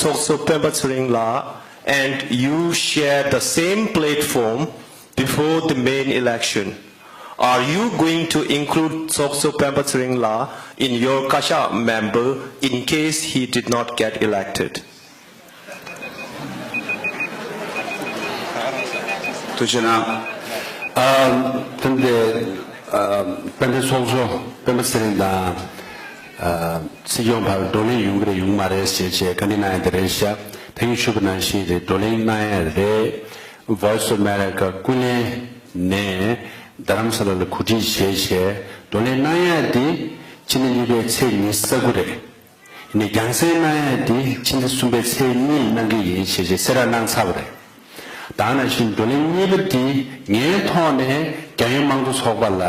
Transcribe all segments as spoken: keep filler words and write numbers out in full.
Tsokso Pemba Tsering La and you share the same platform before the main election. Are you going to include Tsokso Pemba Tsering La in your Kasha member in case he did not get elected? ཐུགས་རྗེ་གནང་། ཨ། ད་ལྟ་ཨ། དཔལ་ལྡན་ཚོགས་གཙོ་སྤེན་པ་ཚེ་རིང་དང་ཨ། སྲིད་སྐྱོང་བར་བགྲོ་གླེང་ཡོང་གི་རེད་ཡོང་མ་རེད་ཞེས་བྱས་བཀའ་འདྲི་གནང་ཡ་དེ་རེད་ཤག་ད་གིན་ཞུས་པ་ནང་བཞིན་རེད། བགྲོ་གླེང་གནང་ཡ་རེད། Voice of America ཀུན་གླེང་ནས་རྡ་རམ་ས་ལ་ལ་གོ་སྒྲིག་བྱས་བྱས་བགྲོ་གླེང་གནང་ཡ་དེ་ཕྱི་ཟླ་གཉིས་པའི་ཚེས་ཉི་ཤུ་རྩ་དགུ་རེད། ནས་རྒྱང་སྲིང་གནང་ཡ་དེ་ཕྱི་ཟླ་གསུམ་པའི་ཚེས་གཉིས་གནང་གི་ཡིན་ཞེས་བྱས་གསལ་བསྒྲགས་གནང་ཚར་བ་རེད། ད་ནང་བཞིན་བགྲོ་གླེང་གཉིས་པ་དེ་ངའི་ཐོག་ནས་རྒྱལ་ཡོངས་དམངས་གཙོ་ཚོགས་པ་ལ་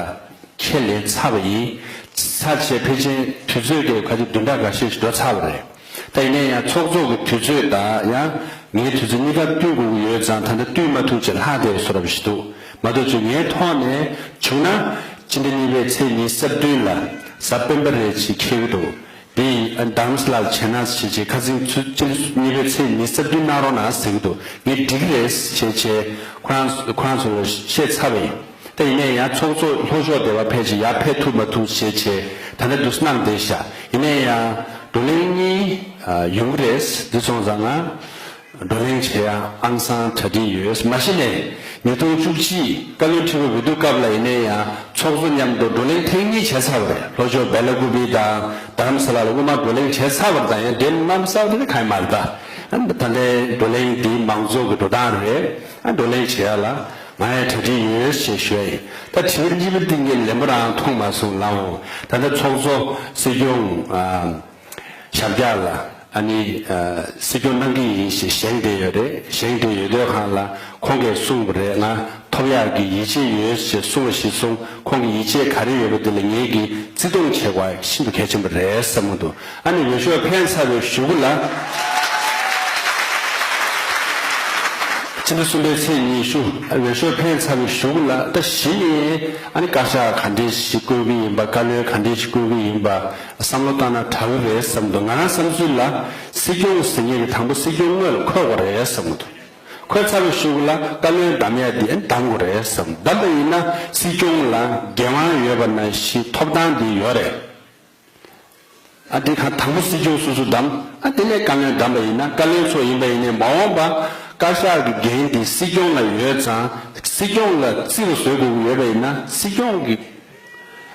ཁས་ལེན་ཚར་བ་ཡིན། ཚར་བྱས་ཕལ་ཆེར་དུས་ཚོད་ཀྱི་ཁ་ཆེ་བདུན་ཕྲག་འགའ་ཤས་ཤིག་འགྲོ་ཚར་བ་རེད། ད་ཡིན་ན་ཡང་ཚོགས་གཙོ་གི་དུས་ཚོད་དང་ཡང་ངའི་དུས་ཚོད་གཉིས་ཀ་བསྟུན་དགོས་ཀྱི་ཡོད་ཙང་ད་ལྟ་བསྟུན་མ་ཐུབ་ཅེས་ལྷག་བསྡད་པ་བཟོ་འདྲ་ཞིག་འདུག་མ་གཏོགས་ཅིག་ངའི་ཐོག་ནས་བྱུང་ན་ཕྱི་ཟླ་གཉིས་པའི་ཚེས་ཉི་ཤུ་རྩ་བདུན་ལ་གཟའ་སྤེན་པ་རེད་ཅེས་འཁེལ་གྱི་འདུག་འདི་ཨ་རྡ་རམ་ས་ལར་བྱས་ན་བྱས་བྱས་ཁ་སང་ཚུ་ཕྱི་ཟླ་གཉིས་པའི་ཚེས་ཉི་ཤུ་རྩ་བདུན་གནང་རོགས་གནང་ཟེར་གྱི་འདུག་ངས་འགྲིག་གི་རེད་བྱས་བྱས་ཁོ་རང་ཁོ་རང་ཚོ་ལ་བཤད་ཚར་བ་ཡིན། ད་ཡིན་ན་ཡང་ཚོགས་གཙོ་ལྷོ་ཕྱོགས་སྡེ་བ་ཕལ་ཆེར་ཡར་ཕེབས་ཐུབ་མ་ཐུབ་བྱས་བྱས་ད་ལྟ་འདུག་སེ་གནང་བསྡད་ཤག་ཡིན་ན་ཡང་བགྲོ་གླེང་གཉིས་ཨ་ཡོང་གི་རེད། འདི་སོང་ཙང་ང་བགྲོ་གླེང་བྱེད་ཡ་ཨང་གསར་གྲ་སྒྲིག་ཡོད། མ་གཞི་ནས་ཉིས་སྟོང་བཅུ་གཅིག་བཀའ་བློན་ཁྲི་པ་འོས་བསྡུ་སྐབས་ལ་ཡིན་ན་ཡང་ཚོགས་གཙོ་མཉམ་དུ་བགྲོ་གླེང་ཐེངས་གཉིས་བྱས་ཚར་བ་རེད། ལྷོ་ཕྱོགས་སྦེ་ལ་ཀུ་པི་དང་རྡ་རམ་ས་ལ་ལ་དབུ་མ་བགྲོ་གླེང་བྱས་ཚར་བ་དང་ཡང་འདྲེས་མ་ས་དེ་གང་ཡང་མ་རེད། ད་ད་ལྟའི་བགྲོ་གླེང་འདི་མང་གཙོ་གི་འགྲོ་སྟངས་རེད། ཨ་བགྲོ་གླེང་བྱེད་ཡ་ལ་ང་ཡང་གྲ་སྒྲིག་ཡོད་ཞེས་ཞུ་ཡ་ཡིན། ད་དྲི་བ་གཉིས་པ་འདི་ངས་ལན་པོ་རང་མཐོང་མ་སོང་ལགས་འོང་། ད་ལྟ་ཚོགས་གཙོ་སྲིད་སྐྱོང་ཨ། ཞབས་བཀྱག་ལ་ཨ་ནི་ཨ་སྲིད་སྐྱོང་གནང་གི་ཡིན་ཞེས་བཞེངས་བསྡད་ཡོད་རེད། བཞེངས་བསྡད་ཡོད་དུས་སྒང་ལ་ཁོང་གིས་གསུངས་པ་རེད། ང་ཐོབ་ཡག་གི་ཡིད་ཆེས་ཡོད་ཞེས་གསུངས་པ་ཞིག་སོང་། ཁོང་གི་ཡིད་ཆེས་ག་རེ་ཡོད་པ་དེ་ལ་ངེད་ཀྱིས་བརྩི་མཐོང་བྱེད་དགོས་ཤིན་ཏུ་གལ་ཆེན་པོ་རེད་བསམ་གྱི་འདུག་ཨ་ནི་འོས་ཤོག་འཕེན་ཚར་བའི་གཞུག་གུ་ལ་ཕྱི་ཟླ་གསུམ་པའི་ཚེས་ཉི་ཤུ་འོས་ཤོག་འཕེན་ཚར་བའི་གཞུག་གུ་ལ་ད་གཞི་ནས་ཨ་ནི་བཀའ་ཤག་ག་འདྲས་ཞིག་བསྐོ་གི་ཡིན་པ། བཀའ་བློན་ག་འདྲས་ཞིག་བསྐོ་གི་ཡིན་པ། བསམ་བློ་བཏང་ན་དྲག་གི་རེད་བསམ་འདུག་ང་རང་བསམ་ཚུལ་ལ་སྲིད་སྐྱོང་ཟེར་མཁན་གྱི་དང་པོ་སྲིད་སྐྱོང་དངོས་ལ་འཁོད་དགོས་རེད་བསམ་གྱི་འདུག་འཁོད་ཚར་བའི་གཞུག་ལ་བཀའ་བློན་གདམ་ཡ་དེ་གདམ་དགོས་རེད་བསམ། གདམ་པ་ཡིན་ན་སྲིད་སྐྱོང་ལ་འགན་དབང་ཡོད་པ་ནང་བཞིན་ཐོབ་ཐང་དེ་ཡོད་རེད། ཨ་དེ་ག་དང་པོ་སྲིད་སྐྱོང་སོ་སོ་གདམ། ཨ་དེ་ནས་བཀའ་བློན་གདམ་པ་ཡིན་ན་བཀའ་བློན་ཚོ་ཡིན་པ་ཡིན་ནའི་མ་འོངས་པ་བཀའ་ཤག་གི་འགན་དེ་སྲིད་སྐྱོང་ལ་ཡོད་ཙང་སྲིད་སྐྱོང་ལ་རྩིས་པ་བཟོ་དགོས་ཀྱི་ཡོད་པ་ཡིན་ན་སྲིད་སྐྱོང་གི་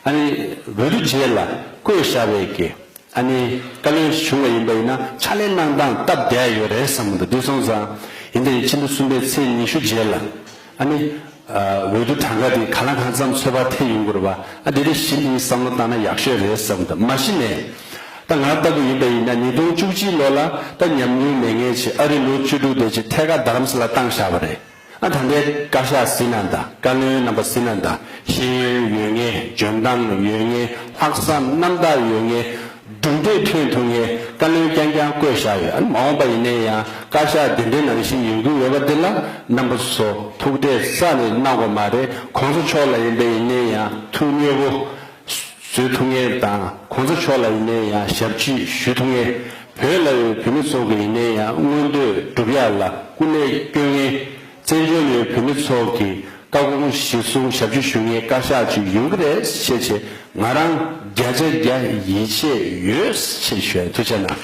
ཨ་ནི་འོས་བསྡུ་རྗེས་ལ་བསྐོས་བཞག་པའི་གི་ཨ་ནི་བཀའ་བློན་ཞིག་བྱུང་བ་ཡིན་པ་ཡིན་ན་ཕྱག་ལས་གནང་སྟངས་སྟབས་བདེ་ཡོད་རེད་བསམ་གྱི་འདུག་འདི་སོང་ཙང་ཡིན་དེ་ཕྱི་ཟླ་གསུམ་པའི་ཚེས་ཉི་ཤུ་རྗེས་ལ་ཨ་ནི་འོས་བསྡུ་གྲངས་ཀ་དེ་ག་ལ་གང་འཚམ་ཚོད་དཔག་ཐེབས་ཡོང་གི་རེད་པ། ཨ་དེ་རིང་གཞི་ནས་བསམ་བློ་བཏང་ན་ཡག་ཤོས་རེད་བསམ་གྱི་འདུག་མ་གཞི་ནས་ད་ང་ལྟ་བུ་ཡིན་པ་ཡིན་ན་ཉིས་སྟོང་བཅུ་གཅིག་ལོ་ལ་ད་ཉམས་མྱོང་མེད་མཁན་ཅིག་ཨ་རི་ལོ་བཅུ་དྲུག་དེ་ཅིག་ཐད་ཀར་རྡ་རམ་ས་ལ་བཏང་བཞག་པ་རེད། ཨ་ད་ལྟའི་བཀའ་ཤག་ཟིན་ན་ད་བཀའ་བློན་རྣམ་པ་ཟིན་ན་ད་ཤེས་ཡོན་ཡོད་མཁན། འཇོན་ཐང་ཡོད་མཁན། ལྷག་བསམ་རྣམ་དག་ཡོད་མཁན། གྲུབ་འབྲས་ཐོན་ཐུབ་མཁན་བཀའ་བློན་རྐྱང་རྐྱང་བསྐོས་བཞག་ཡོད། ཨ་ནི་མ་འོངས་པ་ཡིན་ན་ཡང་བཀའ་ཤག་འདི་འདྲའི་ནང་བཞིན་ཡོང་གི་ཡོད་པ་འདི་ལ་རྣམ་པ་ཚོ་ཐུགས་གཏད་རྩ་ནས་གནང་དགོས་མ་རེད། གོང་ས་མཆོག་ལ་ཡིན་པ་ཡིན་ན་ཡང་ཐུགས་མཉེས་པོ་བཟོ་ཐུབ་མཁན་དང་གོང་ས་མཆོག་ལ་ཡིན་ན་ཡང་ཞབས་ཕྱི་ཞུ་ཐུབ་མཁན། བོད་ལ་ཡོད་བོད་མི་ཚོ་གི་ཡིན་ན་ཡང་མངོན་འདོད་སྒྲུབ་ཡག་ལ་སྐུ་ལས་བསྐྱོན་མཁན། བཙན་བྱོལ་ནས་བོད་མི་ཚོ་གི་བཀའ་དགོངས་གཞིར་བཟུང་ཞབས་ཕྱི་ཞུ་མཁན་བཀའ་ཤག་ཅིག་ཡོང་གི་རེད་ཞེས་བྱས་ང་རང་བརྒྱ་ཆ་བརྒྱ་ཡིད་ཆེས་ཡོད་ཞེས་ཞུ་ཡ། ཐུགས་རྗེ་གནང་།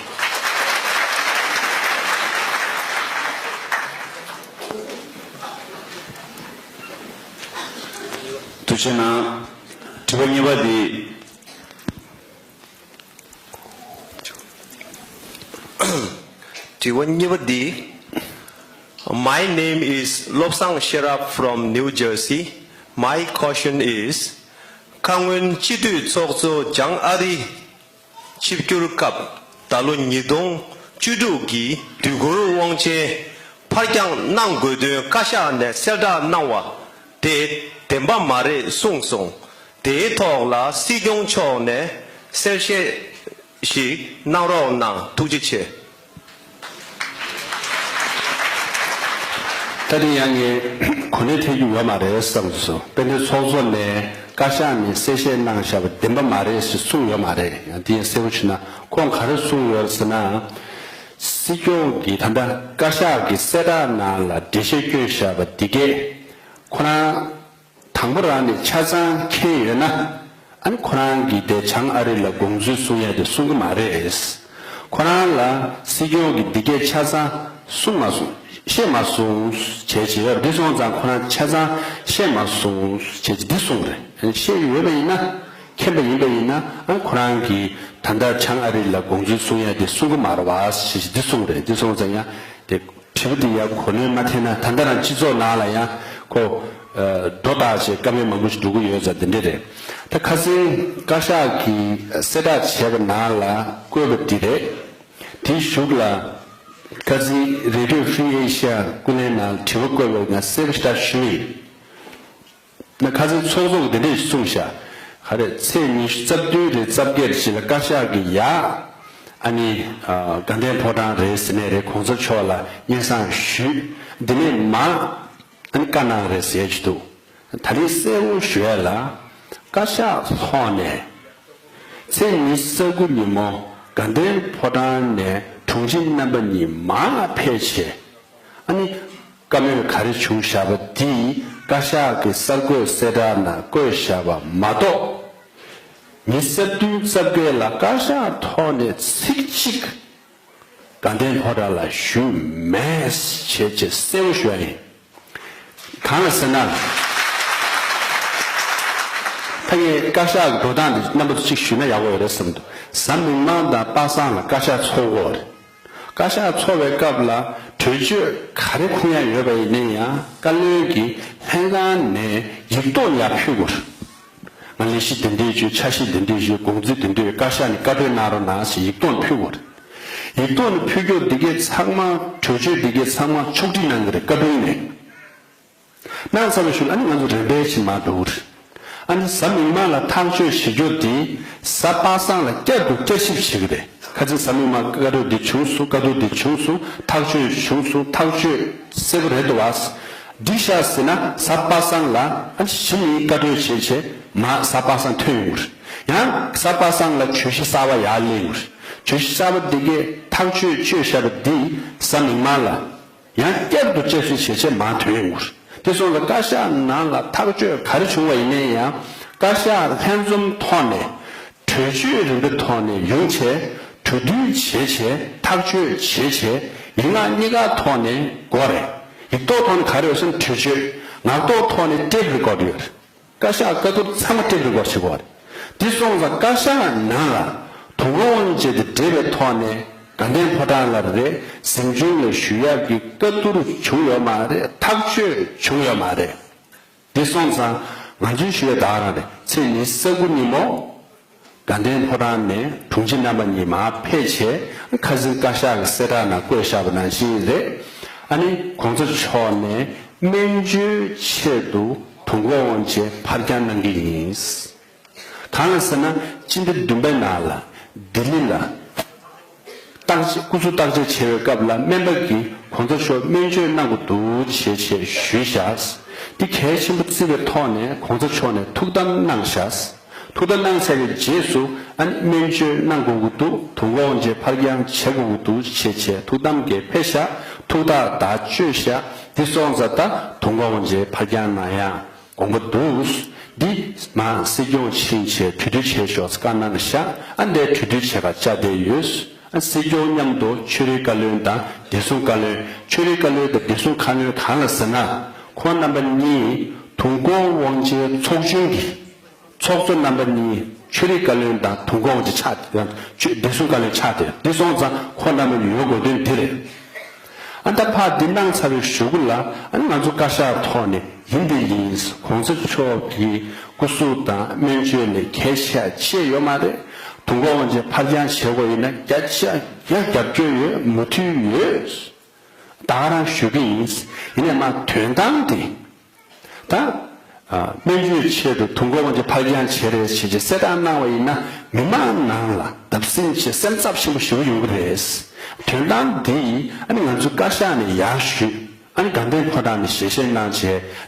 ཐུགས་རྗེ་གནང་། དྲི་བ་གཉིས་པ་འདི། དྲི་བ་གཉིས་པ་འདི། My name is Lobsang Sherab from New Jersey. My question is, ཁ་སྔོན་སྤྱི་འཐུས་ཚོགས་གཙོ་བྱང་ཨ་རི་ཆིབས་བསྒྱུར་སྐབས་ད་ལོ་ཉིས་སྟོང་བཅུ་དྲུག་གི་དུས་འཁོར་དབང་ཆེན་ཕར་འགྱངས་གནང་དགོས་དོན་བཀའ་ཤག་ནས་གསལ་བསྒྲགས་གནང་བ་དེ་བདེན་པ་མ་རེད་གསུངས་སོང་། དེའི་ཐོག་ལ་སྲིད་སྐྱོང་མཆོག་ནས་གསལ་བཤད་ཞིག་གནང་རོགས་གནང་། ཐུགས་རྗེ་ཆེ། ད་དེ་ཡང་ངས་གོ་གནས་ཐེབས་ཀྱི་ཡོད་མ་རེད་བསམ་སོང་། དཔལ་ལྡན་ཚོགས་གཙོ་ནས་བཀའ་ཤག་ནས་གསལ་བཤད་གནང་བཞག་པ་བདེན་པ་མ་རེད་ཞེས་གསུངས་ཡོད་མ་རེད། ཡང་དེ་ཡང་གསལ་པོ་ཞུས་ན་ཁོང་ག་རེ་གསུངས་ཡོད་ཟེར་ན། སྲིད་སྐྱོང་གིས་ད་ལྟ་བཀའ་ཤག་གི་གསལ་བསྒྲགས་ནང་ལ་འགྲེལ་བཤད་བཀོད་བཞག་པ་འདི་གས་ཁོ་རང་དང་པོ་རང་ནས་ཆ་ཚང་མཁྱེན་ཡོད་ན། ཨ་ནི་ཁོ་རང་གིས་དེ་བྱང་ཨ་རི་ལ་དགོངས་ཚུལ་གསུང་ཡ་དེ་གསུང་གི་མ་རེད། ཁོ་རང་ལ་སྲིད་སྐྱོང་གིས་འདི་གས་ཆ་ཚང་གསུང་མ་གསུང་བཤད་མ་གསུང་བྱས་བྱས་ཡོད་རེད། འདི་སོང་ཙང་ཁོ་རང་ཆ་ཚང་བཤད་མ་གསུང་བྱས་བྱས་འདི་གསུང་རེད། བཤད་ཡོད་པ་ཡིན་ན། མཁྱེན་པ་ཡིན་པ་ཡིན་ན། ཨ་ཁོ་རང་གིས་ད་ལྟ་བྱང་ཨ་རི་ལ་དགོངས་ཚུལ་གསུང་ཡ་དེ་གསུང་གི་མ་རེད་བ་ཞེས་འདི་གསུངས་རེད། འདི་སོང་ཙང་ཡང་དེ་དྲི་བ་འདི་ཡང་གོ་ནོན་མ་ཐེབས་ན། ད་ལྟ་རང་སྤྱི་ཚོགས་ནང་ལ་ཡང་ཁོ་སྒྲོ་བཏགས་བྱས་བཀའ་མོལ་མང་པོ་ཞིག་འགྲོ་གི་ཡོད་ཙང་དེ་འདྲ་རེད། ད་ཁ་སང་བཀའ་ཤག་གིས་གསལ་བསྒྲགས་བྱས་པ་ནང་ལ་བཀོད་པ་འདི་རེད། དེའི་གཞུག་ལ་ཁ་སང་Radio Free Asia ཀུན་གླེང་ནང་དྲི་བ་བཀོད་པ་ང་གསལ་པོ་ཞེ་དྲག་ཞུས་ཡིན། ན་ཁ་སང་ཚོགས་གཙོ་གིས་དེ་འདྲས་གསུངས་ཤག་ག་རེ་ཚེས་ཉི་ཤུ་རྩ་བདུན་རེད་རྩ་བརྒྱད་རེད་ཅིག་ལ་བཀའ་ཤག་གིས་ཡ། ཨ་ནི། དགའ་ལྡན་ཕོ་བྲང་རེད་ཟེར་ནས་རེད། གོང་ས་མཆོག་ལ་སྙན་སེང་ཞུས། འདི་ནས་མ། ཨ་ནི་བཀའ་གནང་རེད་ཟེར་གྱི་འདུག་ད་རིང་གསལ་བོ་ཞུ་ཡ་ལ། བཀའ་ཤག་ཐོག་ནས། ཚེས་ཉི་ཤུ་རྩ་དགུ་ཉིན་མོ་དགའ་ལྡན་ཕོ་བྲང་ནས་དྲུང་ཆེ་རྣམ་པ་གཉིས་མར་ཕེབས་བྱས། ཨ་ནི། བཀའ་མོལ་ག་རེ་བྱུང་བཞག་པ་འདི་བཀའ་ཤག་གི་གསར་འགོད་གསལ་བསྒྲགས་ནང་བཀོད་བཞག་པ་མ་གཏོགས། ཉི་ཤུ་རྩ་བདུན་རྩ་བརྒྱད་ལ་བཀའ་ཤག་ཐོག་ནས་ཚིག་གཅིག་དགའ་ལྡན་ཕོ་བྲང་ལ་ཞུས་མེད་ཅེས་ཅེས་གསལ་པོ་ཞུ་ཡ་ཡིན། གང་ལ་ཟེར་ན། ད་ངས་བཀའ་ཤག་གི་འགྲོ་སྟངས་འདི་རྣམ་པ་ཚོ་གཅིག་ཞུས་ན་ཡག་པོ་ཡོད་རེད་བསམ་འདུག་གཟའ་མིག་དམར་དང་པ་སངས་ལ་བཀའ་ཤག་ཚོགས་དགོས་རེད། བཀའ་ཤག་ཚོགས་པའི་སྐབས་ལ་གྲོས་ཆོད་ག་རེ་ཁུར་ཡ་ཡོད་པ་ཡིན་ན་ཡང་བཀའ་བློན་གྱིས་ལྷན་ཁང་ནས་ཡིག་ཐོག་ནས་ཡར་ཕུལ་དགོས་རེད། ང་ལས་གཞི་འདི་འདྲས་བྱོས། འཆར་གཞི་འདི་འདྲས་བྱོས། དགོངས་ཚུལ་འདི་འདྲས་ཡོད། བཀའ་ཤག་ནས་བཀའ་འཁྲོལ་གནང་རོགས་གནང་ཞེས་ཡིག་ཐོག་ནས་ཕུལ་དགོས་རེད། ཡིག་ཐོག་ནས་ཕུལ་རྒྱུ་འདི་གས་ཚང་མ། གྲོས་ཆོད་འདི་གས་ཚང་མ་ཕྱོགས་སྒྲིག་གནང་གི་རེད། བཀའ་དྲུང་ནས། གནང་ཚར་བའི་གཞུག་ལ་ཨ་ནི་ང་ཚོ་རིམ་པས་ཕྱིན་མར་འགྲོ་གི་རེད། ཨ་ནི་གཟའ་མིག་དམར་ལ་ཐག་གཅོད་བྱེད་རྒྱུ་དེ་གཟའ་པ་སངས་ལ་བསྐྱར་དུ་བསྐྱར་ཞིབ་བྱེད་ཀྱི་རེད། ཁ་སང་གཟའ་མིག་དམར་བཀའ་འཁྲོལ་འདི་བྱུང་སོང་། བཀའ་འཁྲོལ་འདི་བྱུང་སོང་། ཐག་གཅོད་བྱུང་སོང་། ཐག་གཅོད་གསལ་པོ་རེད་འདུག་བ། འགྲིག་ཤག་ཟེར་ན་གཟའ་པ་སངས་ལ་ཨ་ནི་གཞི་ནས་བཀའ་འཁྲོལ་བྱས་བྱས་མར་གཟའ་པ་སངས་ཐོན་ཡོང་གི་རེད། ཡང་གཟའ་པ་སངས་ལ་གྲོས་གཞི་གསར་པ་ཡར་སླེབས་ཡོང་གི་རེད། གྲོས་གཞི་གསར་པ་འདི་གས་ཐག་གཅོད་བཅོས་བཞག་པ་འདི་གཟའ་མིག་དམར་ལ། ཡང་བསྐྱར་དུ་བསྐྱར་ཞིབ་བྱས་བྱས་མར་ཐོན་ཡོང་གི་རེད། དེ་སོང་ཙང་བཀའ་ཤག་ནང་ལ་ཐག་གཅོད་ག་རེ་བྱུང་བ་ཡིན་ནའི་ཡང་། བཀའ་ཤག་ལྷན་འཛོམས་ཐོག་ནས་གྲོས་ཆོད་རིམ་པའི་ཐོག་ནས་ཡོང་བྱས། གྲོས་བསྡུར་བྱས་བྱས། ཐག་གཅོད་བྱས་བྱས། ཡིག་ངག་གཉིས་ཀ་ཐོག་ནས་དགོས་རེད། ཡིག་ཐོག་ཐོག་ནས་ག་རེ་ཡོད་ཟེར་ན་གྲོས་ཆོད། ངག་ཐོག་ཐོག་ནས་ཊེབ་རི་ཀོཌ་ཡོད་རེད། བཀའ་ཤག་བཀའ་བསྡུར་ཚང་མ་ཊེབ་རི་ཀོཌ་བྱེད་དགོས་རེད། འདི་སོང་ཙང་བཀའ་ཤག་ནང་ལ་དུས་འཁོར་དབང་ཆེན་དང་འབྲེལ་བའི་ཐོག་ནས་དགའ་ལྡན་ཕོ་བྲང་ལ་རེད། གཟིམ་ཆུང་ལ་ཞུ་ཡག་གི་བཀའ་བསྡུར་བྱུང་ཡོད་མ་རེད། ཐག་གཅོད་བྱུང་ཡོད་མ་རེད། འདི་སོང་ཙང་ང་ཚོའི་ཞུ་ཡག་ད་ག་རང་རེད། ཚེས་ཉི་ཤུ་རྩ་དགུ་ཉིན་མོ་དགའ་ལྡན་ཕོ་བྲང་ནས་དྲུང་ཆེ་རྣམ་པ་གཉིས་མར་ཕེབས་བྱས། ཁ་སང་བཀའ་ཤག་གི་གསལ་བསྒྲགས་ནང་བཀོད་བཞག་པ་ནང་བཞིན་རེད། ཨ་ནི་གོང་ས་མཆོག་ནས་སྨན་བཅོས་ཆེད་དུ་དུས་འཁོར་དབང་ཆེན་ཕར་འགྱངས་གནང་གི་ཡིན། གང་ལ་ཟེར་ན་སྤྱི་ཟླ་བདུན་པའི་ནང་ལ་ལྡི་ལི་ལ་བརྟག་དཔྱད་སྐུ་གཟུགས་བརྟག་དཔྱད་བྱེད་པའི་སྐབས་ལ་སྨན་པ་གིས་གོང་ས་མཆོག་སྨན་བཅོས་གནང་དགོས་འདུག་ཅེས་ཞེས་ཞུས་བཞག་འདི་གལ་ཆེན་པོ་བརྩི་བའི་ཐོག་ནས་གོང་ས་མཆོག་ནས་ཐུགས་དམ་གནང་བཞག་ཐུགས་དམ་གནང་ཚར་བའི་རྗེས་སུ་ཨ་ནི་སྨན་བཅོས་གནང་དགོས་ཀྱི་འདུག་དུས་འཁོར་དབང་ཆེན་ཕར་འགྱངས་བྱེད་དགོས་ཀྱི་འདུག་ཅེས་བྱས་ཐུགས་དམ་གྱིས་ཕེབས་བཞག་ཐུགས་ཐག་ད་གཅོད་བཞག་འདི་སོང་ཙང་ད་དུས་འཁོར་དབང་ཆེན་ཕར་འགྱངས་གནང་ཡག་དགོངས་པ་འདུག་འདི་མ་སྲིད་སྐྱོང་ཕྱིན་བྱས་གྲོས་བསྡུར་བྱས་ཤོག་བཀའ་གནང་བཞག་ཨ་འདས་གྲོས་བསྡུར་བྱེད་ག་བཅར་བསྡད་ཡོད། ཨ་སྲིད་སྐྱོང་མཉམ་དུ་ཆོས་རིག་བཀའ་བློན་དང་བདེ་སྲུང་བཀའ་བློན། ཆོས་རིག་བཀའ་བློན་དང་བདེ་སྲུང་བཀའ་བློན་གང་ལ་ཟེར་ན། ཁོང་རྣམ་པ་གཉིས་དུས་འཁོར་དབང་ཆེན་ཚོགས་ཆུང་གི་ཚོགས་གཙོ་རྣམ་པ་གཉིས་ཆོས་རིག་བཀའ་བློན་དང་དུས་འཁོར་དབང་ཆེན་ཆགས་ཏེ། ཆོས་བདེ་སྲུང་བཀའ་བློན་ཆགས་ཏེ། འདི་སོང་ཙང་ཁོང་རྣམ་པ་གཉིས་ཡོད་དགོས་དོན་འདི་རེད། ཨ་ད་ཕར་འདི་གནང་ཚར་བའི་གཞུག་གུ་ལ་ཨ་ང་ཚོ་བཀའ་ཤག་ཐོག་ནས་ཡིན་འདི་ཡིན། གོང་ས་མཆོག་གི་སྐུ་གཟུགས་དང་སྨན་བཅོས་ལས་གལ་ཆེ་ཆེ་ཡོད་མ་རེད། དུས་འཁོར་དབང་ཆེན་ཕར་འགྱངས་བྱེད་དགོས་ཡིན་ན་བརྒྱ་ཆ་བརྒྱ་རྒྱབ་སྐྱོར་ཡོད། མོས་མཐུན་ཡོད། ད་ག་རང་ཞུ་གི་ཡིན། ཡིན་ནའི་མ་དོན་དག་འདི། ད། ཨ། སྨན་བཅོས་ཆེད་དུ་དུས་འཁོར་དབང་ཆེན་ཕར་འགྱངས་བྱེད་རེས་བྱེད་ཅེས་གསལ་བསྒྲགས་གནང་བ་ཡིན་ན་མི་མང་ནང་ལ་བརྡབ་གསིག་ཆེ་སེམས་འཚབ་ཆེན་པོ་ཞེ་པོ་ཡོང་གི་རེད། དོན་དག་འདི་ཨ་ནི་ང་ཚོ་བཀའ་ཤག་ནས་ཡར་ཞུས། ཨ་ནི་དགའ་ལྡན་ཕོ་བྲང་ནས་ཞལ་བཞེས་གནང་བྱས་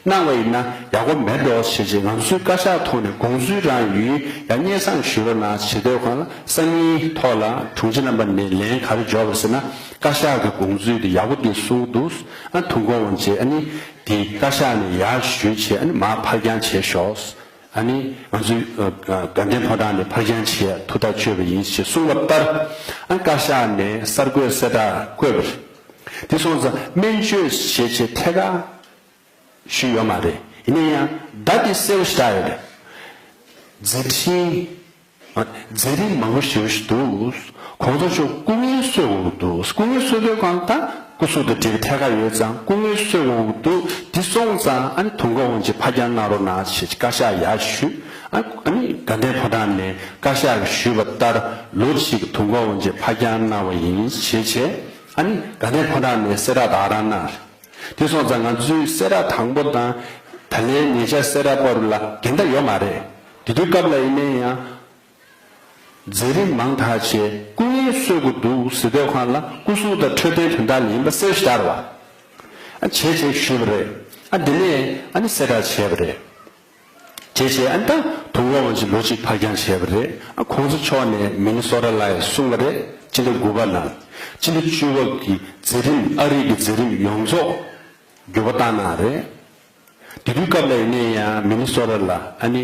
གནང་བ་ཡིན་ན་ཡག་པོ་མེད་འགྲོ་ཞེས་བྱས། ང་ཚོའི་བཀའ་ཤག་ཐོག་ནས་དགོངས་ཚུལ་རང་ཡིན། ཡང་སྙན་སེང་ཞུ་རོགས་གནང་ཞེས། དེ་གང་ལ་སང་ཉིན་ཐོག་ལ་དྲུང་ཆེ་རྣམ་པ་ནས་ལན་ག་རེ་འབྱོར་བ་ཟེར་ན། བཀའ་ཤག་གི་དགོངས་ཚུལ་དེ་ཡག་པོ་དེ་གསུངས་འདུག་ཨ་ཐུགས་དགོངས་བྱས། ཨ་ནི་དེ་བཀའ་ཤག་ནས་ཡར་ཞུས་བྱས། ཨ་ནི་མར་ཕར་འགྱངས་བྱས་ཤོག་ཨ་ནི་ང་ཚོའི་ཨ་དགའ་ལྡན་ཕོ་བྲང་ནས་ཕར་འགྱངས་བྱས་ཐུགས་ཐག་གཅོད་པ་ཡིན་ཞེས་གསུངས་པ་ལྟར། ཨ་བཀའ་ཤག་ནས་གསར་འགོད་གསལ་བསྒྲགས་བཀོད་པ་རེད། དེ་སོང་ཙང་སྨན་བཅོས་བྱས་བྱས་ཐད་ཀར་ཞུས་ཡོད་མ་རེད། ཡིན་ན་ཡང་བརྡ་དེ་གསལ་པོ་ཞིག་བཏགས་ཡོད་རེད། མཛད་འཕྲིན། མཛད་རིམ་མང་པོ་ཞེ་པོ་ཞིག་འདུག་གོང་ས་མཆོག་སྐུ་ངལ་གསོ་དགོས་ཀྱི་འདུག་སྐུ་ངལ་གསོ་དུས་གང་ལྟར་སྐུ་གཟུགས་དང་འབྲེལ་བའི་ཐད་ཀར་ཡོད་ཙང་སྐུ་ངལ་གསོ་དགོས་ཀྱི་འདུག་དེ་སོང་ཙང་ཨ་ནི་དུས་འཁོར་དབང་ཆེན་ཕར་འགྱངས་གནང་རོགས་གནང་ཞེས་བཀའ་ཤག་ཡར་ཞུས། ཨ་ཨ་ནི་དགའ་ལྡན་ཕོ་བྲང་ནས་བཀའ་ཤག་གིས་ཞུས་པ་ལྟར་ལོ་གཅིག་གི་དུས་འཁོར་དབང་ཆེན་ཕར་འགྱངས་གནང་བ་ཡིན་ཞེས་བྱས། ཨ་ནི་དགའ་ལྡན་ཕོ་བྲང་ནས་གསལ་བསྒྲགས་ད་ག་རང་གནང་རེད། དེ་སོང་ཙང་ང་ཚོའི་གསལ་བསྒྲགས་དང་པོ་དང་ད་ལན་ཉེ་ཆར་གསལ་བསྒྲགས་བར་ལ་འགལ་ཟླ་ཡོད་མ་རེད། དེ་དུས་སྐབས་ལ་ཡིན་ན་ཡང་མཛད་རིམ་མང་དག་བྱས་སྐུ་ངལ་གསོ་དགོས་འདུག་ཟེར་དུས་གང་ལ་སྐུ་གཟུགས་དང་འཕྲོད་བསྟེན་དོན་དག་ལ་ཡིན་པ་གསལ་ཞིག་བསྟར་བ། ཨ་བྱས་བྱས་ཞུས་པ་རེད། ཨ་འདི་ནས་ཨ་ནི་གསལ་བསྒྲགས་བྱས་པ་རེད། བྱས་བྱས་ཨ་ནི་ད་དུས་འཁོར་དབང་ཆེན་ལོ་གཅིག་ཕར་འགྱངས་བྱས་པ་རེད། ཨ་གོང་ས་མཆོག་ནས་མི་ནི་སོ་ཊ་ལ་ཡང་གསུངས་པ་རེད། སྤྱི་ཟླ་དགུ་པ་ནང་སྤྱི་ཟླ་བཅུ་པ་གི་མཛད་རིམ་ཨ་རི་གི་མཛད་རིམ་ཡོངས་རྫོགས་འགྱུར་བ་བཏང་གནང་རེད། དེ་དུས་སྐབས་ལ་ཡིན་ན་ཡང་མི་ནི་སོ་ཊ་ལ་ཨ་ནི་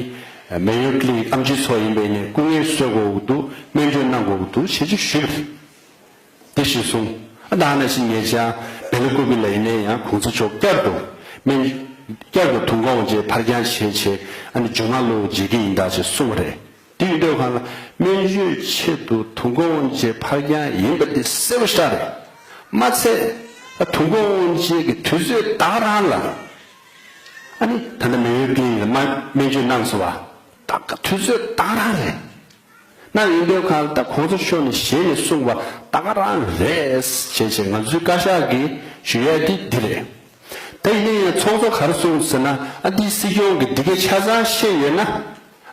མེ་ཡོ་ཀི་ལི་ནིག་ཨེམ་ཆི་ཚོ་ཡིན་པ་ཡིན་ནའི་སྐུ་ངལ་གསོ་དགོས་ཀྱི་འདུག་སྨན་བཅོས་གནང་དགོས་ཀྱི་འདུག་ཞེས་ཅིག་ཞུས་པ་རེད། དེ་ཞུས་སོང་། ཨ་ད་ནང་བཞིན་ཉེ་ཆར་སྦེལ་ཀོབ་ལ་ཡིན་ན་ཡང་གོང་ས་མཆོག་བསྐྱར་དུ་སྨན་བསྐྱར་དུ་དུས་འཁོར་དབང་ཆེན་ཕར་འགྱངས་བྱས་བྱས་ཨ་ནི་མཇུག་མ་ལོ་མཇལ་གྱི་ཡིན་ད་ཅེས་གསུངས་པ་རེད། དེ་ཡིན་དུས་གང་ལ་སྨན་བཅོས་ཆེད་དུ་དུས་འཁོར་དབང་ཆེན་ཕར་འགྱངས་ཡིན་པ་དེ་གསལ་པོ་ཞེ་དྲག་རེད། མ་ཚད་དུས་འཁོར་དབང་ཆེན་གྱི་དུས་ཚོད་ད་ག་རང་ལ་ཨ་ནི་ད་ལྟ་མེ་ཡོ་ཀི་ལི་ནིག་ལ་སྨན་བཅོས་གནང་སོང་བ། ད་ག་དུས་ཚོད་ད་ག་རང་རེད། གནང་ཡིན་དུས་གང་ལ་ད་གོང་ས་མཆོག་ནས་ཞལ་ནས་གསུངས་པ་ད་ག་རང་རེད་ཅེས་བྱས་ང་ཚོའི་བཀའ་ཤག་གིས་ཞུ་ཡ་དེ་འདི་རེད། ད་ཡིན་ན་ཡང་ཚོགས་གཙོ་ག་རེ་གསུངས་ཟེར་ན། ཨ་འདི་སྲིད་སྐྱོང་གིས་འདི་གའི་ཆ་ཚང་ཤེས་ཡོད་ན།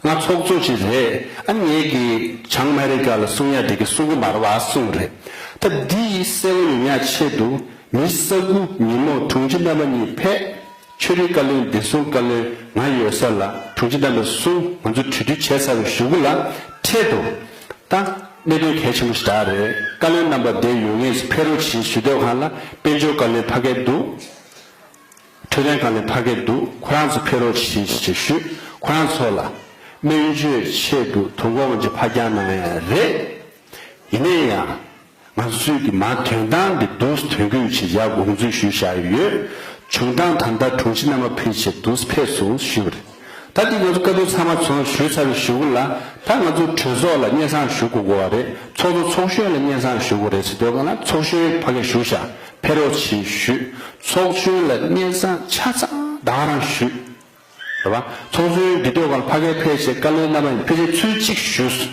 ང་ཚོགས་གཙོ་ཅིག་རེད། ཨ་ངེད་ཀྱིས་བྱང་ཨ་མེ་རི་ཀ་ལ་གསུང་ཡ་དེ་གི་གསུང་གི་མ་རེད་བ་གསུངས་རེད། ད་འདི་ཡི་གསལ་བོ་ཡོང་ཡ་ཆེད་དུ་མི་ས་དགུ་ཉིན་མོ་དྲུང་ཆེ་རྣམ་པ་གཉིས་ཕེབས། ཆོས་རིག་བཀའ་བློན་བདེ་སྲུང་བཀའ་བློན་ང་ཡོད་ས་ལ་དྲུང་ཆེ་རྣམ་པས་གསུང་། ང་ཚོ་གྲོས་བསྡུར་བྱས་ཚར་བའི་གཞུག་གུ་ལ་འཕྲལ་དུ་ད་གནད་དོན་གལ་ཆེན་པོ་ཞིག་རེད། བཀའ་བློན་རྣམ་པ་འདིར་ཡོང་ངེས་སུ་ཕེབས་རོགས་གྱིས་ཞུ་དུས་གང་ལ་དཔལ་འབྱོར་བཀའ་བློན་ཕ་གིར་འདུག་འཕྲོད་བསྟེན་བཀའ་བློན་ཕ་གིར་འདུག་ཁོ་རང་ཚོ་ཕེབས་རོགས་གྱིས་ཞེས་ཞུས། ཁོ་རང་ཚོ་ལ་སྨན་བཅོས་ཆེད་དུ་དུས་འཁོར་དབང་ཆེན་ཕར་འགྱངས་གནང་ཡ་རེད། ཡིན་ན་ཡང་ང་ཚོས་ཀྱི་མ་དོན་སྟངས་འདི་འདུག་དོན་འཁྱོལ་བྱེད་ཡ་དགོངས་ཚུལ་ཞུས་བཞག་ཡོད། བྱུང་སྟངས་ད་ལྟ་དྲུང་ཆེ་རྣམ་པ་ཕེབས་བྱས་འདུག་ཕེབས་སོང་ཞུས་པ་རེད། ད་འདི་ང་ཚོ་བཀའ་བསྡུར་ཚང་མ་ཚོགས་ཞུས་ཚར་བའི་གཞུག་གུ་ལ་ད་ང་ཚོ་གྲོས་ཚོགས་ལ་སྙན་སེང་ཞུ་དགོས་དགོས་པ་རེད། ཚོགས་གཙོ་ཚོགས་གཞོན་ལ་སྙན་སེང་ཞུ་དགོས་རེད་ཟེར་དུས་གང་ལ་ཚོགས་གཞོན་ཕ་གིར་བཞུགས་ཤག་ཕེབས་རོགས་གྱིས་ཞུས། ཚོགས་གཞོན་ལ་སྙན་སེང་ཆ་ཚང་ད་ག་རང་ཞུས། རེད་བ། ཚོགས་གཞོན་འདི་དུས་གང་ལ་ཕ་གིར་ཕེབས་བྱས་བཀའ་བློན་རྣམ་པ་ཡིན་ཕལ་ཆེར་ཚུལ་གཅིག་ཞུས།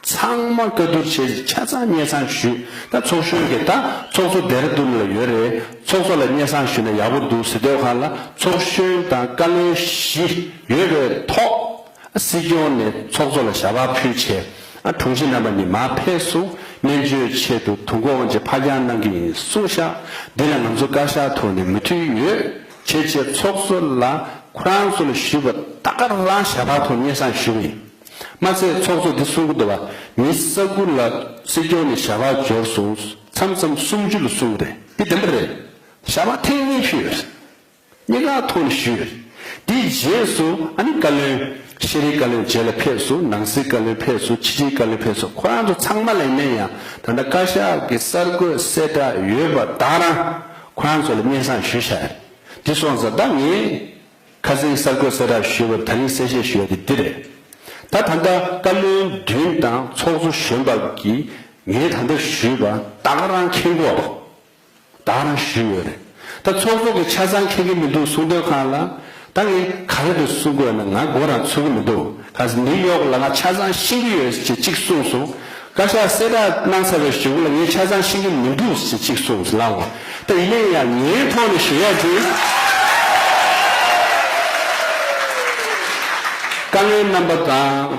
ཚང་མ་བཀའ་བསྡུར་བྱས་ཆ་ཚང་སྙན་སེང་ཞུས། ད་ཚོགས་གཞོན་གྱིས་ད་ཚོགས་གཙོ་ལྡེ་ར་ལྡུན་ལ་ཡོད་རེད། ཚོགས་གཙོ་ལ་སྙན་སེང་ཞུས་ན་ཡག་པོ་འདུག་ཟེར་དུས་གང་ལ་ཚོགས་གཞོན་དང་བཀའ་བློན་བཞི་ཡོད་པའི་ཐོག་སྲིད་སྐྱོང་ནས་ཚོགས་གཙོ་ལ་ཞལ་པར་ཕུལ་བྱས། ཨ་དྲུང་ཆེ་རྣམ་པ་གཉིས་མར་ཕེབས་སོང་། སྨན་བཅོས་ཆེད་དུ་དུས་འཁོར་དབང་ཆེན་ཕར་འགྱངས་གནང་གི་ཡིན་གསུངས་ཤག་འདི་ལ་ང་ཚོ་བཀའ་ཤག་ཐོག་ནས་མོས་མཐུན་ཡོད། བྱས་བྱས་ཚོགས་གཙོ་ལ་ཁོ་རང་ཚོ་ལ་ཞུས་པ་ད་ག་རང་ཞལ་པར་ཐོག་སྙན་སེང་ཞུས་པ་ཡིན། མ་ཚད་ཚོགས་གཙོ་འདི་གསུང་གི་འདུག་བ། ཉི་ཤུ་རྩ་དགུ་ལ་སྲིད་སྐྱོང་ནས་ཞལ་པར་འབྱོར་སོང་། མཚམས་མཚམས་སུམ་ཅུ་ལ་གསུང་གི་རེད། འདི་བདེན་པ་རེད། ཞལ་པར་ཐེངས་གཉིས་ཕུལ་ཡོད་རེད། གཉིས་ཀ་ཐོག་ནས་ཞུས་ཡོད་རེད། དེའི་རྗེས་སུ་ཨ་ནི་བཀའ་བློན། ཤེས་རིག་བཀའ་བློན་རྗེས་ལ་ཕེབས་སོང་། ནང་སྲིད་བཀའ་བློན་ཕེབས་སོང་། ཕྱི་དྲིལ་བཀའ་བློན་ཕེབས་སོང་། ཁོ་རང་ཚོ་ཚང་མ་ལ་ཡིན་ན་ཡང་ད་ལྟ་བཀའ་ཤག་གི་གསར་འགོད་གསལ་བསྒྲགས་ཡོད་པ་ད་ག་རང་ཁོ་རང་ཚོ་ལ་སྙན་སེང་ཞུས་བཞག་ཡོད་རེད། འདི་སོང་ཙང་ད་ངས་ཁ་སང་གསར་འགོད་གསལ་བསྒྲགས་ཞུས་པར་ད་རིང་གསལ་བཤད་ཞུ་ཡ་དེ་འདི་རེད། ད་ད་ལྟ་བཀའ་བློན་བདུན་དང་ཚོགས་གཙོ་གཞོན་པ་གིས་ངས་ད་ལྟ་ཞུས་པ་ད་ག་རང་མཁྱེན་གྱི་ཡོད་རེད། ད་ག་རང་ཞུས་ཡོད་རེད། ད་ཚོགས་གཙོ་གིས་ཆ་ཚང་མཁྱེན་གྱི་མི་འདུག་གསུང་དུས་གང་ལ། ད་ངས་ག་རེ་འདུག་གསུང་དགོས་ན་ང་མགོ་རང་ཚོད་ཀྱི་མི་འདུག་ག་ནིའུ་ཡོག་ལ་ང་ཆ་ཚང་ཤེས་ཀྱི་ཡོད་ཅེས་གཅིག་གསུངས་སོང་། བཀའ་ཤག་གསལ་བསྒྲགས་གནང་ཚར་བའི་གཞུག་ལ་ངས་ཆ་ཚང་ཤེས་ཀྱི་མི་འདུག་ཅེས་གཅིག་གསུངས་སོང་ལགས། ད་ཡིན་ན་ཡང་ངའི་ཐོག་ནས་ཞུ་ཡ་དེ། བཀའ་བློན་རྣམ་པ་དང་།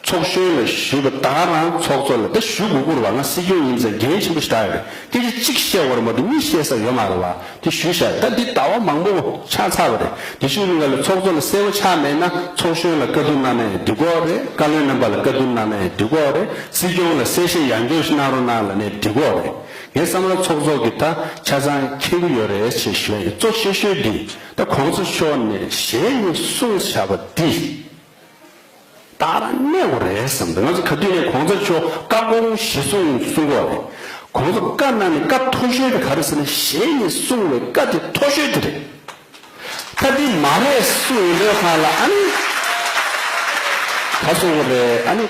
ཚོགས་གཞོན་ལ་ཞུས་པ་ད་ག་རང་ཚོགས་གཙོ་ལ་ད་ཞུ་དགོས་ཀྱི་རེད་བ། ང་སྲིད་སྐྱོང་ཡིན་ཙང་འགན་ཆེན་པོ་ཞིག་བཞག་ཡོད་རེད། སྐད་ཆ་གཅིག་བཤད་དགོས་རེད་མ་གཏོགས་གཉིས་བཤད་ས་ཡོད་མ་རེད་བ། དེ་ཞུས་བཞག་ད་འདི་ཟླ་བ་མང་པོ་ཆགས་ཚར་བ་རེད། དེ་ཞུ་རིང་ལ་ཚོགས་གཙོ་ལ་གསལ་པོ་ཆགས་མེད་ན་ཚོགས་གཞོན་ལ་བཀའ་བསྡུར་གནང་ན་ཡང་འགྲིག་གི་རེད། བཀའ་བློན་རྣམ་པ་ལ་བཀའ་བསྡུར་གནང་ན་ཡང་འགྲིག་གི་རེད། སྲིད་སྐྱོང་ལ་གསལ་བཤད་ཡང་བསྐྱར་ཞིག་གནང་རོགས་གནང་ལབ་ནའི་འགྲིག་གི་རེད། ངའི་བསམ་པར་ཚོགས་གཙོ་གིས་ད་ཆ་ཚང་མཁྱེན་གྱི་ཡོད་རེད་ཅེས་ཞུ་ཡ་ཡིན། གཙོ་ཆེ་ཤོས་འདི་ད་གོང་ས་མཆོག་ནས་ཞལ་ནས་གསུངས་བཞག་པ་འདི། ད་ག་རང་གནས་དགོས་རེད་བསམ་འདུག་ང་ཚོ་ག་དུས་ནས་གོང་ས་མཆོག་བཀའ་དགོངས་གཞིར་བཟུང་གསུང་གི་ཡོད་རེད། གོང་ས་བཀའ་གནང་ནས་བཀའ་མཐོ་ཤོས་དེ་ག་རེ་ཟེར་ན་ཞལ་ནས་གསུངས་པའི་བཀའ་དེ་མཐོ་ཤོས་དེ་རེད། ད་འདི་མ་རེད་གསུངས་ཡོང་དུས་སྒང་ལ་ཨ་ནི་ག་གསུང་གི་རེད། ཨ་ནི་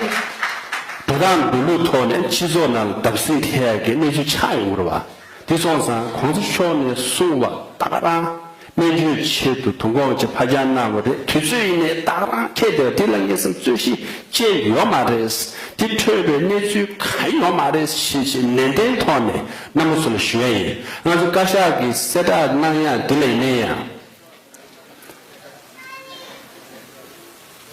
འགྲོ་སྟངས་འགྲོ་ལུགས་ཐོག་ནས་སྤྱི་ཚོགས་ནང་ལ་བརྡབ་གསིག་ཐེབས་ཡག་གི་གནས་ཚུལ་ཆགས་ཡོང་གི་རེད་བ། དེ་སོང་ཙང་གོང་ས་མཆོག་ནས་གསུངས་པ་ད་ག་རང་སྨན་བཅོས་ཆེད་དུ་དུས་འཁོར་ཅིག་ཕར་འགྱངས་གནང་བ་རེད། དུས་ཚོད་ཡིན་ནའི་ད་ག་རང་འཁེལ་བསྡད་པ་དེ་ལ་ངེད་ཚོ་རྩོད་གཞི་བཅད་ཡོད་མ་རེད། དེ་འཕྲོས་པའི་གནས་ཚུལ་གང་ཡོད་མ་རེད་ཞེས་ཞེས་ནན་ཏན་ཐོག་ནས་རྣམ་པ་ཚོ་ལ་ཞུ་ཡ་ཡིན། ང་ཚོ་བཀའ་ཤག་གིས་གསལ་བསྒྲགས་གནང་ཡ་འདི་ལ་ཡིན་ན་ཡང་།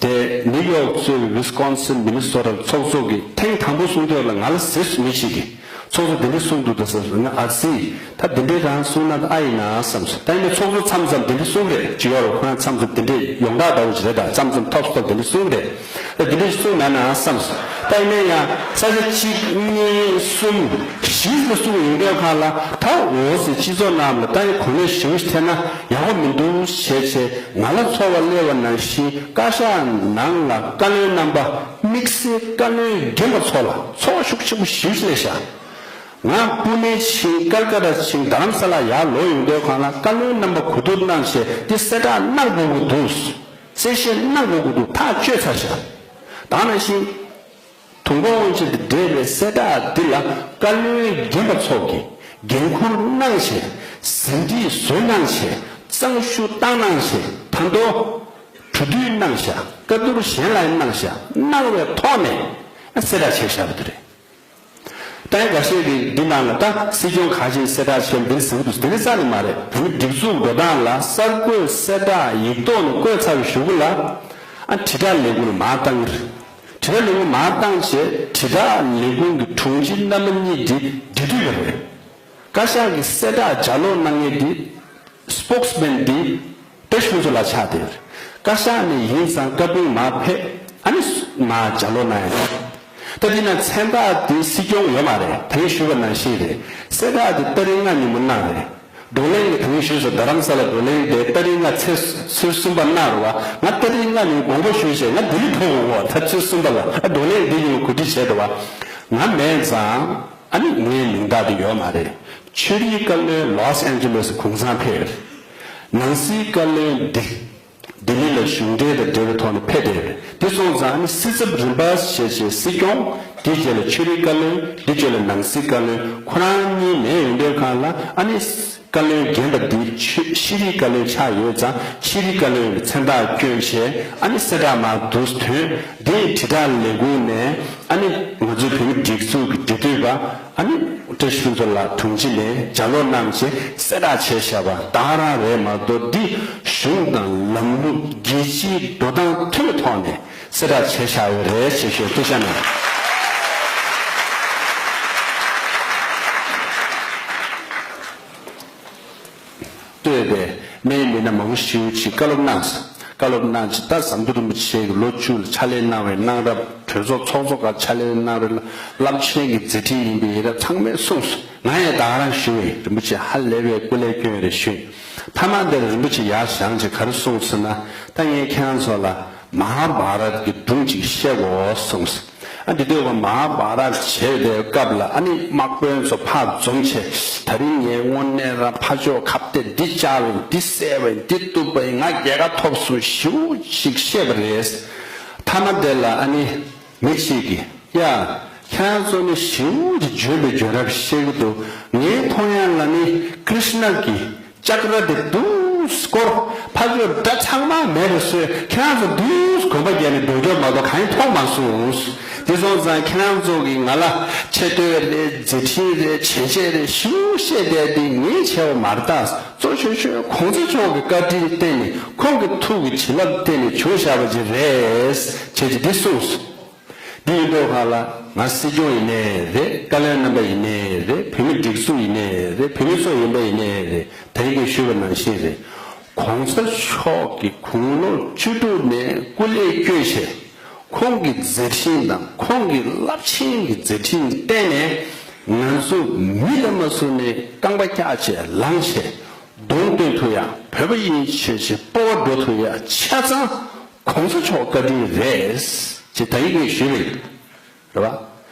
དེ་ནིའུ་ཡོག་གཙོས་པའི་ཝི་སི་ཀོན་སིན་མི་ནི་སོ་ཊ་ཚོགས་གཙོ་གིས་ཐེངས་དང་པོ་གསུང་དུས་ལ་ང་ལ་ཟེར་མི་ཞིག་གིས་ཚོགས་གཙོ་དེ་འདྲ་གསུང་འདུག་ད་ཟེར། ང་ཨ་ཙི་ད་དེ་འདྲའི་རང་གསུང་ན་ད་ཨ་ཡིན་ན་བསམ་སོང་། ད་ཡིན་ན་ཚོགས་གཙོ་མཚམས་མཚམས་དེ་འདྲ་གསུང་རེད་ཅི་ཡོད་རེད། ཁོ་རང་མཚམས་མཚམས་དེ་འདྲའི་ཡོངས་གྲགས་ལྟ་བུ་ཞིག་རེད། ད་མཚམས་མཚམས་ཐོབ་ཐོབ་དེ་འདྲ་གསུང་རེད། ད་དེ་འདྲ་གསུང་མེད་ན་བསམ་སོང་། ད་ཡིན་ན་ཡང་ས་ཆ་གཅིག་གཉིས་གསུམ་བཞི་ཙམ་གསུང་ཡོང་དུས་སྒང་ལ་ད་འོ་ཟེར་སྤྱི་ཚོགས་ནང་ལ་ད་ཡིན་གོ་གནས་ཞེ་པོ་ཞིག་ཐེབས་ན། ཡག་པོ་མི་འདུག་བྱས་བྱས་ང་ལ་ཚོར་བ་སླེབས་པ་ནང་བཞིན་བཀའ་ཤག་ནང་ལ་བཀའ་བློན་རྣམ་པ་དམིགས་བསལ་བཀའ་བློན་རྒན་པ་ཚོ་ལ་ཚོར་བ་ཤུགས་ཆེན་པོ་ཞེ་པོ་ཅིག་སླེབས་ཤག་ང་པུ་ནེ་ཕྱིན་ཀལ་ཀ་ཏ་ཕྱིན་རྡ་རམ་ས་ལ་ཡར་ལོག་ཡོང་དུས་སྒང་ལ་བཀའ་བློན་རྣམ་པ་གོ་བསྡུར་གནང་བྱས་འདི་གསལ་བསྒྲགས་གནང་དགོས་ཀྱི་འདུག་གསལ་བཤད་གནང་དགོས་ཀྱི་འདུག་ཐག་གཅོད་ཚར་ཤག་ད་ནང་བཞིན། དུས་འཁོར་དབང་ཆེན་དང་འབྲེལ་བའི་གསལ་བསྒྲགས་འདི་ལ་བཀའ་བློན་རྒན་པ་ཚོ་གིས་འགན་འཁུར་གནང་བྱས་ཟིན་བྲིས་བཟོས་གནང་བྱས་གཙང་ཤུ་བཏང་གནང་བྱས་ད་དུང་གྲོས་བསྡུར་གནང་བྱས་བཀའ་བསྡུར་གཞན་ལ་གནང་བྱས་གནང་བའི་ཐོག་ནས་གསལ་བསྒྲགས་བྱས་བཞག་པ་དེ་རེད། ད་ཡིན་འགའ་ཤས་ཀྱིས་འདི་ནང་ལ་ད་སྲིད་སྐྱོང་ཁ་ཆེའི་གསལ་བསྒྲགས་བྱས་འདི་ཟེར་གྱི་འདུག་དེ་འདྲ་རྩ་ནས་མ་རེད། བོད་མིའི་སྒྲིག་འཛུགས་འགྲོ་སྟངས་ལ་གསར་འགོད་གསལ་བསྒྲགས་ཡིག་ཐོག་ནས་བཀོད་ཚར་བའི་གཞུག་གུ་ལ་ཨ་དྲིལ་བསྒྲགས་ལས་ཁུངས་ལ་མར་བཏང་གི་རེད། དྲིལ་བསྒྲགས་ལས་ཁུངས་མར་བཏང་བྱས་དྲིལ་བསྒྲགས་ལས་ཁུངས་ཀྱི་དྲུང་ཆེ་རྣམ་པ་གཉིས་འདི་འབྲེལ་མཐུད་ཡོད་རེད། བཀའ་ཤག་གི་གསལ་བསྒྲགས་ལྗགས་ཀློག་གནང་མཁན་འདི་སི་པོག་སི་མེན་འདི་བཀྲ་ཤིས་ཕུན་ཚོགས་ལགས་ཆགས་བསྡད་ཡོད་རེད། བཀའ་ཤག་ནས་ཡིན་ཙང་བཀའ་དཔོན་མར་ཕེབས་ཨ་ནི་མར་ལྗགས་ཀློག་གནང་ཡ་རེད། ད་འདི་ན་མཚན་རྟགས་འདི་སྲིད་སྐྱོང་ཡོད་མ་རེད། ད་ངས་ཞུས་པ་ནང་བཞིན་རེད། གསལ་བསྒྲགས་འདི་ཏ་རིག་ལྔ་ཉིན་མོ་གནང་རེད། བགྲོ་གླེང་གི་དོན་ཞུས་སོ་རྡ་རམ་ས་ལ་བགྲོ་གླེང་དེ་ཏ་རིག་ལྔ་ཚེས་ཚེས་གསུམ་པ་གནང་རུ་བ། ང་ཏ་རིག་ལྔ་ནས་དགོངས་པ་ཞུས་བྱས་ང་ལྡི་ལི་ཐོན་འོང་བ། ད་ཚེས་གསུམ་པ་ལ་ཨ་བགྲོ་གླེང་འདི་ཡིན་གོ་སྒྲིག་བྱས་འདུག་བ། ང་མེད་ཙང་ཨ་ནི་ངའི་མིང་རྟགས་དེ་ཡོད་མ་རེད། ཆོས་རིག་བཀའ་བློན་ལོས་ཨན་ཇེ་ལོས་གུང་སེང་ཕེབས། ནང་སྲིད་བཀའ་བློན་འདི་ལྡི་ལི་ལ་གཞུང་འབྲེལ་དང་འབྲེལ་བའི་ཐོག་ནས་ཕེབས་བསྡད་རེད། དེ་སོང་ཙང་ནི་སྲིད་ཚབ་རིམ་པ་བྱས་བྱས་སྲིད་སྐྱོང་། དེ་རྗེས་ལ་ཆོས་རིག་བཀའ་བློན། དེ་རྗེས་ལ་ནང་སྲིད་བཀའ་བློན། ཁོ་རང་གཉིས་མེད་ཡོང་དུས་སྒང་ལ་ཨ་ནི་བཀའ་བློན་རྒན་པ་འདི་ཆོས་ཤེས་རིག་བཀའ་བློན་ཆགས་ཡོད་ཙང་ཤེས་རིག་བཀའ་བློན་ལ་མཚན་རྟགས་བསྐྱོན་བྱས་ཨ་ནི་གསལ་བསྒྲགས་མར་འདུག་ཐོན། དེ་དྲིལ་བསྒྲགས་ལས་ཁུངས་ནས་ཨ་ནི་ང་ཚོའི་བོད་མི་སྒྲིག་འཛུགས་ཀྱི་འབྲེལ་མཐུད་པ། ཨ་ནི་བཀྲ་ཤིས་ཕུན་ཚོགས་ལགས་དྲུང་ཆེ་ནས་ལྗགས་ཀློག་གནང་བྱས་གསལ་བསྒྲགས་བྱས་བཞག་པ་ད་ག་རང་རེད་མ་གཏོགས་འདི་གཞུང་དང་ལམ་ལུགས་རྒྱལ་སྤྱིའི་འགྲོ་སྟངས་མཐུན་པའི་ཐོག་ནས་གསལ་བསྒྲགས་བྱས་བཞག་ཡོད་རེད་ཅེས་ཞུ་ཐུགས་རྗེ་གནང་། ལྟོས་པས་སྨན་མི་སྣ་མང་པོ་ཞེ་པོ་ཅིག་བཀའ་སློབ་གནང་སོང་། བཀའ་སློབ་གནང་བྱས་ད་ཟམ་གདོང་རིན་པོ་ཆེ་གིས་ལོ་བཅུ་ལ་ཕྱག་ལས་གནང་བའི་གནང་རབས། གྲོས་ཚོགས་ཚོགས་གཙོ་སྒང་ཕྱག་ལས་གནང་བའི་རླབས་ཆེན་གྱི་མཛད་འཕྲིན་ཡིན་པའི་ཡི་རབས་ཚང་མས་གསུངས་སོང་། ང་ཡང་ད་ག་རང་ཞུ་བས་རིན་པོ་ཆེ་ཧ་ལས་པའི་སྐུ་ལས་བསྐྱོན་རེད་ཞུས། མཐའ་མ་དེར་རིན་པོ་ཆེ་ཡར་བཞེངས་བྱས་ག་རེ་གསུངས་སོང་ན། ད་ངས་ཁྱེད་རང་ཚོ་ལ་མ་ཧཱ་བྷ་རཏ་གི་སྒྲུང་ཅིག་བཤད་དགོས་གསུངས་སོང་། ཨ་འདི་དུས་ཀ་མ་ཧཱ་བྷ་རཏ་བྱས་པའི་སྐབས་ལ་ཨ་ནི་དམག་དཔོན་ཚོ་ཕར་འཛོམས་བྱས་ད་རིང་ངས་དངོས་གནས་རང་ཕར་ཕྱོགས་ཁ་གཏད་འདི་བཅག་པ་ཡིན། འདི་བསད་པ་ཡིན། འདི་གཏུབ་པ་ཡིན། ང་རྒྱལ་ཁ་ཐོབ་སོང་ཞེ་པོ་ཅིག་བཤད་པ་རེད། མཐའ་མ་དེ་ལ་ཨ་ནི་མི་གཅིག་གིས་ཡ་ཁྱེད་རང་ཚོ་ནི་ཞེ་པོ་ཅིག་འཇོན་པའི་འཇོན་རབས་བཤད་ཀྱི་འདུག་ངའི་མཐོང་ཡ་ལ་ནི་ཀྲིཤ་ན་གི་ལྕགས་ར་དེ་འདུག་སྐོར་ཕ་ཚོས་སྒྲ་ཚང་མ་མེད་པ་བཟོས། ཁྱེད་རང་ཚོ་འདུག་གོམ་པ་བརྒྱབ་ནས་སྡོད་རྒྱུ་མ་གཏོགས་གང་ཡང་མཐོང་མ་སོང་། དེ་སོང་ཙང་ཁྱེད་རང་ཚོ་གིས་ང་ལ་ཆེ་བསྟོད་རེད། མཛད་འཕྲིན་རེད། བྱས་རྗེས་རེད་ཞུ་བཤད་བསྡད་དེ་ངས་བྱས་པ་མ་རེད་ད། གཙོ་ཆེ་ཤོས་གོང་ས་མཆོག་གི་བཀའ་དྲིན་བརྟེན་ནས་ཁོང་གི་ཐུགས་ཀྱི་བྱིན་རླབས་བརྟེན་ནས་བྱུང་བཞག་པ་ཅིག་རེད་བྱས་ཏེ་འདི་གསུངས་སོང་། འདི་ཡིན་དུས་ཁ་ལ་ང་སྲིད་སྐྱོང་ཡིན་ནའི་རེད། བཀའ་བློན་རྣམ་པ་ཡིན་ནའི་རེད། བོད་མི་སྒྲིག་འཛུགས་ཡིན་ནའི་རེད། བོད་མི་ཚོ་ཡིན་པ་ཡིན་ནའི་རེད། ད་ཡིན་གྱི་ཞུས་པ་ནང་བཞིན་རེད། གོང་ས་མཆོག་གིས་དགུང་ལོ་བཅུ་དྲུག་ནས་སྐུ་ལས་བསྐྱོན་བྱས། ཁོང་གི་མཛད་འཕྲིན་དང་ཁོང་གི་རླབས་ཆེན་གྱི་མཛད་འཕྲིན་བརྟེན་ནས་ང་ཚོ་མི་ལ་མ་བཟུང་ནས་རྐང་པ་བཀྱག་བྱས་ལངས་བྱས་གདོང་སྟོན་ཐུབ་ཡ། བོད་པ་ཡིན་ཆོས་ཅིག་སྤོབས་པ་འགྲོ་ཐུབ་ཡ་ཆ་ཚང་གོང་ས་མཆོག་བཀའ་དྲིན་རེད་ཅེས་ད་ཡིན་གྱི་ཞུས་པ་ཡིན། རེད་བ།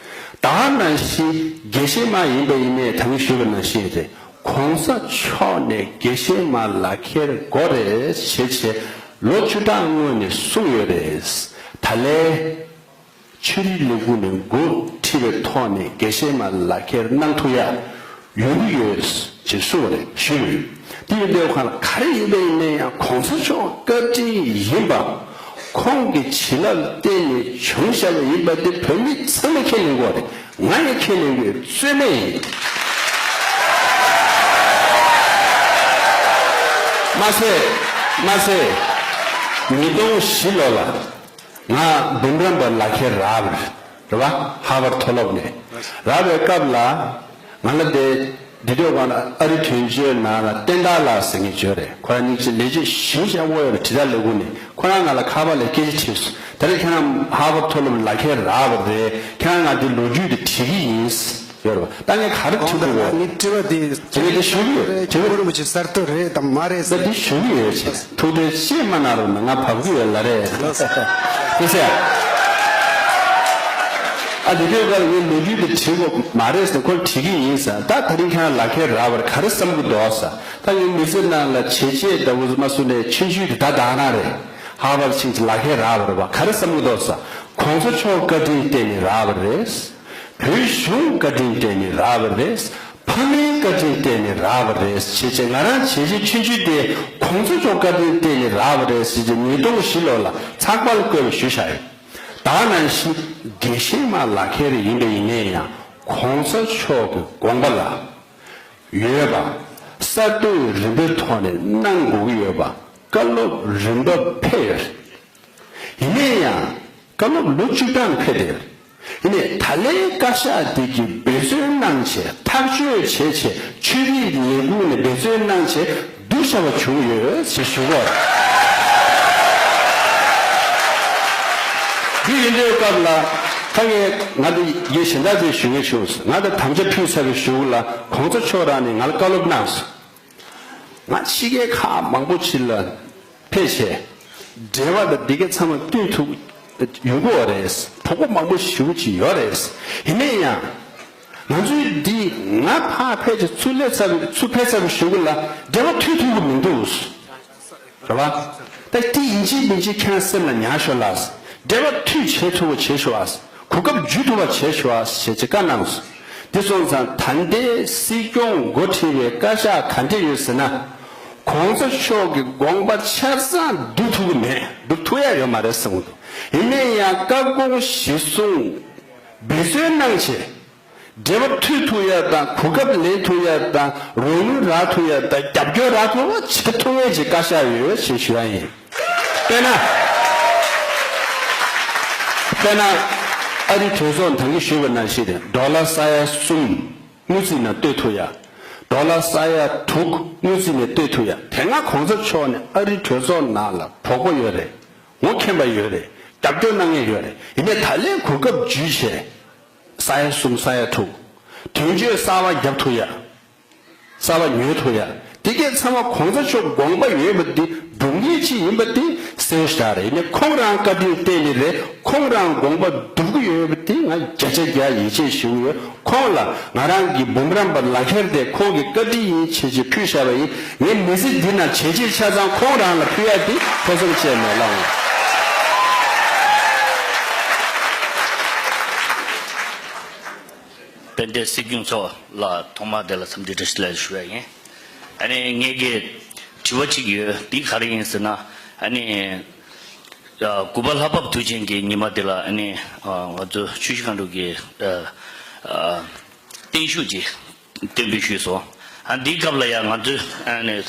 ད་ནང་བཞིན་དགེ་བཤེས་མ་ཡིན་པ་ཡིན་ནའི་ད་གིན་ཞུས་པ་ནང་བཞིན་རེད། གོང་ས་མཆོག་ནས་དགེ་བཤེས་མ་ལག་ཁྱེར་དགོས་རེད་བྱས་བྱས་ལོ་བཅུ་ཕྲག་སྔོན་ནས་གསུངས་ཡོད་རེད། ད་ལན་ཆོས་རིག་ལས་ཁུངས་ནས་འགོ་ཁྲིད་པའི་ཐོག་ནས་དགེ་བཤེས་མ་ལག་ཁྱེར་གནང་ཐུབ་ཡ་ཡོང་གི་ཡོད་ཅེས་གསུངས་པ་རེད་ཞུས་ཡོད། དེ་ཡིན་དུས་ཁོང་ལ་ག་རེ་ཡིན་པ་ཡིན་ན་ཡང་གོང་ས་མཆོག་བཀའ་དྲིན་ཡིན་པ། ཁོང་གི་བྱིན་རླབས་བརྟེན་ནས་བྱུང་བཞག་པ་ཡིན་པ་དེ་བོད་མི་ཚང་མས་ཁས་ལེན་དགོས་རེད། ང་ཡང་ཁས་ལེན་དགོས་རྩོད་མེད་ཡིན། མ་ཟད། མ་ཟད། ཉིས་སྟོང་བཞི་ལོ་ལ་ང་འབུམ་རམས་པ་ལག་ཁྱེར་རག་པ་རེད། རེད་བ། ཧར་ཝར་མཐོ་སློབ་ནས་རག་པའི་སྐབས་ལ། ང་ལ་དེ་འདི་དུས་སྒང་ལ་ཨ་རི་དོན་གཅོད་ནང་ལ་བསྟན་དར་ལགས་ཟེར་མཁན་ཅིག་ཡོད་རེད། ཁོ་རང་ཉིད་ཀྱི་ལས་བྱེད་གཞི་བཞག་དབང་ཡོད་པའི་དྲིལ་བསྒྲགས་ལས་ཁུངས་ནས་ཁོ་རང་ང་ལ་ཁ་པར་ལ་སྐད་ཆ་དྲིས་སོང་། ད་རེས་ཁྱེད་རང་ཧར་ཝར་མཐོ་སློབ་ལག་ཁྱེར་རག་པ་རེད། ཁྱེད་རང་ང་འདི་ལོ་རྒྱུས་དེ་དྲི་གི་ཡིན་ཡོད་རེད་བ། ད་ངས་ག་རེ་དྲི་དགོས་རེད། ངས་དྲི་བ་དེ་དྲི་བ་དེ་ཞུ་གི་ཡོད། དྲི་བ་གུ་རུ་མི་ཆེ་གསར་གཏོད་རེད་དམ་མ་རེད་ཟེར། ད་འདི་ཞུ་གི་ཡོད་ཅེས། ཐུགས་འདོད་ཤེས་མ་གནང་རོགས་གནང་། ང་བབ་ཀྱི་ཡོད་ལ་རེད། ལགས་སོ། ཨ་དེ་དུས་ཀ་ལ་ངས་ལོ་རྒྱུས་དེ་དྲི་དགོས་མ་རེད་ཟེར། ཁོ་དྲི་གི་ཡིན་ཟེར། ད་ད་རིང་ཁྱེད་རང་ལག་ཁྱེར་རག་པར་ག་རེ་བསམ་གི་འདུག་ཟེར། ད་ངའི་མི་ཚེ་ནང་ལ་བྱས་རྗེས་ལྟ་བུ་མ་བཟོས་ནས་ཆུང་ཆུང་དེ་ད་དག་ན་རེད། ཧར་ཝར་ཕྱིན་ཅི་ལག་ཁྱེར་རག་པ་རེད་བ། ག་རེ་བསམ་གི་འདུག་ཟེར། གོང་ས་མཆོག་བཀའ་དྲིན་བརྟེན་ནས་རག་པ་རེད། བོད་གཞུང་བཀའ་དྲིན་བརྟེན་ནས་རག་པ་རེད། ཕ་མའི་བཀའ་དྲིན་བརྟེན་ནས་རག་པ་རེད་ཅེས་བྱས། ང་རང་བྱས་རྗེས་ཆུང་ཆུང་དེ་གོང་ས་མཆོག་བཀའ་དྲིན་བརྟེན་ནས་རག་པ་རེད་ཅེས་བྱས་ཉིས་སྟོང་བཞི་ལོ་ལ་ཚགས་པར་བཀོད་པ་ཞུས་བཞག་ཡོད། ད་ནང་བཞིན་དགེ་བཤེས་མ་ལག་ཁྱེར་ཡིན་པ་ཡིན་ནའི་ཡང་གོང་ས་མཆོག་གི་དགོངས་པ་ལ་ཡོད་པ། གསར་གཏོད་རིམ་པའི་ཐོག་ནས་གནང་དགོས་ཀྱི་ཡོད་པ། བཀའ་སློབ་རིམ་པ་ཕེབས་ཡོད་རེད། ཡིན་ནའི་ཡང་། བཀའ་སློབ་ལོ་བཅུ་གྲངས་ཕེབས་ཏེ། ཡིན་ནའི་ད་ལན་བཀའ་ཤག་འདི་གིས་འབད་བརྩོན་གནང་བྱས་ཐག་གཅོད་བྱས་བྱས་ཆོས་རིག་ལས་ཁུངས་ནས་འབད་བརྩོན་གནང་བྱས་བསྡུ་བཞག་པ་བྱུང་ཡོད་ཅེས་ཞུ་གི་ཡོད། འདི་ཡིན་དུས་སྐབས་ལ་ད་ངས་ང་འདི་ཡེ་གཞན་དག་ཅིག་ཞུ་གི་བྱུང་། ང་ད་དམ་བཅའ་ཕུལ་ཚར་བའི་གཞུག་ལ་གོང་ས་མཆོག་རང་ནས་ང་ལ་བཀའ་སློབ་གནང་སོང་། ང་ཕྱི་རྒྱལ་ཁག་མང་པོ་ཅིག་ལ་ཕེབས་བྱས། འབྲེལ་བ་དང་འདི་གའི་ཚང་མ་བསྟུན་ཐུབ་ཡོང་གི་ཡོད་རེད། གྲོགས་པོ་མང་པོ་ཞེ་པོ་ཅིག་ཡོད་རེད། ཡིན་ན་ཡང་། ང་ཚོའི་འདི་ང་ཕར་ཕེབས་བྱས་ཚུར་སླེབས་ཚར་བའི་ཚུར་ཕེབས་ཚར་བའི་གཞུག་ལ་འབྲེལ་བ་མཐུད་ཐུབ་ཀྱི་མི་འདུག་རེད་བ། ད་འདི་ཡིན་གཅིག་མིན་གཅིག་ཁྱེད་རང་སེམས་ལ་ཉར་ཤོག་ལགས། འབྲེལ་བ་མཐུད་བྱེད་ཐུབ་པ་བྱེད་ཤོག་ཨ། གོ་སྐབས་འཇུ་ཐུབ་པ་བྱེད་ཤོག་ཨ་ཞེས་ཅིག་བཀའ་གནང་སོང་། དེ་སོང་ཙང་ད་ལྟའི་སྲིད་སྐྱོང་འགོ་ཁྲིད་པའི་བཀའ་ཤག་ག་འདྲ་ཡོད་ཟེར་ན། གོང་ས་མཆོག་གི་དགོངས་པ་ཆ་ཚང་བསྡུ་ཐུབ་ཀྱི་མེད། བསྡུ་ཐུབ་ཡ་ཡོད་མ་རེད་བསམ་གྱི་འདུག་ཡིན་ན་ཡང་བཀའ་དགོངས་གཞིར་བཟུང་འབད་བརྩོན་གནང་བྱས། འབྲེལ་བ་མཐུད་ཐུབ་ཡ་དང་གོ་སྐབས་ལེན་ཐུབ་ཡ་དང་རོགས་དངུལ་རག་ཐུབ་ཡ་དང་རྒྱབ་སྐྱོར་རག་ཐུབ་པ་བྱེད་ཐུབ་མཁན་ཅིག་བཀའ་ཤག་ཡོད་ཅེས་ཞུ་ཡ་ཡིན། དཔེར་ན། དཔེར་ན། ཨ་རི་གྲོས་ཚོགས་ནང་གི་ཞུས་པ་ནང་བཞིན་རེད། ཌོ་ལར་ས་ཡ་གསུམ་དངུལ་རྩིས་ནང་སྟེར་ཐུབ་ཡ། ཌོ་ལར་ས་ཡ་དྲུག་དངུལ་རྩིས་ནང་སྟེར་ཐུབ་ཡ། དེ་སྔ་གོང་ས་མཆོག་ནས་ཨ་རི་གྲོས་ཚོགས་ནང་ལ་གྲོགས་པོ་ཡོད་རེད། ངོ་མཁྱེན་པ་ཡོད་རེད། རྒྱབ་སྐྱོར་གནང་མཁན་ཡོད་རེད། ཡིན་ནའི་ད་ལན་གོ་སྐབས་འཇུས་བྱས། ས་ཡ་གསུམ་ས་ཡ་དྲུག་དོན་གཅོད་གསར་པ་རྒྱབ་ཐུབ་ཡ། གསར་པ་ཉོ་ཐུབ་ཡ། དེ་གས་ཚང་མ་གོང་ས་མཆོག་དགོངས་པ་ཡོད་པ་འདི་སྒྲུབ་མཁན་ཅིག་ཡིན་པ་འདི་གསལ་པོ་ཞེ་དྲག་རེད། ཡིན་ནའི་ཁོང་རང་བཀའ་དྲིན་བརྟེན་ནས་རེད། ཁོང་རང་དགོངས་པ་སྒྲུབ་ཀྱི་ཡོད་པ་འདི་ང་བརྒྱ་ཆ་བརྒྱ་ཡིད་ཆེས་ཞུ་གི་ཡོད། ཁོང་ལ་ང་རང་གི་འབུམ་རམས་པ་ལག་ཁྱེར་དེ་ཁོང་གི་བཀའ་དྲིན་ཡིན་བྱས་བྱས་ཕུལ་བཞག་པ་ཡིན། ངའི་མི་ཚེ་འདི་ནང་བྱས་རྗེས་ཆ་ཚང་ཁོང་རང་ལ་ཕུལ་ཡ་འདི་ཐེ་ཚོམ་བཅས་མེད་ལགས། དཔལ་ལྡན་སྲིད་སྐྱོང་མཆོག་ལ་ཐོག་མར་དེ་ལ་འཚམས་འདྲི་བཀྲ་ཤིས་བདེ་ལེགས་ཞུ་ཡ་ཡིན། ཨ་ནི་ངེད་ཀྱི་དྲི་བ་གཅིག་ཡོད། འདི་ག་རེ་ཡིན་ཟེར་ན། ཨ་ནི། ཨ། དགུ་པ་ལྷ་བབས་དུས་ཆེན་གྱི་ཉི་མ་དེ་ལ་ཨ་ནི། ཨ། ང་ཚོ་ཆུ་བཞི་སྒང་དྲུག་གི། ཨ། ཨ། བརྟན་བཞུགས་ཀྱི་གཏན་འབེབས་ཞུས་སོང་། ཨ། འདིའི་སྐབས་ལ་ཡང་ང་ཚོས་ཨ་ནི། ཨ།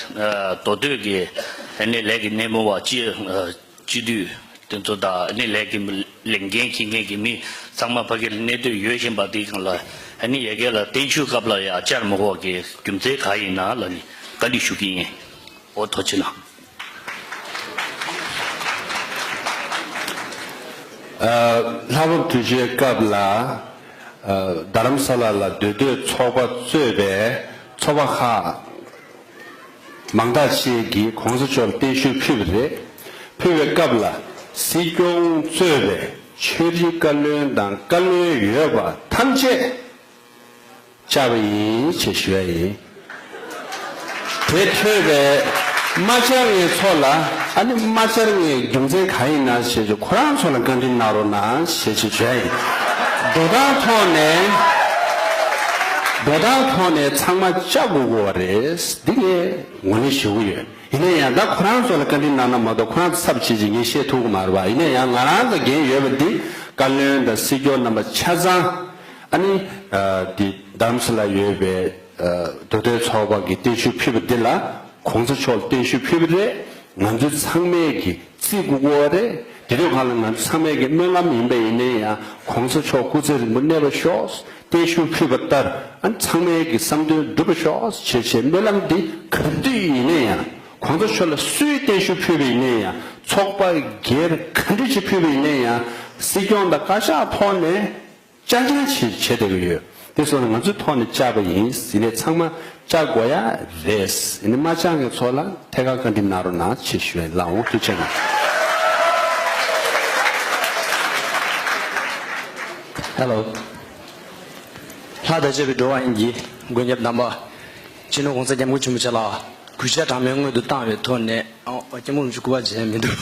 མདོ་སྟོད་ཀྱི་ཨ་ནི་ལས་ཀྱི་སྣེ་མོ་བ་སྤྱི། ཨ། སྤྱི་འཐུས་དེ་ཚོ་དང་ཨ་ནི་ལས་ཀྱི་ལས་འགན་འཁྱེར་མཁན་གྱི་མི་ ཚང་མ་ཕ་གིར་གནས་སྡོད་ཡོད་བཞིན་པ་འདི་གང་ལ་ཨ་ནི་ཡ་གི་ལ་བརྟན་བཞུགས་སྐབས་ལ་ཡ་བཅར་མི་དགོས་པ་གི་རྒྱུ་མཚན་ག་ཡིན་ན་ལ་ནི་བཀའ་འདྲི་ཞུ་གི་ཡིན། འོ་ཐུགས་རྗེ་གནང་། ལྷག་པ་དུས་ཆེན་སྐབས་ལ་རྡ་རམ་ས་ལ་ལ་མདོ་སྟོད་ཚོགས་པ་གཙོས་པའི་ཚོགས་པ་ཁག་མང་དག་ཅིག་གིས་གོང་ས་མཆོག་ལ་བརྟན་བཞུགས་ཕུལ་བ་རེད། ཕུལ་བའི་སྐབས་ལ་སྲིད་སྐྱོང་གཙོས་པའི་ཆོས་རིག་བཀའ་བློན་དང་བཀའ་བློན་ཡོད་པ་ཐམས་ཅད་བཅར་བ་ཡིན་ཞེས་ཞུ་ཡ་ཡིན། དེ་ཐོས་པའི་མ་བཅར་མཁན་ཚོ་ལ་ཨ་ནི་མ་བཅར་མཁན་རྒྱུ་མཚན་གང་ཡིན་ན་ཞེས་ཞུ་ཁོ་རང་ཚོ་ལ་བཀའ་འདྲི་གནང་རོགས་གནང་ཞེས་ཞུ་ཡ་ཡིན། འགྲོ་སྟངས་ཐོག་ནས་འགྲོ་སྟངས་ཐོག་ནས་ཚང་མ་བཅར་དགོས་དགོས་པ་རེད། འདི་ངས་ངོས་ལེན་ཞུ་གི་ཡོད། ཡིན་ན་ཡང་ད་ཁོ་རང་ཚོ་ལ་བཀའ་འདྲི་གནང་ན་མ་གཏོགས་ཁོ་རང་ཚོ་ཚབ་བྱེད་ཅིག་ངས་བཤད་ཐུབ་ཀྱི་མ་རེད་བ། ཡིན་ན་ཡང་ང་རང་ཚོ་འགན་ཡོད་པ་འདི་བཀའ་བློན་དང་སྲིད་སྐྱོང་རྣམ་པ་ཆ་ཚང་ཨ་ནི་འདི་རྡ་རམ་ས་ལ་ཡོད་པའི་མདོ་སྟོད་ཚོགས་པ་གི་བརྟན་བཞུགས་ཕུལ་བ་འདི་ལ་གོང་ས་མཆོག་ལ་བརྟན་བཞུགས་ཕུལ་བ་རེད། ང་ཚོ་ཚང་མས་ཀྱི་བརྩི་དགོས་ཀྱི་ཡོད་རེད། དེ་དུས་གང་ལ་ང་ཚོ་ཚང་མས་ཀྱི་སྨོན་ལམ་ཡིན་པ་ཡིན་ན་ཡང་གོང་ས་མཆོག་སྐུ་ཚེ་རིང་པོ་གནས་པར་ཤོག་བརྟན་བཞུགས་ཕུལ་བ་ལྟར་ཨ་ནི་ཚང་མས་ཀྱི་བསམ་དོན་འགྲུབ་པར་ཤོག་བྱས་བྱས་སྨོན་ལམ་འདི་ག་དུས་ཡིན་ན་ཡང་གོང་ས་མཆོག་ལ་སུས་བརྟན་བཞུགས་ཕུལ་བ་ཡིན་ན་ཡང་ཚོགས་པ་སྒེར་ག་འདྲ་ཅིག་ཕུལ་བ་ཡིན་ན་ཡང་སྲིད་སྐྱོང་དང་བཀའ་ཤག་ཐོག་ནས་བཅར་འཆར་ཅིག་བྱེད་བསྡད་ཀྱི་ཡོད། དེ་སོང་ན་ང་ཚོའི་ཐོག་ནས་བཅར་བ་ཡིན། ཡིན་ནའི་ཚང་མ་བཅར་དགོས་ཡ་རེད། ཡིན་ནའི་མ་བཅར་མཁན་ཚོ་ལ་ཐད་ཀར་བཀའ་འདྲི་གནང་རོགས་གནང་ཞེས་ཞུ་ཡ་ལགས། འོང་། ཐུགས་རྗེ་གནང་། ཧེ་ལོ། ལྷ་དང་བཅས་པའི་འགྲོ་བ་ཡིན་གྱི་མགོན་སྐྱབས་དམ་པ་སྤྱི་ནོར་༸གོང་ས་༸སྐྱབས་མགོན་ཆེན་པོ་མཆོག་ལ་གུས་ཕྱག་གྲངས་མེད་སྔོན་དུ་བཏང་བའི་ཐོག་ནས། ཨ། སྐྱབས་མགོན་རིན་པོ་ཆེ་སྐུ་པར་མཇལ་མི་འདུག་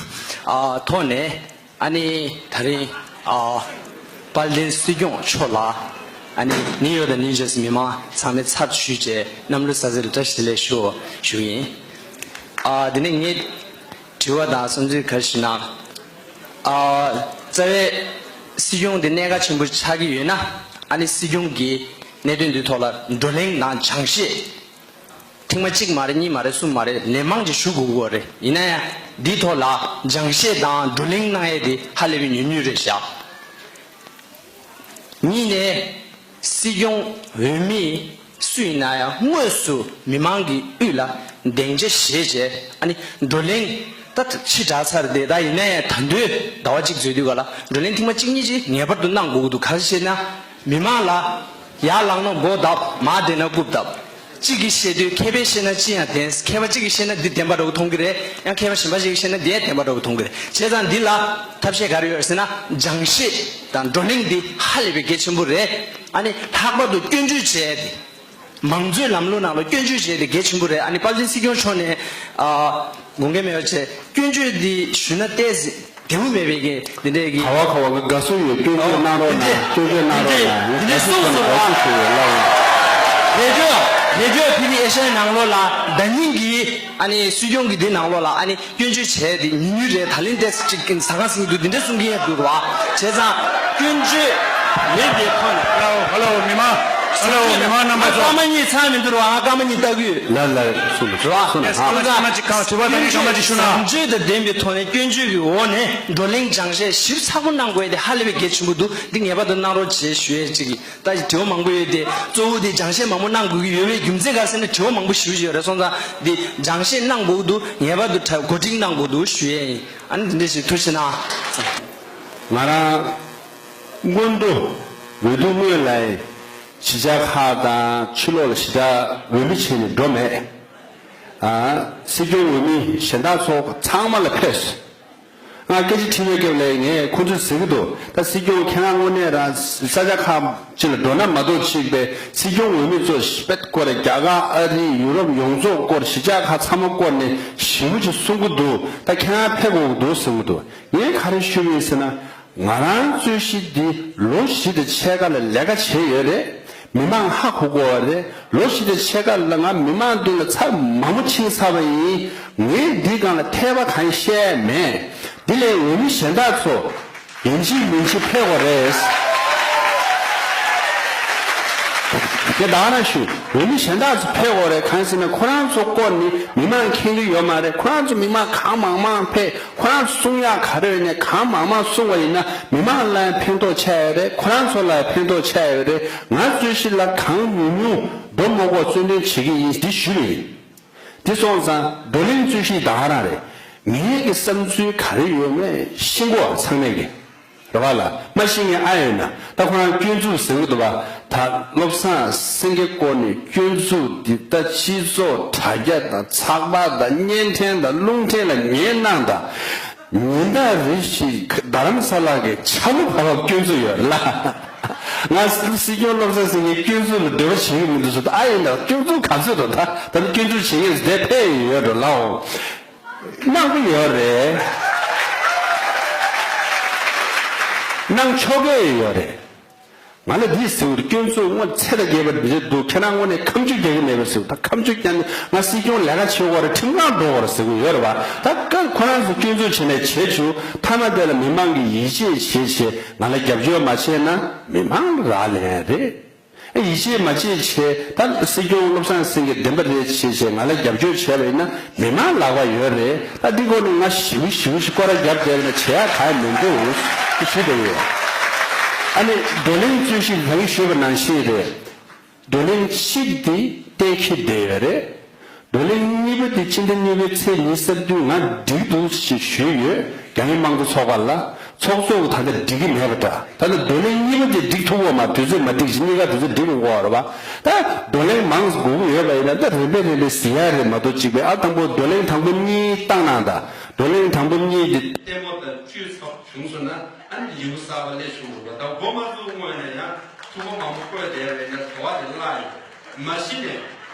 ཨ། ཐོག་ནས་ཨ་ནི་ད་རིང་ཨ་དཔལ་ལྡན་སྲིད་སྐྱོང་མཆོག་ལ་ཨ་ནི་ནིའུ་ཡོག་དང་ནིའུ་ཇར་སི་མི་མང་ཚང་མའི་ཚབ་ཞུས་བྱས་གནམ་ལོ་གསར་ཚེས་ལ་བཀྲ་ཤིས་བདེ་ལེགས་ཞུ་ཞུ་ཡིན། ཨ། དེ་ནས་ངས་དྲི་བ་དང་བསམ་ཚུལ་ག་རེ་ཞུ་ན། ཨ། རྩ་བའི་སྲིད་སྐྱོང་དེ་གནད་འགག་ཆེན་པོ་ཆགས་ཀྱི་ཡོད་ན་ཨ་ནི་སྲིད་སྐྱོང་གི་གནད་དོན་འདིའི་ཐོག་ལ་བགྲོ་གླེང་དང་སྦྱང་བཤད། ཐེངས་མ་གཅིག་མ་རེད། གཉིས་མ་རེད། གསུམ་མ་རེད། ལན་མང་ཅིག་ཞུ་དགོས་ཀྱི་ཡོད་རེད། ཡིན་ན་ཡང་འདིའི་ཐོག་ལ་སྦྱང་བཤད་དང་བགྲོ་གླེང་གནང་ཡས་དེ་ཧ་ལས་པའི་ཉུང་ཉུང་རེད་ཤག་གཉིས་ནས་སྲིད་སྐྱོང་འོས་མི་སུ་ཡིན་ན་ཡང་དངོས་སུ་མི་མང་གི་དབུས་ལ་སྡིངས་ཆ་བཞེས་བྱས་ཨ་ནི་བགྲོ་གླེང་ད་ཕྱི་དྲགས་ཚར་ཏེ། ད་ཡིན་ན་ཡང་ད་དུང་ཟླ་བ་གཅིག་འཛུལ་དུས་ག་ལ་བགྲོ་གླེང་ཐེངས་མ་གཅིག་གཉིས་ཅིག་ངེས་པར་དུ་གནང་དགོས་ཀྱི་འདུག་ག་རེ་བྱས་ན་མི་མང་ལ་ཡར་ལངས་ན་མགོ་བརྡབ། མར་བསྡད་ན་རྐུབ་བརྡབ། གཅིག་གིས་བཤད་དུས་མཁས་པས་བཤད་ན་ཅི་ཡང་བདེན། མཁས་པ་གཅིག་གིས་བཤད་ན་འདི་བདེན་པ་འདྲ་བོ་མཐོང་གི་རེད། ཡང་མཁས་པ་གཞན་པ་ཞིག་གིས་བཤད་ན་འདི་ཡང་བདེན་པ་འདྲ་བོ་མཐོང་གི་རེད། བྱས་ཙང་འདི་ལ་ཐབས་ཤེས་ག་རེ་ཡོད་ཟེར་ན་སྦྱང་བཤད་དང་བགྲོ་གླེང་འདི་ཧ་ལས་པའི་གལ་ཆེན་པོ་རེད། ཨ་ནི་ལྷག་པར་དུ་སྐྱོན་བརྗོད་བྱས་ཏེ་མང་གཙོའི་ལམ་ལུགས་ནང་ལ་སྐྱོན་བརྗོད་བྱས་ཏེ་གལ་ཆེན་པོ་རེད། ཨ་ནི་དཔལ་ལྡན་སྲིད་སྐྱོང་མཆོག་ནས་ཨ་དགོངས་འགལ་མེད་པ་བྱས་སྐྱོན་བརྗོད་འདི་ཞུས་ན་ཏོག་ཙམ་བདེ་པོ་མེད་པའི་གི་འདི་འདྲའི་གི། ག་བ་ག་བ་གི་དགའ་བསུ་ཡོད། སྐྱོན་བརྗོད་གནང་རོགས་གནང་། སྐྱོན་བརྗོད་གནང་རོགས་གནང་། ངས་དགའ་བསུ་ཞུ་བ་དགའ་བསུ་ཞུ་བའི་བླ་འོང་། རེ་ལྟོས། རེ་ལྟོས། ཕི་ནི་ཨེ་ཤ་ཡའི་ནང་ལོགས་ལ་ཟླ་ཉིན་གི་ཨ་ནི་སྲིད་སྐྱོང་གི་འདི་ནང་ལོགས་ལ་ཨ་ནི་སྐྱོན་བརྗོད་བྱས་ཏེ་ཉུང་ཉུང་རེད། ད་ལན་ཏོག་ཙམ་ཅིག་ཟ་ཁང་ཟིན་འདུག་འདི་འདྲ་གསུང་གི་ཡོད་འདུག་ར། བྱས་ཙང་སྐྱོན་བརྗོད་མེད་པའི་ཐོག་ནས། ཧ་ལོ། ཧ་ལོ། མི་མང་། ཧ་ལོ། མི་མང་རྣམ་པ་ཚོ། སྐར་མ་གཉིས་ཚང་མི་འདུག་ར། ང་སྐར་མ་གཉིས་ལྟ་གི་ཡོད། ལ་ལ་གསུང་། ར། སྐར་མ་གཅིག་གང་། དྲི་བ་དང་སྐར་མ་གཅིག་ཞུ་ན། བཟང་སྤྱོད་དང་ལྡན་པའི་ཐོག་ནས་སྐྱོན་བརྗོད་ཀྱི་འོག་ནས་བགྲོ་གླེང་སྦྱང་བཤད་ཞིབ་ཚགས་པོ་གནང་དགོས་ཡ་དེ་ཧ་ལས་པའི་གལ་ཆེན་པོ་འདུག་འདི་ངེས་པར་དུ་གནང་རོགས་བྱེད་ཞུ་ཡས་ཅིག་གིས། ད་དྲི་བ་མང་པོ་ཡོད་དེ། གཙོ་བོ་དེ་སྦྱང་བཤད་མང་པོ་གནང་དགོས་ཀྱི་ཡོད་པའི་རྒྱུ་མཚན་ག་རེ་ཟེར་ན་དྲི་བ་མང་པོ་ཞེ་པོ་ཅིག་ཡོད་རེད། སོང་ཙང་འདི་སྦྱང་བཤད་གནང་དགོས་ཀྱི་འདུག་ངེས་པར་དུ་གྲ་གོ་སྒྲིག་གནང་དགོས་འདུག་ཞུ་ཡས་ཡིན། ཨ་ནི་འདི་འདྲ་ཞིག་ཐུགས་རྗེ་གནང་། ང་རང་སྔོན་འགྲོ་འོས་བསྡུ་སྔོན་ལ་གཞིས་ཆགས་ཁག་དང་ཕྱི་ལོགས་ལ་ཞེ་དྲག་འོས་མི་བྱས་ནས་འགྲོ་མེད། ཨ། སྲིད་སྐྱོང་འོས་མི་གཞན་དག་ཚོ་ཚང་མ་ལ་ཕེབས་སོང་། ང་སྐད་ཆ་དྲི་བའི་སྐབས་ལ་ངས་ཁོང་ཚོས་ཟེར་གྱི་འདུག་ད་སྲིད་སྐྱོང་ཁྱེད་རང་དངོས་གནས་རང་ས་ཆ་ཁག་ཅིག་ལ་འགྲོ་ན་མ་གཏོགས་ཅིག་པའི་སྲིད་སྐྱོང་འོས་མི་ཚོ་ཞི་པད་སྐོར་རྒྱ་གར་ཨ་རི་ཡུ་རོབ་ཡོངས་རྫོགས་སྐོར་གཞིས་ཆགས་ཁག་ཚང་མ་སྐོར་ནས་ཞེ་པོ་ཅིག་གསུང་གི་འདུག་ད་ཁྱེད་རང་ཕེབས་དགོས་ཀྱི་འདུག་གསུང་གི་འདུག་ངས་ག་རེ་ཞུ་གི་ཡིན་ཟེར་ན། ང་རང་རྩོད་གཞི་འདི་ལོ་བཞི་དང་ཕྱེད་ཀ་ལ་ལས་ཀ་བྱས་ཡོད་རེད། མི་མང་ཧ་གོ་གོ་བ་རེད། ལོ་བཞི་དང་ཕྱེད་ཀ་ལ་ང་མི་མང་མདུན་ལ་ཚར་མང་པོ་ཕྱིན་ཚར་བ་ཡིན། ངས་འདི་སྒང་ལ་ཐད་པ་གང་ཡང་བཤད་མེད། འདི་ལས་འོས་མི་གཞན་དག་ཚོ་ཡིན་གཅིག་མིན་གཅིག་ཕེབས་དགོས་རེད། དེ་ད་ག་རང་ཞུ། འོས་མི་གཞན་དག་ཚོ་ཕེབས་དགོས་རེད། གང་ཟེར་ན་ཁོ་རང་ཚོ་སྐོར་ནི་མི་མང་མཁྱེན་གྱི་ཡོད་མ་རེད། ཁོ་རང་ཚོ་མི་མང་གང་མང་མང་ཕེབས། ཁོ་རང་ཚོ་གསུང་ཡག་ག་རེ་ཡོད་ནས་གང་མང་མང་གསུང་བ་ཡིན་ན་མི་མང་ལ་ཡང་ཕན་ཐོགས་ཆགས་ཡོད་རེད། ཁོ་རང་ཚོ་ལ་ཡང་ཕན་ཐོགས་ཆགས་ཡོད་རེད། ང་རྩོད་གཞི་ལ་གང་ཉུང་ཉུང་འགྲོ་མ་དགོས་རྩོད་འདོན་བྱེད་ཀྱི་ཡིན། འདི་ཞུ་རེད། འདི་སོང་ཙང་བགྲོ་གླེང་རྩོད་གཞི་ད་ག་རང་རེད། ངའི་གི་བསམ་ཚུལ་ག་རེ་ཡོད་མེད་ཤེས་དགོས་ཚང་མས་ཀྱི། རེད་བ་ལ། མ་ཤེས་མཁན་ཨ་ཡོད་ན་ད་ཁོ་རང་སྐྱོན་འཛུགས་ཟེར་གི་འདུག་བ། ད་བློ་བཟང་སེང་གེ་སྐོར་ནས་སྐྱོན་འཛུགས་འདི་ད་སྤྱི་ཚོགས་དྲ་རྒྱ་དང་ཚགས་པར་དང་བརྙན་འཕྲིན་དང་རླུང་འཕྲིན་ལ་ཉན་གནང་དང་། ཉིན་ལྟར་རེ་ཞིག་རྡ་རམ་ས་ལ་གི་ཆ་ལུགས་བབ་བབ་སྐྱོན་འཛུགས་ཡོད་ལ། ང་སྲིད་སྐྱོང་བློ་བཟང་སེང་གེ་སྐྱོན་འཛུགས་ལ་འབྲེལ་བ་བྱེད་ཀྱི་མི་འདུག་ཟེར། ཨ་ཡིན་ན་སྐྱོན་འཛུགས་ག་ཚོད་དང་ད་ད་ནི་སྐྱོན་འཛུགས་བྱེད་མཁན་དེ་ཕེབས་ཡོད་འགྲོ་ལའོ། གནང་གི་ཡོད་རེད། གནང་ཆོག་གི་ཡོད་རེད། ང་ལ་འདི་ཟེར་བར་སྐྱོན་འཛུགས་དངོས་ཚད་དང་བརྒལ་བ་འདི་འདྲ་འདུག་ཁྱེད་རང་དངོས་གནས་ཁ་མཆུ་རྒྱག་གི་མེད་པ་ཟེར་བ། ད་ཁ་མཆུ་རྒྱག་ནས་ང་སྲིད་སྐྱོང་ལས་ཀ་བྱེད་དགོས་རེད། ཁྲིམས་ཁང་འགྲོ་དགོས་རེད་ཟེར་གི་ཡོད་རེད་བ། ད་ཀ་ཁོ་རང་ཚོ་སྐྱོན་འཛུགས་བྱས་ནས་བྱས་བྱུང་། མཐའ་མ་དེ་ལ་མི་མང་གིས་ཡིད་ཆེས་བྱས་བྱས་ང་ལ་རྒྱབ་སྐྱོར་མ་བྱས་ན་མི་མང་ལ་རག་ལས་རེད། ཡིད་ཆེས་མ་བྱེད་བྱས་ད་སྲིད་སྐྱོང་བློ་བཟང་སེང་གེ་བདེན་པ་རེད་བྱས་བྱས་ང་ལ་རྒྱབ་སྐྱོར་བྱས་པ་ཡིན་ན་མི་མང་ལག་པ་ཡོད་རེད། ད་འདི་སྐོར་ནས་ང་ཞིབ་ཞིབ་ཞིབ་སྐོར་ར་རྒྱབ་བསྡད་ན་བྱེད་ཡག་གང་ཡང་མི་འདུག་ཞུ་བསྡད་ཡོད། ཨ་ནི་བགྲོ་གླེང་རྩོད་གཞི་ད་གིན་ཞུས་པ་ནང་བཞིན་རེད། བགྲོ་གླེང་གཅིག་འདི་གཏན་འཁེལ་བསྡད་ཡོད་རེད། བགྲོ་གླེང་གཉིས་པ་དེ་སྤྱི་ཟླ་གཉིས་པའི་ཚེས་ཉི་ཤུ་རྩ་བདུན་ང་འགྲིག་འདུག་ཞེས་ཞུས་ཡོད། རྒྱ་མི་དམངས་གཙོ་ཚོགས་པ་ལ། ཚོགས་གཙོ་གི་ད་ལྟ་འགྲིག་གི་མེད་པ་འདྲ། ད་ལྟ་བགྲོ་གླེང་གཉིས་པ་དེ་འགྲིག་ཐུབ་ཀྱི་ཡོད་མ་རེད། དུས་ཚོད་མ་འགྲིག་ཅིག་གཉིས་ཀ་དུས་ཚོད་འགྲིག་དགོས་ཀྱི་ཡོད་རེད་པ། ད་བགྲོ་གླེང་མང་དགོས་ཀྱི་ཡོད་པ་ཡིན་ན་ད་རིམ་པས་རིམ་པས་ཟིན་ཡ་རེད་མ་གཏོགས་གཅིག་པའི་ཨ་དང་པོ་བགྲོ་གླེང་དང་པོ་གཉིས་བཏང་གནང་དང་། བགྲོ་གླེང་དང་པོ་གཉིས་དེ་ལྟད་མོ་དང་བཅུ་ཚོགས་བྱུང་སོང་ན་ཨ་ནི་ལེའུ་གསར་པ་སླེབས་བྱུང་འདུག་པ། ད་འགོ་མ་བཙུགས་སྔོན་ནས་ཡང་ཐུགས་ཁུར་མང་པོ་བསྐོས་བསྡད་པ་ཡིན་ན་དྲི་བ་དེ་བརླག་ཡོད། མ་གཞི་ནས་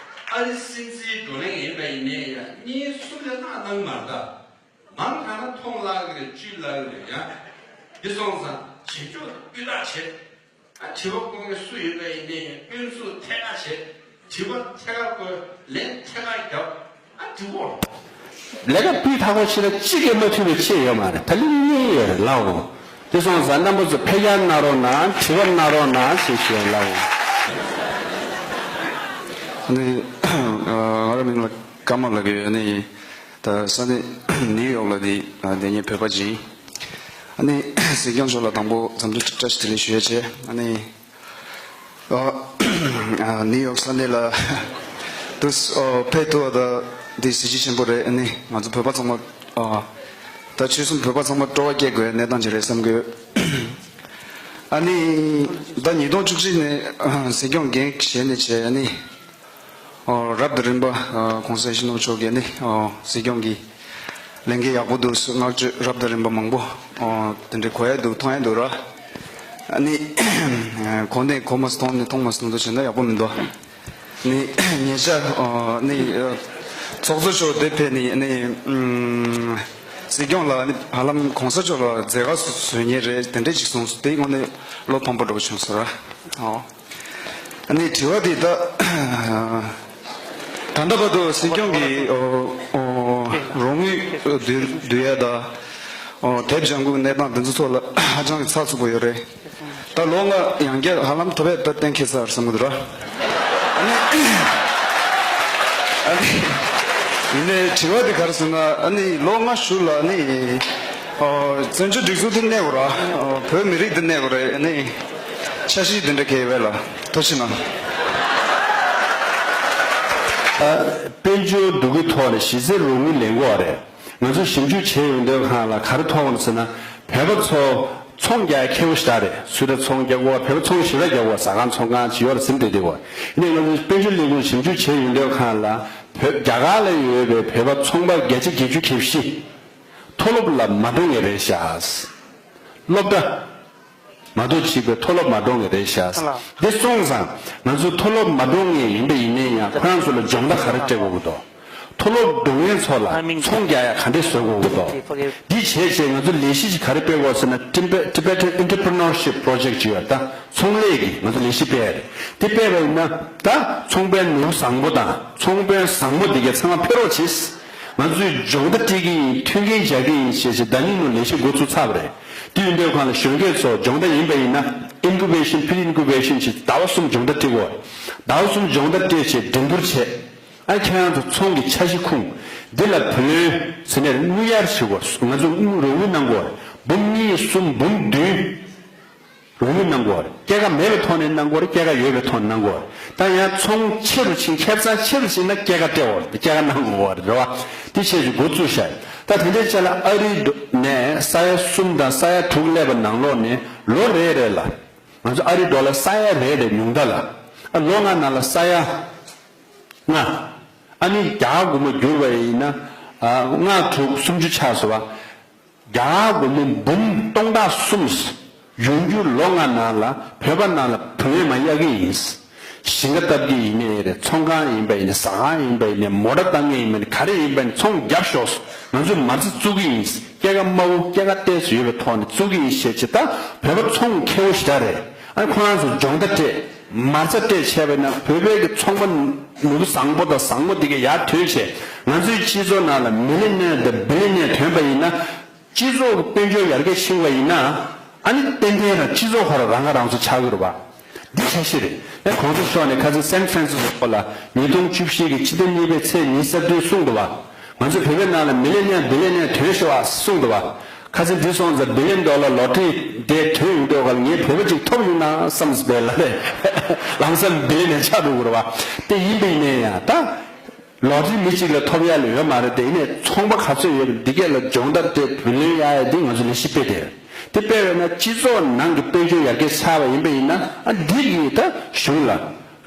ཨ་རི་སྲིད་འཛིན་བགྲོ་གླེང་ཡིན་པ་ཡིན་ནའི་ཡང་གཉིས་གསུམ་ལས་ལྷག་གནང་མ་རེད་ད། མང་དྲགས་ན་མཐོང་བརླག་གི་རེད། བཅུད་བརླག་གི་རེད་ཡ། འདི་སོང་ཙང་བྱེད་ཕྱོགས་སྤུས་དག་བྱེད། ཨ་དྲི་བ་བཀོད་མཁན་སུ་ཡོད་པ་ཡིན་ནའི་སྐྱོན་འཛུགས་ཐད་ཀར་བྱེད། དྲི་བ་ཐད་ཀར་བཀོད། ལན་ཐད་ཀར་རྒྱབ། ཨ་འགྲིག་གོ། ལས་ཀ་སྤུས་དག་པོ་བྱེད་ན་གཅིག་གིས་མ་ཐུབ་པའི་ཆེད་ཡོད་མ་རེད། ད་ལན་གཉིས་ཡོད་རེད་ལའོ། འདི་སོང་ཙང་རྣམ་པ་ཚོ་ཕེབས་རྒྱ་གནང་རོགས་གནང་། དྲི་བ་གནང་རོགས་གནང་ཞེས་ཞུ་ཡ་ལའོ། ཨ་ནི་ང་རང་མིང་ལ་ཀརྨ་ལབ་ཀྱི་ཡོད། ཨ་ནི། ད་ས་གནས་ནིའུ་ཡོག་ལ་དེ་བསྡད་མཁན་བོད་པ་ཅིག་ཨ་ནི་སྲིད་སྐྱོང་མཆོག་ལ་དང་པོ་འཚམས་འདྲི་བཀྲ་ཤིས་བདེ་ལེགས་ཞུ་ཡ་བྱས། ཨ་ནི་ཨ་ནིའུ་ཡོག་ས་གནས་ལ་དུ་ཨོ་ཕེབས་ཐུབ་པ་ད་འདི་གཟི་བརྗིད་ཆེན་པོ་རེད། ཨ་ནི་ང་ཚོ་བོད་པ་ཚང་མ་ཨ་ད་ཆོལ་གསུམ་བོད་པ་ཚང་མ་སྤྲོ་བ་སྐྱེ་དགོས་གནས་སྟངས་ཅིག་རེད་བསམ་གི་ཡོད། ཨ་ནི་ད་ཉིས་སྟོང་བཅུ་གཅིག་ནས་ཨ་སྲིད་སྐྱོང་འགན་བཞེས་ནས་བྱས། ཨ་ནི། ཨོ་རབ་དང་རིམ་པ་ཨ་གོང་ས་སྤྱི་ནོར་མཆོག་གིས་ནི་ཨོ་སྲིད་སྐྱོང་གི་ལས་འགན་ཡག་པོ་འདུག་ཟེར་བསྔགས་བརྗོད་རབ་དང་རིམ་པ་མང་པོ་ཨོ་དེ་འདྲའི་གོ་ཡ་འདུག་མཐོང་ཡ་འདུག་ར། ཨ་ནི་གོ་ནས་གོ་མ་སོང་། མཐོང་ནས་མཐོང་མ་སོང་དུ་བྱས་ན་ཡག་པོ་མི་འདུག་ནི་ཉེ་ཆར་ཨོ་ནི་ཨ་ཚོགས་གཙོ་མཆོག་དེ་ཕེབས་ནི་ནི་ཨམ་སྲིད་སྐྱོང་ལ་ནི་ཧ་ལམ་གོང་ས་མཆོག་ལ་མཛད་དཀའ་བཟོ་མཁན་རེད། དེ་འདྲ་ཅིག་གསུངས་སོང་། དེའི་ངོ་ནས་བློ་ཕམ་པོ་འདྲ་པོ་བྱུང་སོང་ར། ཨོ། ཨ་ནི་དྲི་བ་འདི་ད་ད་ལྟ་བར་དུ་སྲིད་སྐྱོང་གི་ཨོ་ཨོ་རོགས་དངུལ་བསྡུ་བསྡུ་ཡ་དང་ཨོ་དེབ་ལྗང་ཁུ་གནས་སྟངས་འདི་ཚོ་ཐོག་ལ་ཧ་ཅང་གི་ཚགས་ཚུད་པོ་ཡོད་རེད། ད་ལོ་ལྔ་ཡང་བསྐྱར་ཧ་ལམ་ཐོབ་པས་ད་གཏན་འཁེལ་ཚར་བསམ་གི་འདུག་ར། ཨ་ནི་ཨ་ནི་ཡིན་ནའི་དྲི་བ་འདི་ག་རེ་ཟེར་ན། ཨ་ནི་ལོ་ལྔ་གཞུག་ལ་ཨ་ནི་ཨོ་བཙན་བྱོལ་སྒྲིག་འཛུགས་འདི་གནས་དགོས་ར། ཨོ་བོད་མི་རིགས་འདི་གནས་དགོས་རེད། ཨ་ནི། འཆར་གཞི་འདི་འདྲ་གལ་ཡོད་ལ་ཐུགས་རྗེ་གནང་། ཨ། དཔལ་འབྱོར་འདུ་འགོད་ཐོག་ནས་གཞི་རྩའི་རོགས་དངུལ་ལེན་དགོས་པ་རེད། ང་ཚོ་ཞིབ་འཇུག་བྱས་ཡོང་དུས་སྒང་ལ་ག་རེ་མཐོང་བ་ཟེར་ན། བོད་པ་ཚོ་ཚོང་རྒྱག་མཁས་པོ་ཞེ་དྲག་རེད། སུ་ར་ཚོང་རྒྱག་གོ། བོད་པ་ཚོང་ཞེ་དྲག་རྒྱག་གོ། ཟ་ཁང་ཚོང་ཁང་ཅིག་ཡོད་རེད། ཟིན་བསྡད་བསྡད་གོ། ཡིན་ནའི་ང་ཚོ་དཔལ་འབྱོར་ལས་ཁུངས་ཞིབ་འཇུག་བྱས་ཡོང་དུས་སྒང་ལ་བོད་རྒྱ་གར་ལ་ཡོད་པའི་བོད་པ་ཚོང་པ་བརྒྱ་ཆ་བརྒྱད་ཅུ་གྱ་བཞི་མཐོ་སློབ་ལ་མ་འགྲོ་མཁན་རེད་ཤག་སློབ་གྲྭ། མ་གཏོགས་གཅིག་པའི་མཐོ་སློབ་མ་འགྲོ་མཁན་རེད་ཤག་འདི་སོང་ཙང་ང་ཚོ་མཐོ་སློབ་མ་འགྲོ་མཁན་ཡིན་པ་ཡིན་ནའི་ཡང་ཁོ་རང་ཚོ་ལ་སྦྱོང་བརྡར་ག་རེ་སྤྲད་དགོས་ཀྱི་འདུག་མཐོ་སློབ་འགྲོ་མཁན་ཚོ་ལ་ཚོང་རྒྱག་ཡ་ག་འདྲས་བཟོ་དགོས་ཀྱི་འདུག་འདི་བྱས་བྱས་ང་ཚོ་ལས་གཞི་ཞིག་ག་རེ་སྤེལ་དགོས་ཟེར་ན། Tibet- Tibetan Entrepreneurship Project ཅིག་ཡོད་ད། ཚོང་ལས་ཀྱི་ང་ཚོ་ལས་གཞི་སྤེལ་ཡ་རེད། དེ་སྤེལ་བ་ཡིན་ན་ད་ཚོང་པའི་ནོར་བཟང་པོ་དང་ཚོང་དཔོན་བཟང་པོ་འདི་གའི་ཚང་མ་ཕེབས་རོགས་བྱེད། ང་ཚོས་སྦྱོང་བརྡར་སྤྲད་ཀྱི་ཡིན། མཐུན་རྐྱེན་སྦྱར་གྱི་ཡིན་ཞེས་བྱས་ཟླ་ཉིན་ནང་ལས་གཞི་འགོ་ཚུགས་ཚར་བ་རེད། དེ་ཡིན་དུས་སྒང་ལ་གཞོན་སྐྱེས་ཚོ་སྦྱོང་བརྡར་ཡིན་པ་ཡིན་ན་ཨིན་ཀུ་བེ་ཤིན་པི་རི་ཨིན་ཀུ་བེ་ཤིན་ཞེས་ཟླ་བ་གསུམ་སྦྱོང་བརྡར་སྤྲད་དགོས། ཟླ་བ་གསུམ་སྦྱོང་བརྡར་སྤྲད་བྱས་འགྲན་བསྡུར་བྱས། ཨ་ཁྱེད་རང་ཚོ་ཚོང་གི་འཆར་གཞི་ཁུངས་འདི་ལ་བུ་ལོན་ཟེར་ནས་དངུལ་གཡར་བྱེད་དགོས། ང་ཚོ་དངུལ་རོགས་དངུལ་གནང་དགོས། འབུམ་གཉིས་གསུམ་འབུམ་བདུན་རོགས་དངུལ་གནང་དགོས། སྐྱེད་ཀ་མེད་པའི་ཐོག་ནས་གནང་དགོས། སྐྱེད་ཀ་ཡོད་པའི་ཐོག་ནས་གནང་དགོས། ད་ཡང་ཚོང་ཆེ་རུ་ཕྱིན། ཁེ་བཟང་ཆེ་རུ་ཕྱིན་ན་སྐྱེད་ཀ་སྤྲད་དགོས། སྐྱེད་ཀ་གནང་དགོས་རེད་བ། དེ་བྱས་ཀྱི་འགོ་བཙུགས་ཤག་ད་དེ་འདྲའི་ཆ་ལ་ཨ་རི་ནས་ས་ཡ་གསུམ་དང་ས་ཡ་དྲུག་སླེབས་པ་ནང་ལོགས་ནས་ལོ་རེ་རེ་ལ། ང་ཚོ་ཨ་རི་ཌོ་ལར་ས་ཡ་རེ་རེ་ཉུང་མཐའ་ལ། ཨ་ལོ་ལྔ་ནང་ལ་ས་ཡ་ལྔ། ཨ་ནི་རྒྱ་གར་སྒོར་མོ་བསྒྱུར་བ་ཡིན་ན། ཨ་ལྔ་དྲུག་སུམ་ཅུ་ཆགས་སོང་བ། རྒྱ་གར་སྒོར་མོ་འབུམ་སྟོང་ཕྲག་གསུམ་ཡོང་རྒྱུ་ལོ་ལྔ་ནང་ལ་བོད་པ་ནང་ལ་བུ་ལོན་མར་གཡར་གྱི་ཡིན། ཞིང་ཁ་བཏབ་ཀྱི་ཡིན་ནའི་རེད། ཚོང་ཁང་ཡིན་པ་ཡིན་ནའི། ཟ་ཁང་ཡིན་པ་ཡིན་ནའི། མོ་ཊ་བཏང་མཁན་ཡིན་པ་ཡིན་ནའི། ག་རེ་ཡིན་པ་ཡིན་ནའི་ཚོང་རྒྱབ་ཤོག་ང་ཚོས་མ་རྩ་བཙུགས་ཀྱི་ཡིན། སྐྱེད་ཀ་དམའ་བོ་སྐྱེད་ཀ་ཏོག་ཙམ་ཡོད་པའི་ཐོག་ནས་བཙུགས་ཀྱི་ཡིན་ཞེས་བྱས། ད་བོད་པ་ཚོང་མཁས་པོ་ཞེ་དྲག་རེད། ཨ་ཁོ་རང་ཚོ་སྦྱོང་བརྡར་སྤྲད། མ་རྩ་སྤྲད་བྱས་པ་ཡིན་ན། བོད་པའི་གི་ཚོང་པ་ནོར་བུ་བཟང་པོ་དང་བཟང་མོ་དེ་གས་ཡར་ཐོན་བྱས། ང་ཚོའི་སྤྱི་ཚོགས་ནང་ལ་མི་ལི་ནེར་དང་བི་ལི་ནེར་ཐོན་པ་ཡིན་ན། སྤྱི་ཚོགས་ཀྱི་དཔལ་འབྱོར་ཡར་རྒྱས་ཕྱིན་པ་ཡིན་ན། ཨ་ནི་ཏན་ཏན་རང་སྤྱི་ཚོགས་ཁོ་རང་རང་ཁ་རང་གསོ་ཆགས་ཀྱི་རེད་པ། འདི་འཆར་གཞི་རེད། ཡང་གོང་ས་མཆོག་ནས་ཁ་སང་སན་ཧྥ་རན་སི་སྐོ་ལ་ཉིས་སྟོང་བཅུ་བཞི་གི་ཕྱི་ཟླ་གཉིས་པའི་ཚེས་ཉི་ཤུ་རྩ་བདུན་གསུངས་འདུག་བ། ང་ཚོ་བོད་པའི་ནང་ལ་མི་ལི་ནེར་བི་ལི་ནེར་ཐོན་ཤོག་ཨ་གསུངས་འདུག་བ། ཁ་སང་འདི་སོང་ཙང་བི་ལི་ཡན་ཌོ་ལར་ལོ་ཊ་རི་དེ་ཐོན་ཡོང་དུས་ག་ལ་ངས་བོད་པ་ཅིག་ཐོབ་ཡོང་ན་བསམ་སོང་བས་ལ་རེད། ལམ་སང་བི་ལི་ནེར་ཆགས་འགྲོ་གི་རེད་བ། དེ་ཡིན་པ་ཡིན་ནའི་ཡང་ད། ལོ་ཊ་རི་མི་གཅིག་ལ་ཐོབ་ཡ་ལ་ཡོད་མ་རེད་དེ། ཡིན་ནའི་ཚོང་པ་ག་ཚོད་ཡོད་པ་འདི་གས་ལ་སྦྱོང་བརྡར་སྤྲད། བུ་ལོན་གཡར་ཡ་འདི་ང་ཚོ་ལས་གཞི་སྤེལ་དེ། དེ་སྤེལ་བས་ན་སྤྱི་ཚོགས་ནང་གི་དཔལ་འབྱོར་ཡར་རྒྱས་ཆགས་པ་ཡིན་པ་ཡིན་ན། ཨ་འདི་གིས་ད་གཞུང་ལ་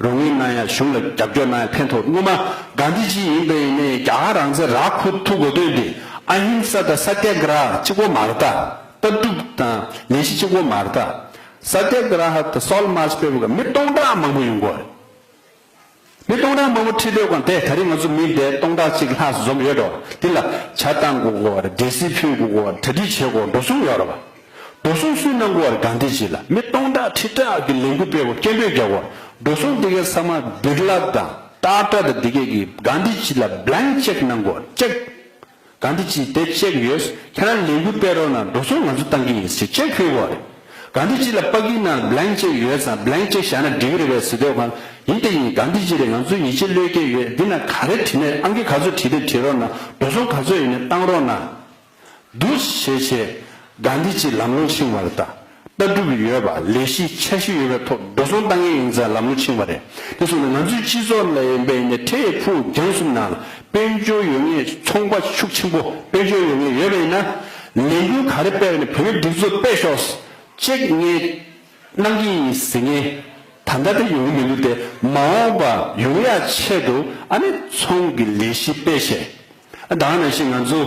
རོགས་དངུལ་གནང་ཡ། གཞུང་ལ་རྒྱབ་སྐྱོར་གནང་ཡ་ཕན་ཐོགས། སྔོན་མ་གྷན་དྷི་ཇི་ཡིན་པ་ཡིན་ནའི་རྒྱ་གར་རང་བཙན་རག་ཁུ་ཐུག་དགོས་དོན་དེ་ཨ་ཧིང་ས་དང་ས་ཏྱ་གྷ་ར་གཅིག་པོ་མ་རེད་ད། ལྟ་གྲུབ་དང་ལས་གཞི་གཅིག་པོ་མ་རེད་ད། ས་ཏྱ་གྷ་ར་དང་སོལཊ་མཱར་ཆི་སྤེལ་བ་ག་མི་སྟོང་ཕྲག་མང་པོ་ཡོང་གི་རེད། མི་སྟོང་ཕྲག་མང་པོ་ཁྲིད་འདོད་གང་དེ། ད་རིང་ང་ཚོ་མི་དེ་སྟོང་ཕྲག་གཅིག་ལྷག་འཛོམས་ཡོད་འགྲོ། འདི་ལ་ཇ་བཏང་དགོས་གོ་བ་རེད། འབྲས་སིལ་ཕུལ་དགོས་གོ་བ་རེད། གྲ་སྒྲིག་བྱེད་དགོས། འགྲོ་སོང་ཡོད་རེད་བ། འགྲོ་སོང་སུས་གནང་དགོས་བ་རེད། གྷན་དྷི་ཇི་ལ་མི་སྟོང་ཕྲག་ཁྲི་ཕྲག་གི་ལས་འགུལ་སྤེལ་དགོས། སྐད་འབོད་རྒྱག་དགོས། འགྲོ་སོང་འདི་གའི་ཚང་མ་བིར་ལ་དང་ཊ་ཊ་དང་འདི་གས་ཀྱིས་གྷན་དྷི་ཇི་ལ་བྷི་ལེངྐ་ཅེག་གནང་དགོས། ཅེག་གྷན་དྷི་ཇི་དེ་ཅེག་ཡོད། ཁྱེད་རང་ལས་འགུལ་སྤེལ་རོགས་གནང་། འགྲོ་སོང་ང་ཚོ་བཏང་གི་ཡིན་ཟེར་ཅེག་ཕུལ་བ་རེད། གྷན་དྷི་ཇི་ལ་པ་ཀི་ནང་བྷི་ལེངྐ་ཅེག་ཡོད་ཙང་བྷི་ལེངྐ་ཅེག་བཞག་ན་འགྲིག་གི་རེད་པས་ཟེར་དུས་གང་ཡིན་དེ་ཡིན། གྷན་དྷི་ཇི་རེད། ང་ཚོ་ཡིད་ཆེས་བློས་འགེལ་ཡོད། འདི་ན་ག་རེ་བྲིས་ནས་ཨང་ཀི་ག་ཚོད་བྲིས་ཏེ་བྲིས་རོགས་གནང་། འགྲོ་སོང་ག་ཚོད་ཡིན་ནས་བཏང་རོགས་གནང་། འདུག་བྱས་བྱས་གྷན་དྷི་ཇི་ལམ་ལྷོང་ཕྱིན་པ་རེད་ད། ལྟ་གྲུབ་ཡོད་པ། ལས་གཞི་འཆར་གཞི་ཡོད་པའི་ཐོག་འགྲོ་སོང་བཏང་མཁན་ཡིན་ཙང་ལམ་ལྷོང་ཕྱིན་པ་རེད། དེ་སོང་ན་ང་ཚོའི་སྤྱི་ཚོགས་ལ་ཡིན་པ་ཡིན་ནའི་འཕྲལ་ཕུགས་རྒྱང་གསུམ་ནང་ལ་དཔལ་འབྱོར་ཡོད་མཁན་ཚོང་པ་ཤུགས་ཆེན་པོ་དཔལ་འབྱོར་ཡོད་མཁན་ཡོད་པ་ཡིན་ན། ལས་འགུལ་ག་རེ་སྤེལ་བ་ནས་བོད་མིའི་སྒྲིག་འཛུགས་སྤེལ་ཤོག་ཅེག་ངས་གནང་གི་ཡིན་ཟེར་མཁན་ད་ལྟ་དེ་ཡོང་གི་མི་འདུག་སྟེ། མ་འོངས་པ་ཡོང་ཡ་ཆེད་དུ་ཨ་ནི་ཚོང་གི་ལས་གཞི་སྤེལ་བྱས། ད་ག་ནང་བཞིན་ང་ཚོ་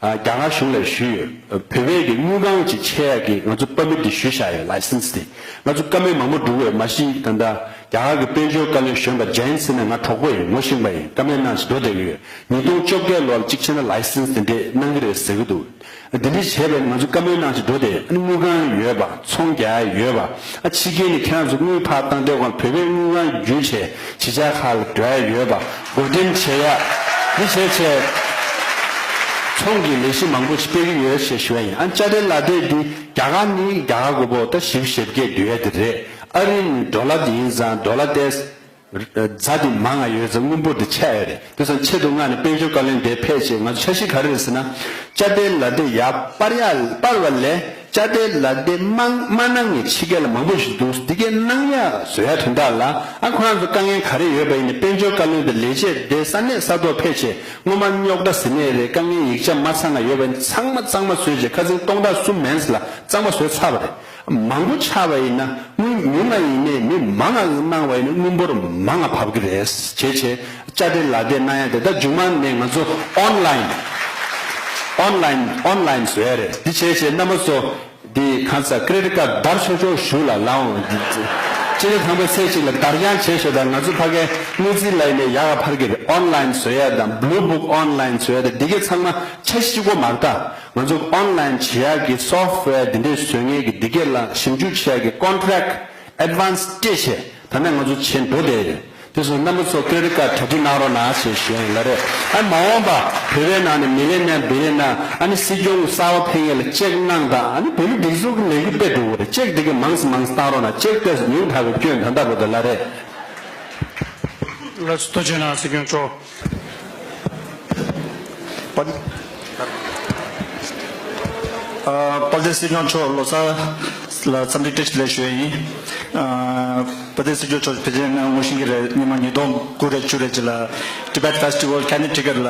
ཨ་རྒྱ་གར་གཞུང་ལ་ཞུས་ཡོད། བོད་པའི་གི་དངུལ་ཁང་ཅིག་ཕྱེ་ཡ་གི་ང་ཚོ་པར་མིཊ་དེ་ཞུས་བཞག་ཡོད། ལའི་སེན་སི་དེ། ང་ཚོ་བཀའ་མོལ་མང་པོ་འགྲོ་གི་ཡོད། མ་གཞི་ད་ལྟ་རྒྱ་གར་གི་དཔལ་འབྱོར་བཀའ་བློན་གཞོན་པ་ཇེན་སི་ནས་ང་གྲོགས་པོ་ཡིན། ངོ་ཤེས་པ་ཡིན། བཀའ་མོལ་གནང་ཞིག་འགྲོ་བསྡད་ཀྱི་ཡོད། ཉིས་སྟོང་བཅོ་བརྒྱད་ལོ་ལ་གཅིག་ཕྱིན་ན་ལའི་སེན་སི་དེ་འདྲས་གནང་གི་རེད་ཟེར་གི་འདུག་འདི་འདྲས་བྱས་པས་ང་ཚོ་བཀའ་མོལ་གནང་ཞིག་འགྲོ་དེ། ཨ་ནི་དངུལ་ཁང་ཡོད་པ། ཚོང་རྒྱག་ཡ་ཡོད་པ། ཨ་ཕྱི་རྒྱལ་ནས་ཁྱེད་རང་ཚོ་དངུལ་ཕར་བཏང་དེ་གང་བོད་པའི་དངུལ་ཁང་བརྒྱུད་བྱས་གཞིས་ཆགས་ཁག་ལ་འགྲོ་ཡ་ཡོད་པ། བགོ་འགྲེམས་བྱེད་ཡ། འདི་བྱས་བྱས་ཚོང་གི་ལས་གཞི་མང་པོ་ཞིག་སྤེལ་གི་ཡོད་ཞེས་ཞུ་བ་ཡིན། ཨ་ཅ་ཏེ་ལ་ཏེ་འདི་རྒྱ་གར་ནི་རྒྱ་གར་དགོས་པོ་ད་ཞིབ་ཞིབ་སྐད་འདུས་ཡ་དེ་རེད། ཨ་རི་ནི་ཌོ་ལར་དེ་ཡིན་ཙང་ཌོ་ལར་ཏེ། རྫ་དེ་མང་ང་ཡོད་ཙང་དངུལ་འབོར་དེ་ཆག་ཡོད་རེད། དེ་སང་ཆེད་དུ་མངགས་ནས་དཔལ་འབྱོར་བཀའ་བློན་དེ་ཕེབས་བྱས། ང་ཚོ་འཆར་གཞི་ག་རེ་རེད་ཟེར་ན། ཅ་ཏེ་ལ་ཏེ་ཡར་སྤར་ཡ་སྤར་བ་ལས་ཅ་ཏེ་ལ་ཏེ་མ་མ་གནང་ངེས་ཕྱི་རྒྱལ་ལ་མང་པོ་ཞིག་འདུག་འདི་གས་གནང་ཡ་བཟོ་ཡ་དོན་དག་ལ་ཨ་ཁོ་རང་ཚོ་དཀའ་ངལ་ག་རེ་ཡོད་པ་ཡིན་ན་དཔལ་འབྱོར་བཀའ་བློན་དེ་ལས་བྱེད་དེ་ས་གནས་ས་ཐོག་ཕེབས་བྱས། སྔོན་མ་རྙོག་དྲ་ཟེར་ནས་རེད། དཀའ་ངལ་ཡིག་ཆ་མ་ཚང་ང་ཡོད་པ་ཡིན་ཚང་མ་གཙང་མ་བཟོས་བྱས། ཁ་སང་སྟོང་ཕྲག་གསུམ་མིན་ལ་གཙང་མ་བཟོས་ཚར་བ་རེད། མང་པོ་ཆགས་པ་ཡིན་ན་དངུལ་མི་མང་ཡིན་ནའི་མི་མང་ང་གནང་བ་ཡིན་ན་དངུལ་འབོར་མང་ང་བབས་ཀྱི་རེད། བྱས་བྱས་ཅ་ཏེ་ལ་ཏེ་གནང་ཡ་དེ་ད་མཇུག་མ་ནས་ང་ཚོ་ཨོན་ལའིན་ཨོན་ལའིན་ཨོན་ལའིན་བཟོ་ཡ་རེད། འདི་བྱས་བྱས་རྣམ་པ་ཚོ་འདི་གང་ས་ཀེ་རེ་ཌིཊ་ཀཌ་བརྡར་ཆོག་ཆོག་ཞུ་ལ་ལའོ། སྤྱི་ཟླ་དང་པོའི་ཚེས་གཅིག་ལ་བརྡར་རྐྱང་བྱས་ཤོག་དང་། ང་ཚོ་ཕ་གའི་དངུལ་རྩིས་ལ་ཡིན་ནའི་ཡག་ག་འཕར་གྱི་རེད། ཨོན་ལའིན་བཟོ་ཡ་དང་བླུ་བུག་ཨོན་ལའིན་བཟོ་ཡ་དང་འདི་གས་ཚང་མ་འཆར་གཞི་གཅིག་པོ་མ་རེད་ད། ང་ཚོ་ཨོན་ལའིན་བྱེད་ཡག་གི་སོཕ་ཝེར་འདི་འདྲས་བཟོ་མཁན་གྱི་འདི་གས་ལ་ཞིབ་འཇུག་བྱེད་ཡག་གི་ཀོན་ཊེག་ཨེཌ་ཝན་སི་སྤྲད་བྱས་ད་ནས་ང་ཚོ་བྱེད་འགྲོ་བསྡད་ཡོད། དེ་ཚོ་རྣམ་པ་ཚོ་ཀེ་རེ་ཌིཊ་ཀཌ་གྲ་སྒྲིག་གནང་རོགས་གནང་ཞེས་ཞུ་ཡ་ཡིན་ལ་རེད། ཨ་མ་འོངས་པ་བོད་པའི་ནང་ནས་མི་ལི་ནེར་བི་ལི་ནེར་ཨ་ནི་སྲིད་སྐྱོང་གསར་པ་ཕེབས་མཁན་ལ་ཅེག་གནང་དང་། ཨ་ནི་བོད་མི་སྒྲིག་འཛུགས་ཀྱི་ལས་འགུལ་སྤེལ་འགྲོ་གི་རེད། ཅེག་དེ་གས་མང་ཙམ་མང་ཙམ་བཏང་རོགས་གནང་། ཅེག་དེ་ཉུང་དྲགས་པའི་སྐྱོན་ད་ལྟ་བར་དུ་ལ་རེད། ལགས་སོ། ཐུགས་རྗེ་གནང་། སྲིད་སྐྱོང་མཆོག་དཔལ་ལྡན་སྲིད་སྐྱོང་མཆོག་ལོ་གསར་ལ་འཚམས་འདྲི་བཀྲ་ཤིས་བདེ་ལེགས་ཞུ་ཡ་ཡིན། ཨ། དཔལ་ལྡན་སྲིད་སྐྱོང་མཆོག་ཕལ་ཆེར་ང་ངོ་ཤེས་ཀྱི་རེད། ཉི་མ་ཉིས་སྟོང་དགུ་རེད་བཅུ་རེད་ཅིག་ལ་Tibet Festival Connecticut ལ་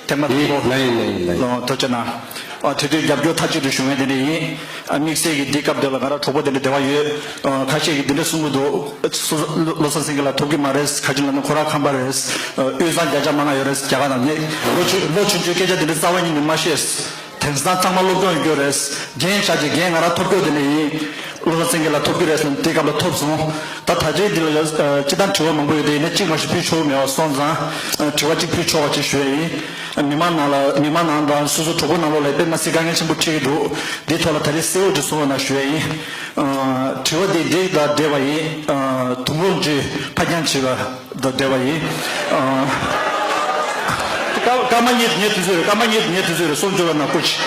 ཐེངས་མ་དང་པོ། ལགས་ཡིན། ལགས་ཡིན། ལགས་ཡིན། ལགས་ཡིན། ཐུགས་རྗེ་གནང་། ཨ། དེ་དུས་རྒྱབ་སྐྱོར་མཐའ་གཅིག་ཏུ་ཞུ་མཁན་དེ་འདྲ་ཡིན། ཨ། དམིགས་བསལ་གྱི་འདི་སྐབས་འདི་ལ་ང་རང་གྲོགས་པོ་དེ་འདྲ་འབྲེལ་བ་ཡོད། ཨ། ཁ་ཤས་ཀྱིས་འདི་འདྲ་གསུང་གི་འདུག། སོ་སོ་བློ་བློ་བཟང་སེང་གེ་ལགས་ཐོབ་ཀྱི་མ་རེད། ག་ཅི་ལབ་ན་ཁོ་རང་ཁམས་པ་རེད། ཨ། དབུས་གཙང་བརྒྱ་ཆ་མང་ང་ཡོད་རེད། རྒྱ་གར་ནང་ནས་ལོ་ཆུང་ལོ་ཆུང་ཆུང་སྐད་ཆ་འདི་འདྲ་རྩ་བ་ཉིད་ནས་མ་བཤད། དེང་སང་ཚང་མ་སློབ་སྦྱོང་ཡོད་རྒྱུ་རེད། རྒན་བྱས་ཀྱི་རྒན་ང་རང་ཐོབ་རྒྱུ་དེ་འདྲ་ཡིན། བློ་བཟང་སེང་གེ་ལགས་ཐོབ་རྒྱུ་རེད་ཟེར་ནས་དེ་སྐབས་ལ་ཐོབ་སོང་། ད་ད་ཆའི་འདི་ལ་ཡ། ཨ། སྤྱིར་བཏང་དྲི་བ་མང་པོ་ཡོད་དེ་ཡིན་ན་གཅིག་མ་ཞིག་ཕུལ་ཆོག་མེད་པ་སོང་ཙང་། ཨ། དྲི་བ་གཅིག་ཕུལ་ཆོག་པ་ཅིག་ཞུ་ཡ་ཡིན། མི་མང་ནང་ལ་མི་མང་ནང་དང་སོ་སོ་གྲོགས་པོ་ནང་ལོགས་ལ་དཔེ་མ་སྲིད་དཀའ་ངལ་ཆེན་པོ་འཕྲད་ཀྱི་འདུག། འདིའི་ཐོག་ལ་ད་རེས་གསལ་བོ་ཅིག་གསུང་རོགས་གནང་ཞུ་ཡ་ཡིན། ཨ། དྲི་བ་འདི་འདི་དང་འབྲེལ་བ་ཡིན། ཨ། དུག་སྦྲུལ་མགྲིན་ཕར་འགྱངས་བྱས་པ་དང་འབྲེལ་བ་ཡིན། ཨ། སྐར་སྐར་མ་གཉིས་ངའི་དུས་ཚོད་རེད། སྐར་མ་གཉིས་ངའི་དུས་ཚོད་རེད། གསུང་ཆོག་པ་གནང་། སྐུ་མཁྱེན།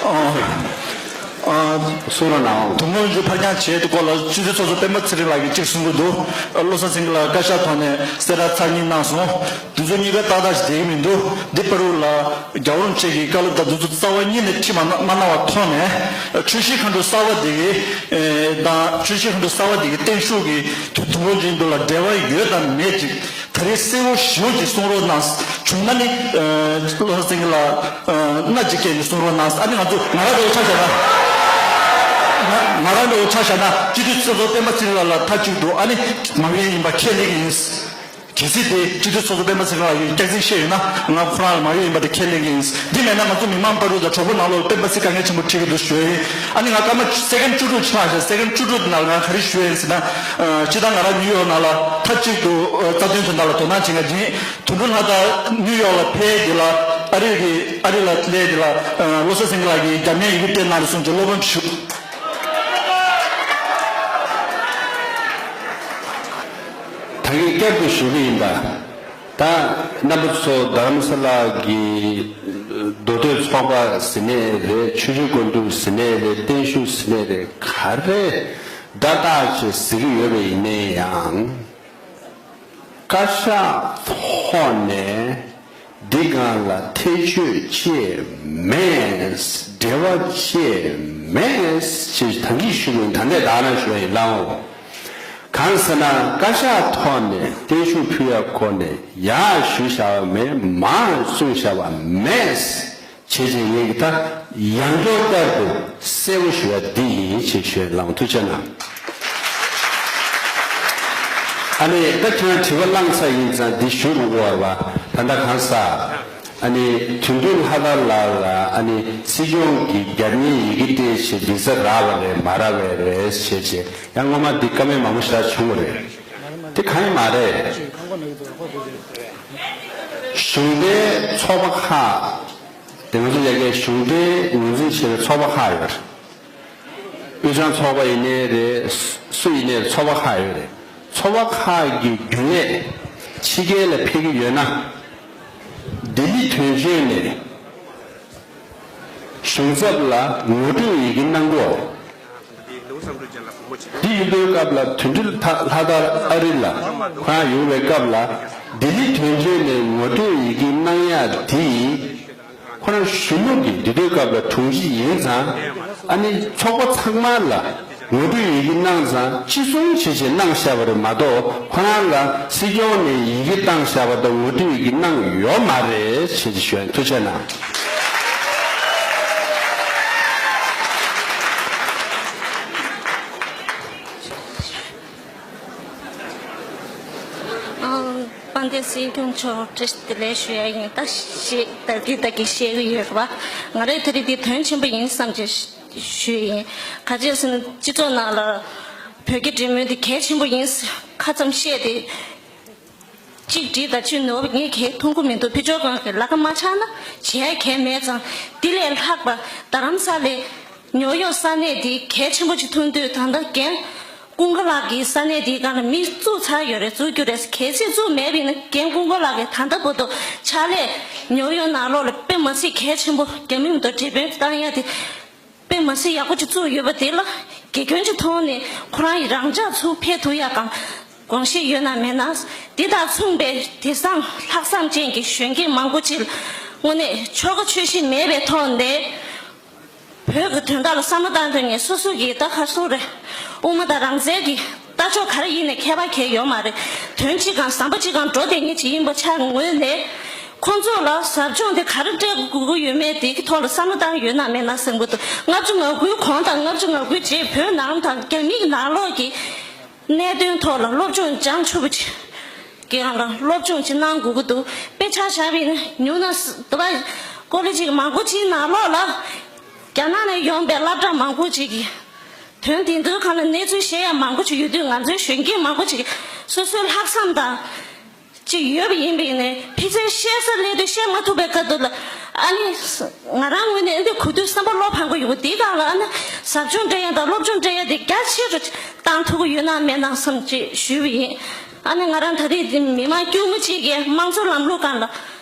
ཨ། ཨ། གསུང་རོགས་གནང་། དུག་སྦྲུལ་མགྲིན་ཕར་འགྱངས་བྱས་དེ་སྐོར་ལ་སྤྱི་འཐུས་ཚོགས་གཙོ་སྤེན་པ་ཚེ་རིང་ལགས་ཀྱིས་གཅིག་གསུང་གི་འདུག། བློ་བཟང་སེང་གེ་ལགས་བཀའ་ཤག་ཐོག་ནས་གསལ་བསྒྲགས་ཚར་གཉིས་གནང་སོང་། དེ་ཚོ་གཉིས་ཀ་ཏག་ཏག་ཞིག་བསྡད་ཀྱི་མི་འདུག། འདི་བར་དུ་ལ་རྒྱལ་བ་རིན་པོ་ཆེ་གི་བཀའ་སློབ་དང་འདི་ཚོ་རྩ་བ་ཉིད་ནས་ཁྲིད་མ་གནང་མ་གནང་བ་ཐོག་ནས། ཆུ་བཞི་མཁའ་འགྲོ་གསར་པ་འདི་གི་ཨེ་དང་ཆུ་བཞི་མཁའ་འགྲོ་གསར་པ་འདི་གི་བརྟན་བཞུགས་ཀྱི་དུ་དུག་སྦྲུལ་མགྲིན་དུ་ལ་འབྲེལ་བ་ཡོད་དམ་མེད་ཅིག། ད་རེས་གསལ་བོ་ཞེ་པོ་ཅིག་གསུང་རོགས་གནང་། བྱུང་ན་ནི། ཨ། བློ་བཟང་སེང་གེ་ལགས། ཨ། སྣ་གཅིག་བཀལ་ནས་གསུང་རོགས་གནང་། ཨ་ནི་ང་ཚོ་ང་རང་འདྲ་བོ་ཆ་བཞག་ན། ང་ང་རང་འདྲ་བོ་ཆ་བཞག་ན་སྤྱི་འཐུས་ཚོགས་གཙོ་སྤེན་པ་ཚེ་རིང་ལགས་ལ་མཐའ་གཅིག་ཏུ་ཨ་ནི་མ་འོས་ཡིན་པ་ཁས་ལེན་གྱི་ཡིན། གལ་སྲིད་དེ་སྤྱི་འཐུས་ཚོགས་གཙོ་སྤེན་པ་ཚེ་རིང་ལགས་ཀྱིས་སྐྱག་རྫུན་བཤད་ཡོད་ན་ང་ཁོ་རང་ལ་མ་འོས་ཡིན་པ་དེ་ཁས་ལེན་གྱི་ཡིན། འདི་མེད་ན་ང་ཚོ་མི་མང་བར་དུ་དང་གྲོགས་པོ་ནང་ལོགས་ལ་སྤེན་པ་ཚེ་དཀའ་ངལ་ཆེན་པོ་འཕྲད་ཀྱི་འདུག་ཞུ་ཡ་ཡིན། ཨ་ནི་ང་སྐར་མ་སེ་ཀེན་བཅུ་དྲུག་ཕྱིན་ལ་བཞག། སེ་ཀེན་བཅུ་དྲུག་ནང་ང་ག་རེ་ཞུ་ཡ་ཡིན་ཟེར་ན། ཨ། སྤྱིར་བཏང་ང་རང་ནིའུ་ཡོག་ནང་ལ་མཐའ་གཅིག་ཏུ་ཨ་རྩ་དོན་དོན་དག་ལ་དོ་སྣང་བྱེད་མཁན་ཡིན། དོན་གྲུབ་ལྷ་དར་ནིའུ་ཡོག་ལ་ཕེབས་དེ་ལ་ཨ་རི་གི་ཨ་རི་ལ་སླེབས་དེ་ལ། ཨ། བློ་བཟང་སེང་གེ་ལགས་ཀྱིས་རྒྱབ་གཉེར་ཡི་གེ་སྤྲད་གནང་རེད་གསུངས་བྱས་བློ་ཕམ་ཞུ། ད་གིན་བསྐྱར་དུ་ཞུ་གི་ཡིན་པ། ད་རྣམ་པ་ཚོ་རྡ་རམ་ས་ལ་གི་མདོ་སྟོད་ཚོགས་པ་ཟེར་ནའི་རེད། ཆུ་བཞི་སྒང་དྲུག་ཟེར་ནའི་རེད། བརྟན་བཞུགས་ཟེར་ནའི་རེད། ག་རེ་སྒྲ་དག་ཅིག་ཟེར་གྱི་ཡོད་པ་ཡིན་ནའི་ཡང་། བཀའ་ཤག་ཐོག་ནས་འདི་སྒང་ལ་ཐེ་བྱུས་ཅིག་མེད། འབྲེལ་བ་ཅིག་མེད་ཅེས་ད་གིན་ཞུ་དགོས། ད་ལྟ་ད་ན་ཞུ་བ་ཡིན་ལགས། གང་ཟེར་ན་བཀའ་ཤག་ཐོག་ནས་བརྟན་བཞུགས་ཕུལ་ཡ་སྐོར་ནས་ཡར་ཞུས་བཞག་པ་མེད། མར་གསུངས་བཞག་པ་མེད། བྱས་རྗེས་ངེད་ཀྱིས་ད་ཡང་བསྐྱར་བསྐྱར་དུ་གསལ་པོ་ཞུ་བ་འདི་ཡིན་ཞེས་ཞུ་ལགས། ཐུགས་རྗེ་གནང་། ཨ་ནི་ད་ཁྱེད་རང་དྲི་བ་བླངས་ཚར་ཡིན་ཙང་འདི་ཞུ་རུ་དགོས་པ། ད་ལྟ་གང་ཟག་ཨ་ནི་དོན་གྲུབ་ལྷ་དར་ལགས་ལ་ཨ་ནི་སྲིད་སྐྱོང་གི་རྒྱབ་གཉེར་ཡི་གེ་སྤྲད་བྱས་འདི་ཚ་རག་པ་རེད་མ་རག་པ་རེད་བྱས་བྱས། ཡང་སྔོན་མ་འདི་བཀའ་མོལ་མང་པོ་ཞིག་བྱུང་བ་རེད། དེ་གང་ཡང་མ་རེད། གཞུང་འབྲེལ་ཚོགས་པ་ཁག་དེ་ང་ཚོ་ཡ་གིའི་གཞུང་འབྲེལ་ངོས་འཛིན་བྱེད་པའི་ཚོགས་པ་ཁག་ཡོད་རེད། དབུས་གཙང་ཚོགས་པ་ཡིན་ནའི་རེད། སུ་ཡིན་ནའི་རེད། ཚོགས་པ་ཁག་ཡོད་རེད། ཚོགས་པ་ཁག་གི་རྒྱུན་ལས་ཕྱི་རྒྱལ་ལ་ཕེབས་ཀྱི་ཡོད་ན། ལྡི་ལི་དོན་གཅོད་ནས་གཞུང་ཚབ་ལ་ངོ་སྤྲོད་ཡི་གེ་གནང་དགོས། འདི་ཡིན་པའི་སྐབས་ལ་དོན་གྲུབ་ལྷ་དར་ཨ་རི་ལ་ཁོ་རང་ཡོང་བའི་སྐབས་ལ་ལྡི་ལི་དོན་གཅོད་ནས་ངོ་སྤྲོད་ཡི་གེ་གནང་ཡག་དེ་ཁོ་རང་གཞོན་ནུ་གི་འདི་དུས་སྐབས་ལ་དྲུང་ཆེ་ཡིན་ཙང་ཨ་ནི་ཚོགས་པ་ཚང་མ་ལ་ངོ་སྤྲོད་ཡི་གེ་གནང་ཙང་ཅི་གསུང་བྱེད་བྱེད་གནང་བཞག་པ་རེད་མ་གཏོགས་ཁོ་རང་ལ་སྲིད་སྐྱོང་ནས་ཡི་གེ་བཏང་བཞག་པ་དང་ངོ་སྤྲོད་ཡི་གེ་གནང་ཡོད་མ་རེད་ཞེས་ཞུ་ཡ་ཐུགས་རྗེ་གནང་། ཨང་། དཔལ་ལྡན་སྲིད་སྐྱོང་མཆོག་བཀྲ་ཤིས་བདེ་ལེགས་ཞུ་ཡ་ཡིན། ད་ཞེས་ད་གི་ད་གི་བཤད་གི་ཡོད་རེད་བ། ང་རས་དེ་རིང་འདི་དོན་ཆེན་པོ་ཡིན་བསམ་བྱས་ཞུས་ཡིན། ག་ཅི་ཟེར་ན་སྤྱི་ཚོགས་ནང་ལ་བོད་ཀྱི་འབྲེལ་མོལ་འདི་གལ་ཆེན་པོ་ཡིན་ཁ་ཙམ་བཤད་དེ། གཅིག་བྲིས་དང་གཅིག་ནོར་ངས་གས་མཐོང་གི་མི་འདུག། ཕི་ཅོར་གང་གི་ལ་ཁ་མ་ཆགས་ན་བྱས་གས་མེད་ཙང་། འདི་ལས་ལྷག་པ་རྡ་རམ་ས་ལའི་ཉོག་ཡོག་ས་གནས་འདི་གལ་ཆེན་པོ་ཅིག་མཐོང་དུས་ད་ལྟ་རྒན་ཀུན་དགའ་ལགས་ཀྱི་ས་གནས་འདིའི་སྒང་ལ་མི་བཙུགས་ཚར་ཡོད་རེད། བཙུགས་རྒྱུ་རེད། གལ་སྲིད་བཙུགས་མེད་པ་ཡིན་ན་རྒན་ཀུན་དགའ་ལགས་ཀྱིས་ད་ལྟ་བར་དུ་ཕྱག་ལས་ཉོག་ཡོག་ནང་ལོགས་ལ་དཔེ་མ་སྲིད་གལ་ཆེན་པོ་རྒྱ་མི་མི་འདུག་དྲན་སྤེལ་བཏང་ཡ་དེ། དཔེ་མ་སྲིད་ཡག་པོ་ཅིག་བཙུགས་ཡོད་པ་དེ་ལ་དགེ་སྐྱོན་ཅིག་མཐོང་ནས་ཁོ་རང་ཡི་རང་འཇགས་ཚུར་ཕེབས་ཐུབ་ཡག་གམ། དགོངས་བཞེས་ཡོད་ན་མེད་ན། འདི་དང་མཚུངས་པའི་དེང་སང་ལྷག་བསམ་ཅན་གྱི་གཞོན་སྐྱེས་མང་པོ་ཅིག་དངོས་གནས་ཆོལ་ཁ་ཆོས་གཞི་མེད་པའི་ཐོག་ནས་བོད་ཀྱི་དོན་དག་ལ་བསམ་བློ་བཏང་དུས་ངས་སོ་སོ་གི་ད་ག་རེ་ཟེར་དགོས་རེད། དབུ་མ་དང་རང་བཙན་གྱི་ལྟ་ཕྱོགས་ག་རེ་ཡིན་ནའི་ཁྱད་པར་གང་ཡང་ཡོད་མ་རེད། དོན་གཅིག་གམ་བསམ་པ་གཅིག་གམ་འགྲོ་བསྡད་མཁན་ཅིག་ཡིན་པའི་ཆ་ངོས་ནས། ཁོང་ཚོ་ལ་ཟབ་སྦྱོང་དེ་ག་རེ་སྤྲད་དགོས་ཀྱི་ཡོད་མེད་དེ་གི་ཐོག་ལ་བསམ་བློ་བཏང་ཡོད་ན་མེད་ན་བསམ་གྱི་འདུག་ལྔ་བཅུ་ང་དགུའི་གོང་དང་ལྔ་བཅུ་ང་དགུའི་རྗེས་བོད་ནང་དང་རྒྱ་མིའི་ནང་ལོགས་ཀྱི་གནད་དོན་ཐོག་ལ་སློབ་སྦྱོང་སྦྱང་ཆོག་པ་ཅིག་གི་སྒང་ལ་སློབ་སྦྱོང་ཅིག་གནང་དགོས་ཀྱི་འདུག་དཔེ་ཆ་བཞག་པ་ཡིན་ན་ཉུང་ན་ཟླ་བ་ཀོ་ལེ་ཇི་མང་པོ་ཅིག་ནང་ལོགས་ལ་རྒྱ་ནག་ནས་ཡོང་པའི་སློབ་གྲྭ་མང་པོ་ཅིག་གི་དོན་དེ་ཚོའི་སྒང་ལ་གནས་ཚུལ་བཤད་ཡ་མང་པོ་ཅིག་ཡོད་དུས། ང་ཚོའི་གཞོན་སྐྱེས་མང་པོ་ཅིག་སོ་སོའི་ལྷག་བསམ་དང་། ཅིག་ཡོད་པ་ཡིན་པ་ཡིན་ནའི་ཕལ་ཆེར་བཤད་ས་སླེབས་དུས་བཤད་མ་ཐུབ་པའི་སྐབས་དེ་ལ། ཨ་ནི་ང་རང་ངོས་ནས་འདི་གོ་དུས་བསམ་པ་བློ་ཕམ་གྱི་ཡོད། དེའི་སྒང་ལ་ཨ་ནི་ཟབ་སྦྱོང་སྤྲད་ཡ་དང་སློབ་སྦྱོང་སྤྲད་ཡ་དེ་རྒྱ་ཆེ་རུ་བཏང་ཐུབ་ཀྱི་ཡོད་ན་མེད་ན་བསམ་ཅིག་ཞུས་པ་ཡིན། ཨ་ནི་ང་རང་ད་རེས་འདི་མི་མང་དཀྱུས་མ་ཅིག་གིས་དམངས་གཙོ་ལམ་ལུགས་སྒང་ལ་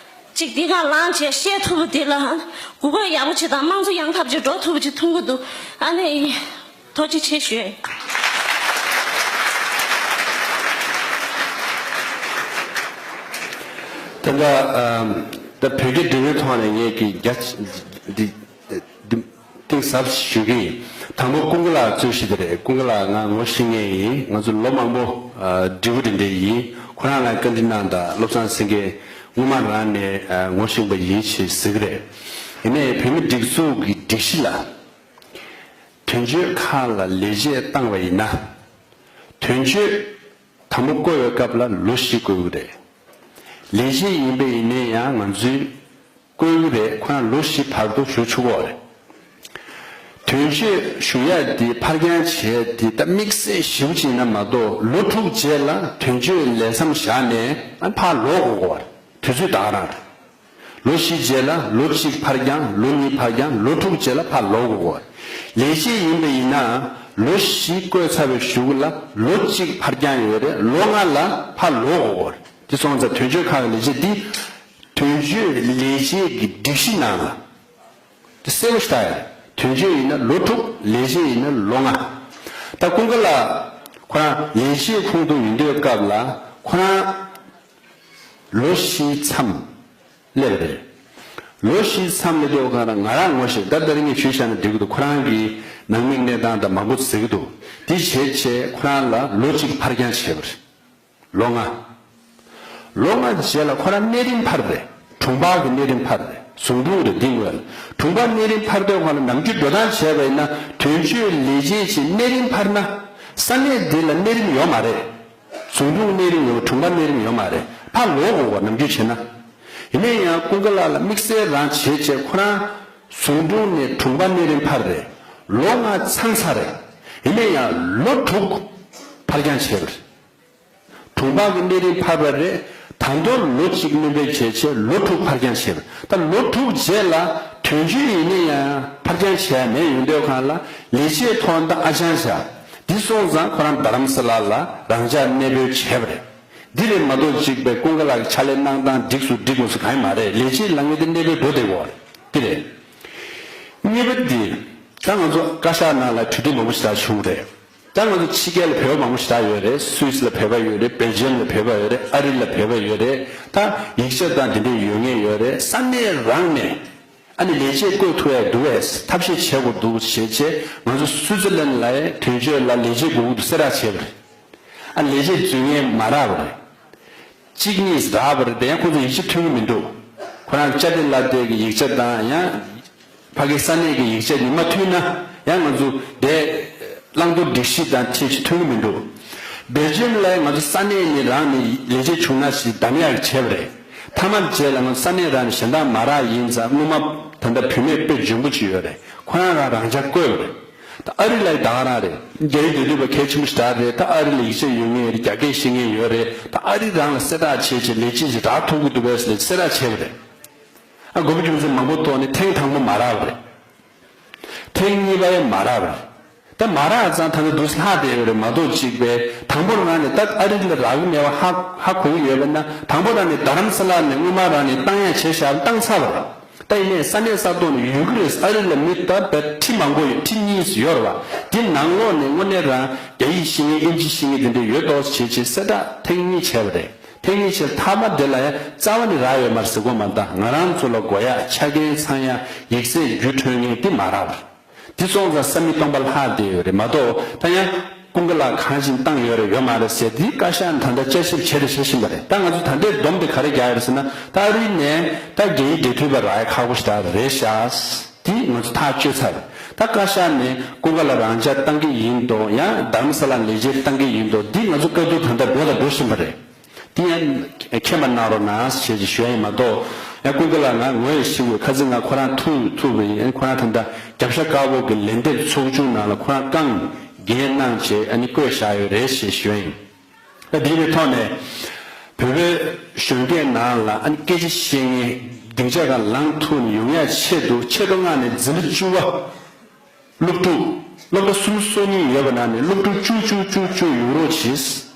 ཅིག་འདི་སྒང་ལངས་བྱས་བཤད་ཐུབ་པ་དེ་ལ་གོ་སྐབས་ཡག་པོ་ཅིག་དང་དམངས་གཙོ་ཡང་ཐབས་ཅིག་འགྲོ་ཐུབ་པ་ཅིག་མཐོང་གི་འདུག་ཨ་ནི། ཐུགས་རྗེ་ཆེ་ཞུ། ད་ལྟ་ཨམ། ད་བོད་སྐད་འབྲི་བའི་ཐོག་ནས་ངས་ཀྱི་རྒྱ་འདི་འདི་གཏིང་ཟབ་ཞུ་གི་ཡིན། དང་པོ་ཀུན་དགའ་ལགས་རྩོད་གཞི་དེ་རེད། ཀུན་དགའ་ལགས་ང་ངོ་ཤེས་མཁན་ཡིན། ང་ཚོ་ལོ་མང་པོ་ཨ། འབྲི་གུ་འདི་འདྲ་ཡིན། ཁོ་རང་ལ་བཀའ་འདྲི་གནང་དང་། བློ་བཟང་སེང་གེ་སྔོན་མ་རང་ནས་ཨ། ངོ་ཤེས་པ་ཡིན་ཞེས་ཟེར་གི་རེད། ཡིན་ནའི་བོད་མི་སྒྲིག་འཛུགས་ཀྱི་སྒྲིག་གཞི་ལ། དོན་གཅོད་ཁག་ལ་ལས་བྱེད་བཏང་བ་ཡིན་ན། དོན་གཅོད་དང་པོ་བསྐོ་བའི་སྐབས་ལ་ལོ་བཞི་བསྐོ་གི་རེད། ལས་བྱེད་ཡིན་པ་ཡིན་ནའི་ཡང་ང་ཚོས་བསྐོ་གི་རེད། ཁོ་རང་ལོ་བཞི་བར་དུ་བཞུགས་ཆོག་གི་རེད། དོན་གཅོད་བཞུགས་ཡ་དེ་ཕར་འགྱངས་བྱས་དེ་ད་དམིགས་བསལ་ཞེ་པོ་ཅིག་ཡིན་ན་མ་གཏོགས། ལོ་དྲུག་རྗེས་ལ་དོན་གཅོད་ལས་མཚམས་བཞག་ནས་ཨ་ཕར་ལོག་དགོས་ཀྱི་རེད། དུས་ཚོད་ད་ག་རང་རེད། ལོ་བཞི་རྗེས་ལ་ལོ་གཅིག་ཕར་འགྱངས། ལོ་གཉིས་ཕར་འགྱངས། ལོ་དྲུག་རྗེས་ལ་ཕར་ལོག་དགོས་ཀྱི་རེད། ལས་བྱེད་ཡིན་པ་ཡིན་ན་ལོ་བཞི་བསྐོས་ཚར་བའི་གཞུག་ལ་ལོ་གཅིག་ཕར་འགྱངས་ཡོད་རེད། ལོ་ལྔ་ལ་ཕར་ལོག་དགོས་ཀྱི་རེད། དེ་སོང་ཙང་དོན་གཅོད་ཁག་གི་ལས་བྱེད་འདི། དོན་གཅོད་ལས་བྱེད་ཀྱི་སྒྲིག་གཞི་ནང་ལ་དེ་གསལ་པོ་ཞིག་ལྟ་ཡ། དོན་གཅོད་ཡིན་ན་ལོ་དྲུག་ལས་བྱེད་ཡིན་ན་ལོ་ལྔ། ད་ཀུན་དགའ་ལགས་ཁོ་རང་ལས་བྱེད་ཁོངས་གཏོགས་ཡིན་དུས་སྐབས་ལ་ཁོ་རང་ལོ་བཞིའི་མཚམས་སླེབས་རེད། ལོ་བཞིའི་མཚམས་སླེབས་དུས་ཁོ་རང་ང་རང་ངོ་ཤེས། ད་ལྟ་རིང་ངས་ཞུས་བཞག་ན་འགྲིག་གི་འདུག་ཁོ་རང་གི་ནང་མི་གནས་སྟངས་དང་མང་པོ་ཟེར་གི་འདུག་དེ་བྱས་བྱས་ཁོ་རང་ལ་ལོ་གཅིག་ཕར་འགྱངས་བྱས་པ་རེད། ལོ་ལྔ། ལོ་ལྔ་རྗེས་ལ་ཁོ་རང་གནས་རིམ་འཕར་རེད། དྲུང་འཕར་གྱི་གནས་རིམ་འཕར་རེད། ཟུང་དྲུང་རེད་འདི་སྔོན་ལ། དྲུང་འཕར་གནས་རིམ་འཕར་དུས་ཁོ་ལ་ནམ་རྒྱུན་འགྲོ་སྟངས་བྱས་པ་ཡིན་ན་དོན་གཅོད་ལས་བྱེད་ཅིག་གནས་རིམ་འཕར་ན་ས་གནས་འདི་ལ་གནས་རིམ་ཡོད་མ་རེད། ཟུང་དྲུང་གནས་རིམ་ཡོད། དྲུང་འཕར་གནས་རིམ་ཡོད་མ་རེད། ཕར་ལོག་དགོས་པ་ནམ་རྒྱུན་བྱས་ན། ཡིན་ན་ཡང་ཀུན་དགའ་ལགས་ལ་དམིགས་བསལ་རང་བྱས་བྱས་ཁོ་རང་ཟུང་དྲུང་ནས་དྲུང་འཕར་གནས་རིམ་འཕར་རེད། ལོ་ལྔ་ཚང་ཚར་རེད། ཡིན་ན་ཡང་ལོ་དྲུག་ཕར་འགྱངས་བྱས་པ་རེད། དྲུང་འཕར་གྱི་གནས་རིམ་འཕར་བ་རེད། ད་དུང་ལོ་གཅིག་སྣོན་པ་བྱས་བྱས་ལོ་དྲུག་ཕར་འགྱངས་བྱས་པ་རེད། ད་ལོ་དྲུག་རྗེས་ལ་དོན་གཅོད་ཡིན་ན་ཡང་ཕར་འགྱངས་བྱས་མེད། ཡོང་དུས་སྒང་ལ་ལས་བྱེད་ཐོག་ད་ཨ་ཅང་བཞག་འདི་སོང་ཙང་ཁོ་རང་རྡ་རམ་ས་ལ་ལ་རང་འཇགས་གནས་སྤོས་བྱས་པ་རེད། འདི་རེད་མ་གཏོགས་གཅིག་པའི་ཀུན་དགའ་ལགས་ཀྱི་ཕྱག་ལས་གནང་སྟངས་འགྲིག་སུ་འགྲིག་མ་སུ་གང་ཡང་མ་རེད། ལས་བྱེད་ལ་ངེས་དེ་གནས་སྤོས་འགྲོ་བསྡད་དགོས་པ་རེད། འདི་རེད། གཉིས་པ་འདི། ད་ང་ཚོ་བཀའ་ཤག་ནང་ལ་གྲོས་བསྡུར་མང་པོ་ཞེ་དྲག་བྱུང་རེད། ད་ང་ཚོ་ཕྱི་རྒྱལ་ལ་བོད་པ་མང་པོ་ཞེ་དྲག་ཡོད་རེད། སུད་སི་ལ་བོད་པ་ཡོད་རེད། སྦེལ་ཇམ་ལ་བོད་པ་ཡོད་རེད། ཨ་རི་ལ་བོད་པ་ཡོད་རེད། ད་ཡིག་ཆ་དང་དེ་འདྲ་ཡོད་མཁན་ཡོད་རེད། ས་གནས་རང་ནས་ཨ་ནི་ལས་བྱེད་བསྐོ་ཐུབ་ཡ་འདུག་བས་ཐབས་ཤེས་བྱེད་དགོས་འདུག་ཞེས་བྱས་ང་ཚོ་སུའུ་ཙི་ལན་ལ་དོན་གཅོད་ལ་ལས་བྱེད་དགོས་ཀྱི་འདུག་གསལ་བསྒྲགས་བྱས་པ་རེད། ཨ་ལས་བྱེད་འཛུལ་མཁན་མ་རག་པ་རེད། གཅིག་གཉིས་རག་པ་རེད་དེ་ཡང་ཁོང་ཚོ་ཡིག་ཆ་མཐུན་གྱི་མི་འདུག་ཁོ་རང་ཅ་ཏི་ལ་ཏི་གི་ཡིག་ཆ་དང་ཡང་ཕ་གི་ས་གནས་ཀྱི་ཡིག་ཆ་གཉིས་མ་མཐུན་ན་ཡང་ང་ཚོ་དེ་བླང་དོར་སྒྲིག་གཞི་དང་ཁྱད་ཆོས་མཐུན་གྱི་མི་འདུག་སྦེལ་ཇམ་ལ་ང་ཚོ་ས་གནས་ནས་རང་ནས་ལས་བྱེད་བྱུང་ན་ཞིག་གདམ་ཡག་བྱས་པ་རེད། མཐའ་མ་རྗེས་ལ་ང་ཚོ་ས་གནས་རང་ནས་གཞན་དག་མ་རག་ཡིན་ཙང་སྔོན་མ་ད་ལྟ་བུད་མེད་དཔེ་འཇོན་པོ་ཅིག་ཡོད་རེད། ཁོ་རང་རང་རང་འཇགས་བསྐོས་པ་རེད། ད་ཨ་རི་ལ་ད་ག་རང་རེད། རྒྱ་ཡིག་འདོད་འདོད་པ་གལ་ཆེན་པོ་ཞིག་རེད། ད་ཨ་རི་ལ་ཡིག་ཆ་ཡོད་མཁན་རེད། རྒྱ་སྐད་ཤེས་མཁན་ཡོད་རེད། ད་ཨ་རི་རང་ལ་གསལ་བསྒྲགས་བྱས་བྱས་ལས་བྱེད་ཅིག་རག་ཐུབ་ཀྱི་འདུག་པས་ལས་གསལ་བསྒྲགས་བྱས་པ་རེད། ཨ་དགོས་པ་རྒྱུ་མཚན་མང་པོ་ཐོག་ནས་ཐེངས་དང་པོ་མ་རག་པ་རེད། ཐེངས་གཉིས་པ་ཡང་མ་རག་པ་རེད། ད་མ་རག་ཙང་ད་ནི་འདུག་ལྷག་བསྡད་ཡོད་རེད་མ་གཏོགས་གཅིག་པས་དང་པོ་རང་ནས་ད་ཨ་རི་ལ་རག་གི་མེད་པ་ཧ་ཧ་གོ་གི་ཡོད་པས་ན་དང་པོ་རང་ནས་རྡ་རམ་ས་ལ་ནས་སྔོན་མ་རང་ནས་བཏང་ཡ་བྱས་བཞག་བཏང་ཚར་བ་རེད། ད་ཡིན་ནའི་ས་གནས་ས་ཐོག་ནས་ཡོད་ཀྱི་རེད། ཨ་རི་ལ་མི་ད་བས་ཁྲི་མང་པོ་ཡོད། ཁྲི་གཉིས་ཡོད་རེད་བ། དེ་ནང་ལོགས་ནས་དངོས་གནས་རང་རྒྱ་ཡིག་ཤེས་མཁན་ཨིན་ཇི་ཤེས་མཁན་དེ་འདྲ་ཡོད་དོ་བྱས་བྱས་གསལ་བསྒྲགས་ཐེངས་གཉིས་བྱས་པ་རེད། ཐེངས་གཉིས་བྱས་མཐའ་མ་དེ་ལ་ཡང་རྩ་བ་ནས་རག་ཡོད་མ་རེད་ཟེར་གོ་མ་ད། ང་རང་ཚོ་ལ་དགོས་ཡག་ཆ་རྐྱེན་ཚང་ཡག་ཡིག་ཚད་བརྒྱུད་འཕྲོད་མཁན་དེ་མ་རག་པ་རེད། དེ་སོང་ཙང་ས་མིག་སྟོང་པ་ལྷག་བསྡད་ཡོད་རེད་མ་གཏོགས། ད་ཡང་ཀུན་དགའ་ལགས་གང་ཞིག་བཏང་ཡོད་རེད་ཡོད་མ་རེད་ཟེར་དེ་བཀའ་ཤག་ནས་ད་ལྟ་དཔྱད་ཞིབ་བྱས་རེད་བྱེད་བཞིན་པ་རེད། ད་ང་ཚོ་ད་ལྟའི་སྡོམ་དེ་ག་རེ་རྒྱག་ཡོད་རེད་ཟེར་ན། ད་ཨ་རི་ནས་ད་རྒྱ་ཡིག་འབྲེལ་མཐུད་པ་རག་ཡ་ཁག་པོ་ཞིག་ད་རེད་ཤག་དེ་ང་ཚོ་ཐག་གཅོད་ཚར་རེད། ད་བཀའ་ཤག་ནས་ཀུན་དགའ་ལགས་རང་འཇགས་བཏང་གི་ཡིན་དོ། ཡང་རྡ་རམ་ས་ལ་ལས་བྱེད་བཏང་གི་ཡིན་དོ། འདི་ང་ཚོ་བཀའ་བསྡུར་ད་ལྟ་འགྲོ་དང་འགྲོ་བཞིན་པ་རེད། དེ་ཡང་མཁྱེན་པ་གནང་རོགས་གནང་ཞེས་ཞུ་ཡ་ཡིན་མ་གཏོགས། ཡང་ཀུན་དགའ་ལགས་ང་ངོ་ཡང་ཤེས་དགོས། ཁ་སང་ང་ཁོ་རང་ཐུག་ཐུག་པ་ཡིན། ཁོ་རང་ད་ལྟ་རྒྱབ་ཤ་དཀར་པོ་གི་ལན་འདེབས་ཚོགས་ཆུང་ནང་ལ་ཁོ་རང་རྐང་འགན་གནང་བྱས་ཨ་ནི་བསྐོས་བཞག་ཡོད་རེད་ཞེས་ཞུ་ཡ་ཡིན། ད་འདི་གི་ཐོག་ནས་བོད་པའི་གཞོན་སྐྱེས་ནང་ལ་ཨ་ནི་སྐད་ཆ་བཤད་མཁན་སྡིངས་ཆ་སྒང་ལངས་ཐུབ་ནས་ཡོང་ཡ་ཆེད་དུ་ཆེད་དུ་མངགས་ནས་འཛིན་གྲྭ་བཅུ་པ། སློབ་ཕྲུག་སློབ་གྲྭ་སུམ་ཅུ་སོ་གཉིས་ཡོད་པ་ནང་ནས་སློབ་ཕྲུག་བཅུ་བཅུ་བཅུ་བཅུ་ཡོང་རོགས་གྱིས།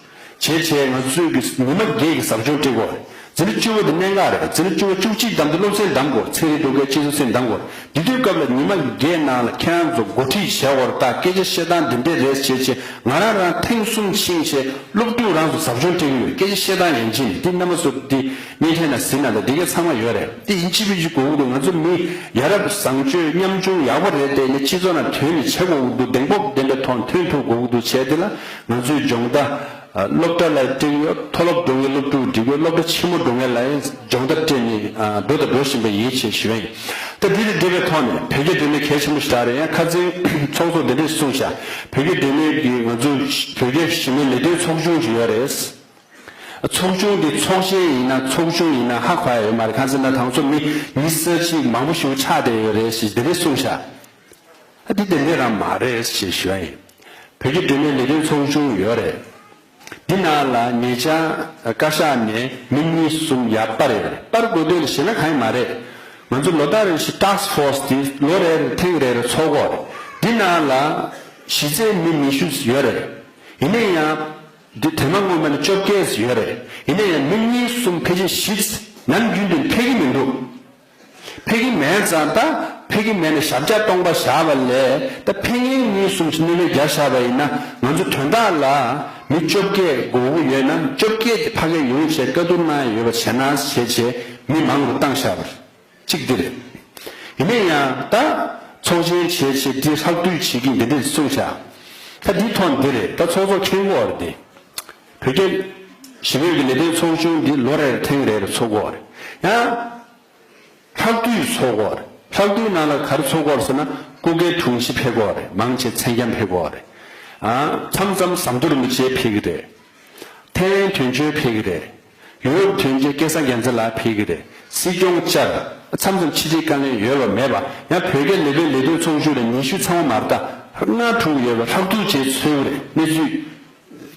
བྱས་བྱས་ང་ཚོས་ཀྱི་ཉི་མ་བརྒྱད་ཀྱི་ཟབ་སྦྱོང་སྤྲད་དགོས་རེད། འཛིན་གྲྭ་བཅུ་པ་དེ་གནད་འགག་རེད། འཛིན་གྲྭ་བཅུ་པ་བཅུ་གཅིག་བདམས་ཏེ་སློབ་ཚན་བདམས་དགོས། ཚན་རིག་འགྲོ་མཁན་སྤྱི་ཚོགས་ཚན་བདམས་དགོས། དེ་དུས་སྐབས་ལ་ཉི་མ་བརྒྱད་ནང་ལ་ཁྱེད་རང་ཚོ་འགོ་ཁྲིད་བྱས་པར་ད་སྐད་ཆ་བཤད་སྟངས་འདི་འདྲས་རེད་བྱས་བྱས་ང་རང་རང་ཐེངས་གསུམ་ཕྱིན་བྱས་སློབ་ཕྲུག་རང་ཚོ་ཟབ་སྦྱོང་སྤྲད་ཀྱི་ཡོད། སྐད་ཆ་བཤད་སྟངས་ཡན་ཆད་ནས་འདི་རྣམ་པ་ཚོ་འདི་བརྙན་འཕྲིན་ནང་གཟིགས་ན་ད་འདི་གས་ཚང་མ་ཡོད་རེད། འདི་ཡིན་གཅིག་མིན་གཅིག་དགོས་ཀྱི་འདུག་ང་ཚོ་མི་ཡ་རབས་བཟང་སྤྱོད་ཉམ་ཆུང་ཡག་པོ་རེད་དེ་ནི་སྤྱི་ཚོགས་ནང་ཐོན་ནས་བྱེད་དགོས་ཀྱི་འདུག་གདེང་སྤོབས་ལྡན་པའི་ཐོག་ཐོན་ཐུབ་དགོས་ཀྱི་འདུག་བྱས་དེ་ལ་ང་ཚོའི་སྦྱོང་བརྡར། སློབ་གྲྭ་ལ་སྤྲད་ཀྱི་ཡོད། མཐོ་སློབ་འགྲོ་མཁན་སློབ་ཕྲུག་འགྲིག་གི་ཡོད། སློབ་གྲྭ་ཆེན་མོ་འགྲོ་མཁན་ལ་ཡང་སྦྱོང་བརྡར་སྤྲད་ནས་འགྲོ་དང་འགྲོ་བཞིན་པ་ཡིན་ཞེས་ཞུ་བ་ཡིན། ད་འདི་དང་འབྲེལ་བའི་ཐོག་ནས་བོད་རྒྱ་འབྲེལ་མོལ་གལ་ཆེན་པོ་ཞིག་རེད། ཡང་ཁ་སང་ཚོགས་གཙོ་འདི་འདྲས་གསུངས་ཤག་བོད་རྒྱ་འབྲེལ་མོལ་གྱི་ང་ཚོ་བོད་རྒྱ་ཞི་མོལ་ལས་དོན་ཚོགས་ཆུང་ཞིག་ཡོད་རེད། ཚོགས་ཆུང་འདི་ཚོགས་ཆེན་ཡིན་ན་ཚོགས་ཆུང་ཡིན་ན་ཧ་གོ་ཡ་ཡོད་མ་རེད། ཁ་སང་ད་དང་ཚོ་མི་མི་ས་གཅིག་མང་པོ་ཞིག་ཆགས་བསྡད་ཡོད་རེད་ཞེས་འདི་འདྲས་གསུངས་ཤག་ཨ་འདི་དེ་འདྲས་རང་མ་རེད་ཞེས་ཞུ་ཡ་ཡིན། བོད་ཀྱི་འབྲེལ་མོལ་ལས་དོན་ཚོགས་ཆུང་ཡོད་རེད། འདི་ནང་ལ་ཉེ་ཆར་བཀའ་ཤག་ནས་མི་གཉིས་གསུམ་ཡར་སྤར་ཡོད་རེད། སྤར་དགོས་དོན་ལ་ཞེད་སྣང་གང་ཡང་མ་རེད། ང་ཚོ་ལོ་ལྟར་རེ་བཞིན་ཊཱསྐ་ཕོར་སི་དེ་ལོ་རེ་རེ་ཐེངས་རེ་རེ་ཚོགས་ཀྱི་ཡོད་རེད། འདི་ནང་ལ་གཞི་རྩའི་མི་ཉི་ཤུ་ཡོད་རེད། ཡིན་ན་ཡང་། འདི་དེ་མ་སྔོན་མ་ནས་བཅོ་བརྒྱད་ཡོད་རེད། ཡིན་ན་ཡང་མི་གཉིས་གསུམ་ཕལ་ཆེར་བཞི་ནམ་རྒྱུན་དུ་ཕེབས་ཀྱི་མི་འདུག་ཕེབས་ཀྱི་མེད་ཙང་ད་ཕེབས་ཀྱི་མེད་ནས་ཞབས་བཀྱག་སྟོང་པ་བཞག་པ་ལས་ད་ཕེབས་མཁན་གཉིས་གསུམ་ཞིག་གནོན་ལུགས་བརྒྱབ་བཞག་པ་ཡིན་ན་ང་ཚོ་དོན་དག་ལ་མི་བཅོ་བརྒྱད་དགོས་ཀྱི་ཡོད་ན་བཅོ་བརྒྱད་ཀྱི་ཕ་གིར་ཡོང་བྱས་བཀའ་བསྡུར་གནང་ཡ་ཡོད་པ་བྱས་ན་བྱས་བྱས་མི་མང་རུ་བཏང་བཞག་པ་རེད། གཅིག་འདི་རེད། ཡིན་ན་ཡང་ད་ཚོགས་ཆེན་བྱས་བྱས་འདི་ལྷག་བསྡུས་བྱེད་ཀྱིན་འདི་འདྲས་གསུངས་བཞག་ད་འདི་ཐོག་འདི་རེད། ད་ཚོགས་གཙོ་མཁྱེན་གྱི་ཡོད་རེད་དེ། བོད་རྒྱ་ཞི་མོལ་གྱི་ལས་དོན་ཚོགས་ཆུང་འདི་ལོ་རེར་ཐེངས་རེར་ཚོགས་ཀྱི་ཡོད་རེད། ཡང་ལྷག་བསྡུས་ཚོགས་ཀྱི་ཡོད་རེད། ལྷག་བསྡུས་ནང་ལ་ག་རེ་ཚོགས་ཀྱི་ཡོད་རེད་ཟེར་ན་སྐུ་སྒེར་དྲུང་ཆེ་ཕེབས་ཀྱི་ཡོད་རེད། མང་ཆེ་མཚན་བྱང་ཕེབས་ཀྱི་ཡོད་རེད། ཨ་མཚམས་མཚམས་ཟམ་གདོང་རིན་པོ་ཆེ་ཕེབས་ཀྱི་རེད། ཐའེ་ཝན་དོན་གཅོད་ཕེབས་ཀྱི་རེད། ཡུ་རོབ་དོན་གཅོད་སྐལ་བཟང་རྒྱལ་མཚན་ལགས་ཕེབས་ཀྱི་རེད། སྲིད་སྐྱོང་བཅར། མཚམས་མཚམས་ཕྱི་དྲིལ་བཀའ་བློན་ཡོད་པ་མེད་པ་ཡང་བོད་རྒྱ་ལས་དོན་ལས་དོན་ཚོགས་ཆུང་ལ་ཉི་ཤུ་ཚང་མ་མ་རེད་ད། ལྔ་དྲུག་ཡོད་པ་ལྷག་བསྡུར་བྱས་ཚོལ་གྱི་རེད། གནས་ཚུལ་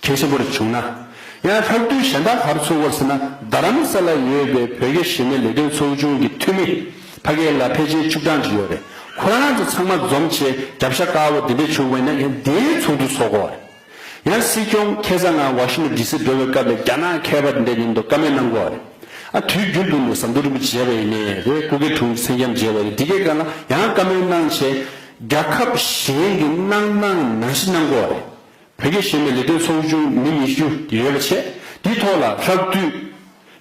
གལ་ཆེན་པོ་རེ་བྱུང་ན། ཡང་ལྷག་བསྡུར་གཞན་དག་ག་རེ་ཚོགས་ཀྱི་ཡོད་རེད་ཟེར་ན་རྡ་རམ་ས་ལ་ཡོད་པའི་བོད་རྒྱ་ཞི་མོལ་ལས་དོན་ཚོགས་ཆུང་གི་འཐུས་མི་ཕ་གི་ལ་ཕལ་ཆེར་བཅུ་གྲངས་ཅིག་ཡོད་རེད། ཁོ་རང་ཚོ་ཚང་མ་འཛོམས་བྱས་རྒྱབ་ཤ་དཀར་པོ་འདི་འདྲས་བྱུང་བ་ཡིན་ན་ཡང་འདིའི་ཚོགས་འདུ་ཚོགས་ཀྱི་ཡོད་རེད། ཡང་སྲིད་སྐྱོང་ཁ་སང་ང་ཝ་ཤིང་ཊོན་ཌི་སི་འགྲོ་བའི་སྐབས་ལ་རྒྱ་ནག་མཁས་པ་འདི་འདྲ་མཉམ་དུ་བཀའ་མོལ་གནང་དགོས་པ་རེད། ཨ་དུས་རྒྱུན་དུ་ནས་ཟམ་གདོང་རིན་པོ་ཆེ་བྱས་པ་ཡིན་ནའི་རེད། སྐུ་སྒེར་དྲུང་ཆེ་མཚན་བྱང་བྱས་པ་ཡིན། འདི་གའི་སྒང་ལ་ཡང་བཀའ་མོལ་གནང་བྱས་རྒྱལ་ཁབ་གཞན་གྱི་གནང་སྟངས་ནང་བཞིན་གནང་དགོས་པ་རེད། བོད་རྒྱ་ཞི་མོལ་ལས་དོན་ཚོགས་ཆུང་མི་ཉི་ཤུ་ཡོད་པ་བྱས་འདིའི་ཐོག་ལ་ལྷག་བསྡུས།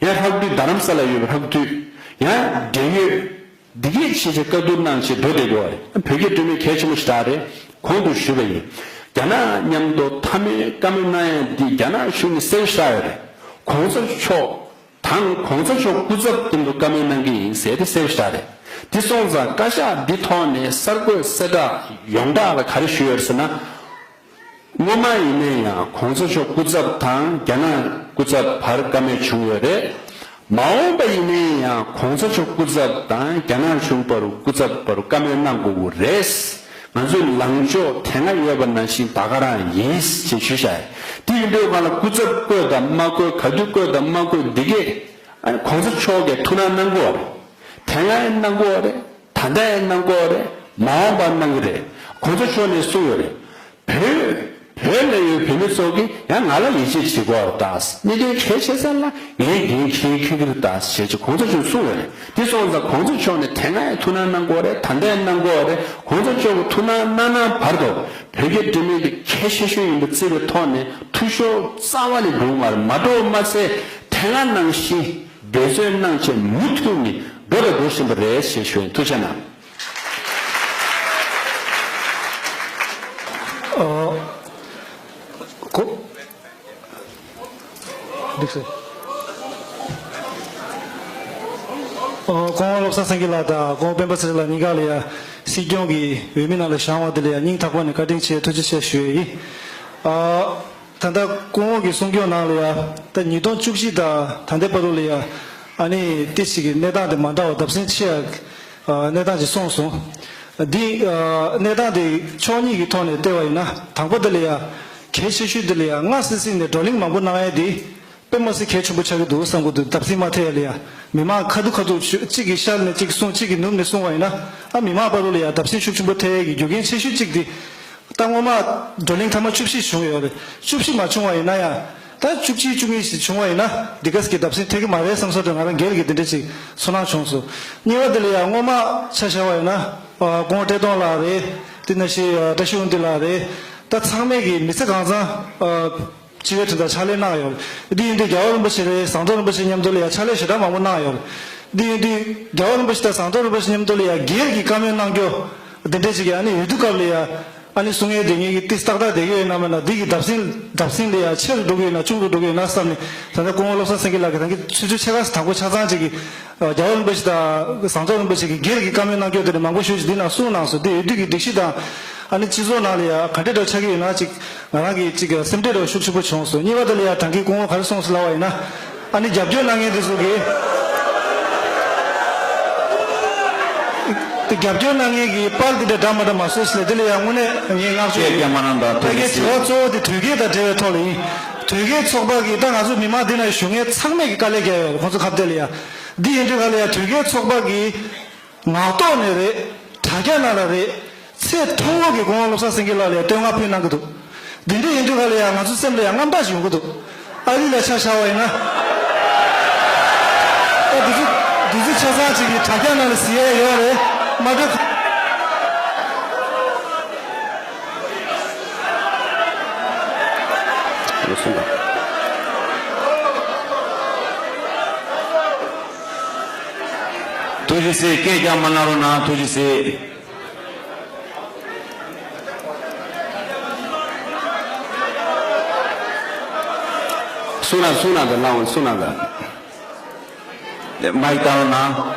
ཡང་ལྷག་བསྡུས་རྡ་རམ་ས་ལ་ཡོད་པའི་ལྷག་བསྡུས། ཡང་འབྲེལ་ཡོད། འདི་གས་བྱས་བྱས་བཀའ་བསྡུར་གནང་བྱས་འགྲོ་བསྡད་དགོས་པ་རེད། བོད་རྒྱ་འབྲེལ་མོལ་གལ་ཆེན་པོ་ཞིག་རེད། གོང་དུ་ཞུས་པ་ཡིན། རྒྱ་ནག་མཉམ་དུ་མཐའ་མའི་བཀའ་མོལ་གནང་ཡ་འདི་རྒྱ་ནག་གཞུང་ནས་གསལ་པོ་ཞིག་རེད། གོང་ས་མཆོག་དང་གོང་ས་མཆོག་སྐུ་ཚབ་མཉམ་དུ་བཀའ་མོལ་གནང་གི་ཡིན་ཟེར་དེ་གསལ་པོ་ཞིག་རེད། འདི་སོང་ཙང་བཀའ་ཤག་འདི་ཐོག་ནས་གསར་འགོད་གསལ་བསྒྲགས་ཡོངས་གྲགས་ལ་ག་རེ་ཞུས་ཡོད་ཟེར་ན། སྔོན་མ་ཡིན་ན་ཡང་གོང་ས་མཆོག་སྐུ་ཚབ་དང་རྒྱ་ནག་སྐུ་ཚབ་བར་བཀའ་མོལ་བྱུང་ཡོད་རེད། མ་འོངས་པ་ཡིན་ན་ཡང་གོང་ས་མཆོག་སྐུ་ཚབ་དང་རྒྱ་ནག་གཞུང་བར་སྐུ་ཚབ་བར་བཀའ་མོལ་གནང་དགོས་ཀྱི་རེད། ང་ཚོའི་ལངས་ཕྱོགས་དེ་སྔ་ཡོད་པ་ནང་བཞིན་ད་ག་རང་ཡིན་ཞེས་ཞུས་བཞག་དེ་ཡིན་དུས་ང་ལ་སྐུ་ཚབ་བསྐོས་དང་མ་བསྐོས་ག་དུས་བསྐོས་དང་མ་བསྐོས་འདི་གས་ཨ་ནི་གོང་ས་མཆོག་གིས་ཐུགས་སྣང་གནང་དགོས་རེད། དེ་སྔ་ཡང་གནང་དགོས་རེད། ད་ལྟ་ཡང་གནང་དགོས་རེད། མ་འོངས་པར་གནང་གི་རེད། གོང་ས་མཆོག་ནས་གསུངས་ཡོད་རེད། བོད་ བོད་ལ་ཡོད་བོད་མི་ཚོ་གིས་ཡང་ང་ལ་ཡིད་ཆེས་བྱེད་དགོས་རེད་ད། གནད་དོན་གལ་ཆེ་ས་ལ་ངས་འགན་འཁྱེར་འཁྱེར་གྱི་རེད་ད་ཞེས་ཀྱི་གོང་ས་མཆོག་གསུངས་ཡོད་རེད། དེ་སོང་ཙང་གོང་ས་མཆོག་ནས་དེ་སྔ་ཡང་ཐུགས་སྣང་གནང་གི་ཡོད་རེད། ད་ལྟ་ཡང་གནང་གི་ཡོད་རེད། གོང་ས་མཆོག་གི་ཐུགས་སྣང་གནང་གནང་བར་དུ་བོད་རྒྱ་འབྲེལ་མོལ་འདི་གལ་ཆེ་ཤོས་ཡིན་པ་བརྩི་བའི་ཐོག་ནས་འཐུས་ཤོར་རྩ་བ་ནས་འགྲོ་གི་མ་རེད། མ་འགྲོ་བ་མ་ཚད་དེ་སྔ་ནང་བཞིན་འབད་བརྩོན་གནང་བྱས་མུ་མཐུད་ནས་འགྲོ་དང་འགྲོ་བཞིན་པ་རེད་ཞེས་ཞུ་ཡིན། ཐུགས་རྗེ་གནང་། ཨོ། གོ། འདུག་སེ། ཨོ། སྐུ་ངོ་བློ་བཟང་སེང་གེ་ལགས་དང་སྐུ་ངོ་སྤེན་པ་ཚེ་རིང་ལགས་གཉིས་ཀ་ལ་ཡ་སྲིད་སྐྱོང་གི་འོས་མི་ནང་ལ་བཞེངས་པ་དེ་ལ་ཡ་སྙིང་ཐག་པ་ནས་བཀའ་དྲིན་ཆེ་ཐུགས་རྗེ་ཆེ་ཞུ་ཡས་ཡིན། ཨ། ད་ལྟ་སྐུ་ངོ་གི་གསུང་སྐྱོང་ནང་ལ་ཡ་ད་ཉིས་སྟོང་བཅུ་གཅིག་དང་ད་ལྟའི་བར་དུ་ལ་ཡ་ཨ་ནི་ཏི་ཞིག་གི་གནས་སྟངས་དེ་མ་འདྲ་བ་བརྡབ་གསིག་ཆེ་ཡ། ཨ། གནས་སྟངས་ཅིག་སོང་སོང་། འདི་ཨ། གནས་སྟངས་དེ་ཕྱོགས་གཉིས་ཀྱི་ཐོག་ནས་བལྟས་པ་ཡིན་ན། དང་པོ་དེ་ལ་ཡ་གལ་ཆེ་ཤོས་དེ་ལ་ཡ་སྔ་སི་སི་ནས་བགྲོ་གླེང་མང་པོ་གནང་ཡ་དེ་དཔེ་མ་སྲིད་གལ་ཆེན་པོ་ཆགས་ཀྱི་འདུག་བསམ་གྱི་འདུག་བརྡབ་གསིག་མ་ཐེབས་ཡ་ལ་ཡ་མི་མང་ཁ་ཐུག་ཁ་ཐུག་གཅིག་གིས་ཤར་ནས་གཅིག་གསུངས། གཅིག་གིས་ནུབ་ནས་གསུངས་པ་ཡིན་ན། ཨ། མི་མང་བར་དུ་ལ་ཡ་བརྡབ་གསིག་ཤུགས་ཆེན་པོ་ཐེབས་ཡ་གི་རྒྱུ་རྐྱེན་ཆེ་ཤོས་གཅིག་དེ། ད་སྔོན་མ་བགྲོ་གླེང་ཐེངས་མ་བཅུ་བཞི་བྱུང་ཡོད་རེད། བཅུ་བཞི་མ་བྱུང་བ་ཡིན་ན་ཡང་། ད་བཅུ་གཅིག་བཅུ་གཉིས་ཤིག་བྱུང་བ་ཡིན་ན་འདི་ག་ཟིག་གི་བརྡབ་གསིག་ཐེབས་ཀྱི་མ་རེད་བསམ་སོང་དྲན། ང་རང་སྒེར་གྱི་དེ་འདྲ་ཅིག་ཚོར་སྣང་བྱུང་སོང་། གཉིས་པ་དེ་ལ་ཡང་སྔོན་མ་ཆ་བཞག་པ་ཡིན་ན། ཨ། སྐུ་ངོ་བཀྲས་མཐོང་ལགས་རེད། དེ་ནང་བཞིན་ཨ། བཀྲ་ཤིས་དབང་འདུས་ལགས་རེད། ད་ཚང་མས་ཀྱི་མི་ཚེ་གང་ཚང་། ཨ། སྤྱི་བའི་དོན་དག་ཕྱག་ལས་གནང་ཡོད་རེད། འདི་ཡིན་དུས་རྒྱལ་བ་རིན་པོ་ཆེ་རེད། ཟམ་གདོང་རིན་པོ་ཆེ་མཉམ་དུ་ལ་ཡང་ཕྱག་ལས་ཞེ་དྲག་མང་པོ་གནང་ཡོད་རེད། འདི་ཡིན་དུས་རྒྱལ་བ་རིན་པོ་ཆེ་དང་ཟམ་གདོང་རིན་པོ་ཆེ་མཉམ་དུ་ལ་ཡང་སྒེར་གྱི་བཀའ་མོལ་གནང་རྒྱུ་དེ་འདྲ་ཅིག་གི་ཨ་ནི་འོས་བསྡུ་སྐབས་ལ་ཡང་ཨ་ནི་གསུང་ཡས་དེ་ངེད་ཀྱི་ཏིས་ཏག་ཏག་བསྡད་ཀྱི་ཡོད་ན་མེད་ན། འདི་གི་བརྡབ་གསིག་བརྡབ་གསིག་ལ་ཡང་ཆེ་རུ་འགྲོ་གི་ཡོད་ན་ཆུང་རུ་འགྲོ་གི་ཡོད་ན་བསམ་ནས། ད་ལྟ་སྐུ་ངོ་བློ་བཟང་སེང་གེ་ལགས་ཀྱིས་ད་གིན་ཆུ་ཚོད་ཕྱེད་ཀ་ཙམ་དང་པོ་ཆ་ཚང་ཅིག་གི། རྒྱལ་བ་རིན་པོ་ཆེ་དང་ཟམ་གདོང་རིན་པོ་ཆེ་གི་སྒེར་གྱི་བཀའ་མོལ་གནང་རྒྱུ་དེ་ནི་མང་པོ་ཞེ་ཅིག་འདི་ནང་གསུངས་གནང་སོང་། དེ་འོས་བསྡུ་གི་སྒྲིག་གཞི་དང་ཨ་ནི་སྤྱི་ཚོགས་ནང་ལ་ཡང་ག་འདྲ་འདྲ་ཆགས་ཀྱི་ཡོད་ན་ཅིག་ང་རང་གི་ཅིག་སེམས་ཁྲལ་འདྲ་བོ་ཤུགས་ཆེན་པོ་བྱུང་སོང་། གཉིས་པ་དེ་ལ་ཡང་ད་གིན་སྐུ་ངོ་ག་རེ་གསུངས་སོང་ལབ་པ་ཡིན་ན། ཨ་ནི་རྒྱབ་སྐྱོར་གནང་མཁན་དེ་ཚོ་གིས། དེ་རྒྱབ་སྐྱོར་གནང་མཁན་གྱི་པར་འདི་འདྲ་འདྲ་མ་འདྲ་མ་བཟོ་ཟེར་ལབ། དེ་ལ་ཡང་དངོས་གནས་ངས་བསྔགས་བརྗོད་ཡོད། ད་གིན་དྲི་བ་གཙོ་བོ་དེ་དོལ་རྒྱལ་དང་འབྲེལ་བའི་ཐོག་ལ་ཡིན། དོལ་རྒྱལ་ཚོགས་པ་གིས་ད་ང་ཚོ་མི་མང་འདི་ན་བཞུགས་མཁན་ཚང་མས་ཀྱི་དཀའ་ལས་བརྒྱབ་ཡོད་རེད། ཁོང་ཚོ་ཁ་གཏད་ལ་ཡ། འདི་ཡིན་དུས་ག་ལ་ཡ་དོལ་རྒྱལ་ཚོགས་པ་གིས་ངག་ཐོག་ནས་རེད། དྲ་རྒྱ་ནང་ལ་རེད། ཚད་མཐོ་བོ་གི་སྐུ་ངོ་བློ་བཟང་སེང་གེ་ལགས་ལ་ཡ་བསྟོད་བསྔགས་ཕུལ་གནང་གི་འདུག་འདི་འདྲ་ཡིན་དུས་ག་ལ་ཡ་ང་ཚོ་སེམས་ལ་ཡ་དངངས་སྐྲག་ཞིག་ཡོང་གི་འདུག་ཨ་རི་ལ་ཆ་བཞག་པ་ཡིན་ན། ད་འདི་ཚོ་འདི་ཚོ་ཆ་ཚང་ཅིག་གིས་དྲ་རྒྱ་ནང་ལ་གཟིགས་ཡ་ཡོད་རེད། མ་གཏོགས། ཐུགས་རྗེ་ཆེ། སྐད་རྒྱག་མ་གནང་རོགས་གནང་། ཐུགས་རྗེ་ཆེ། གསུང་གནང་། གསུང་གནང་དང་། གནང་བ་གསུང་གནང་དང་། མའིག་བཏང་རོགས་གནང་།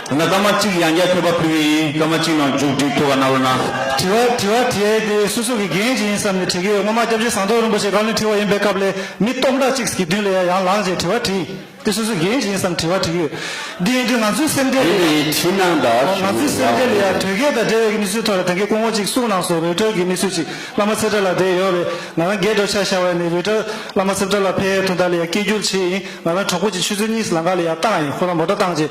ད་སྐར་མ་གཅིག་ཡང་བསྐྱར་ཐོས་པ་ཕུལ་གྱི་ཡིན། སྐར་མ་གཅིག་ནང་མཇུག་སྒྲིལ་ཐུབ་པ་གནང་རོགས་གནང་། དྲི་བ་དྲི་བ་དྲི་ཡས་དེ་སོ་སོ་གི་འགན་ཅིག་ཡིན་བསམ་ནས་དྲི་གི་ཡོད། སྔོན་མ་སྐྱབས་རྗེ་ཟམ་གདོང་རིན་པོ་ཆེ་བཀའ་བློན་ཁྲི་པ་ཡིན་པའི་སྐབས་ལ་མི་སྟོང་ཕྲག་གཅིག་གི་མདུན་ལ་ཡང་ཡང་ལངས་བྱས་དྲི་བ་དྲིས། དེ་སོ་སོའི་འགན་ཅིག་ཡིན་བསམ་དྲི་བ་དྲི་གི་ཡོད། འདི་ཡིན་དུས་ང་ཚོའི་སེམས་ཁྲལ་དེ་ལ། དེ་ནི་དྲིས་གནང་དང་། ང་ཚོའི་སེམས་ཁྲལ་ལ་ཡང་དོལ་རྒྱལ་དང་འབྲེལ་བའི་གནས་ཚུལ་ཐོག་ལ་ད་གིན་སྐུ་ངོ་གཅིག་གསུངས་གནང་སོང་། རོའི་ཊར་གྱི་གནས་ཚུལ་ཅིག་བླ་མ་ཚེ་བཀྲ་ལགས་དེ་ཡོད་རེད། ང་རང་སྒེར་འདྲ་ཆ་བཞག་པ་ཡིན་ན་རོའི་ཊར་བླ་མ་ཚེ་བཀྲ་ལགས་ཕེབས་དོན་དག་ལ་ཡང་སྐད་སྒྱུར་བྱས་ཡིན། ང་རང་གྲོགས་པོ་གཅིག་ཆུ་ཚོད་གཉིས་ལམ་ཁ་ལ་ཡང་བཏང་ཡིན། ཁོ་རང་མོ་ཊ་བཏང་རྗེས།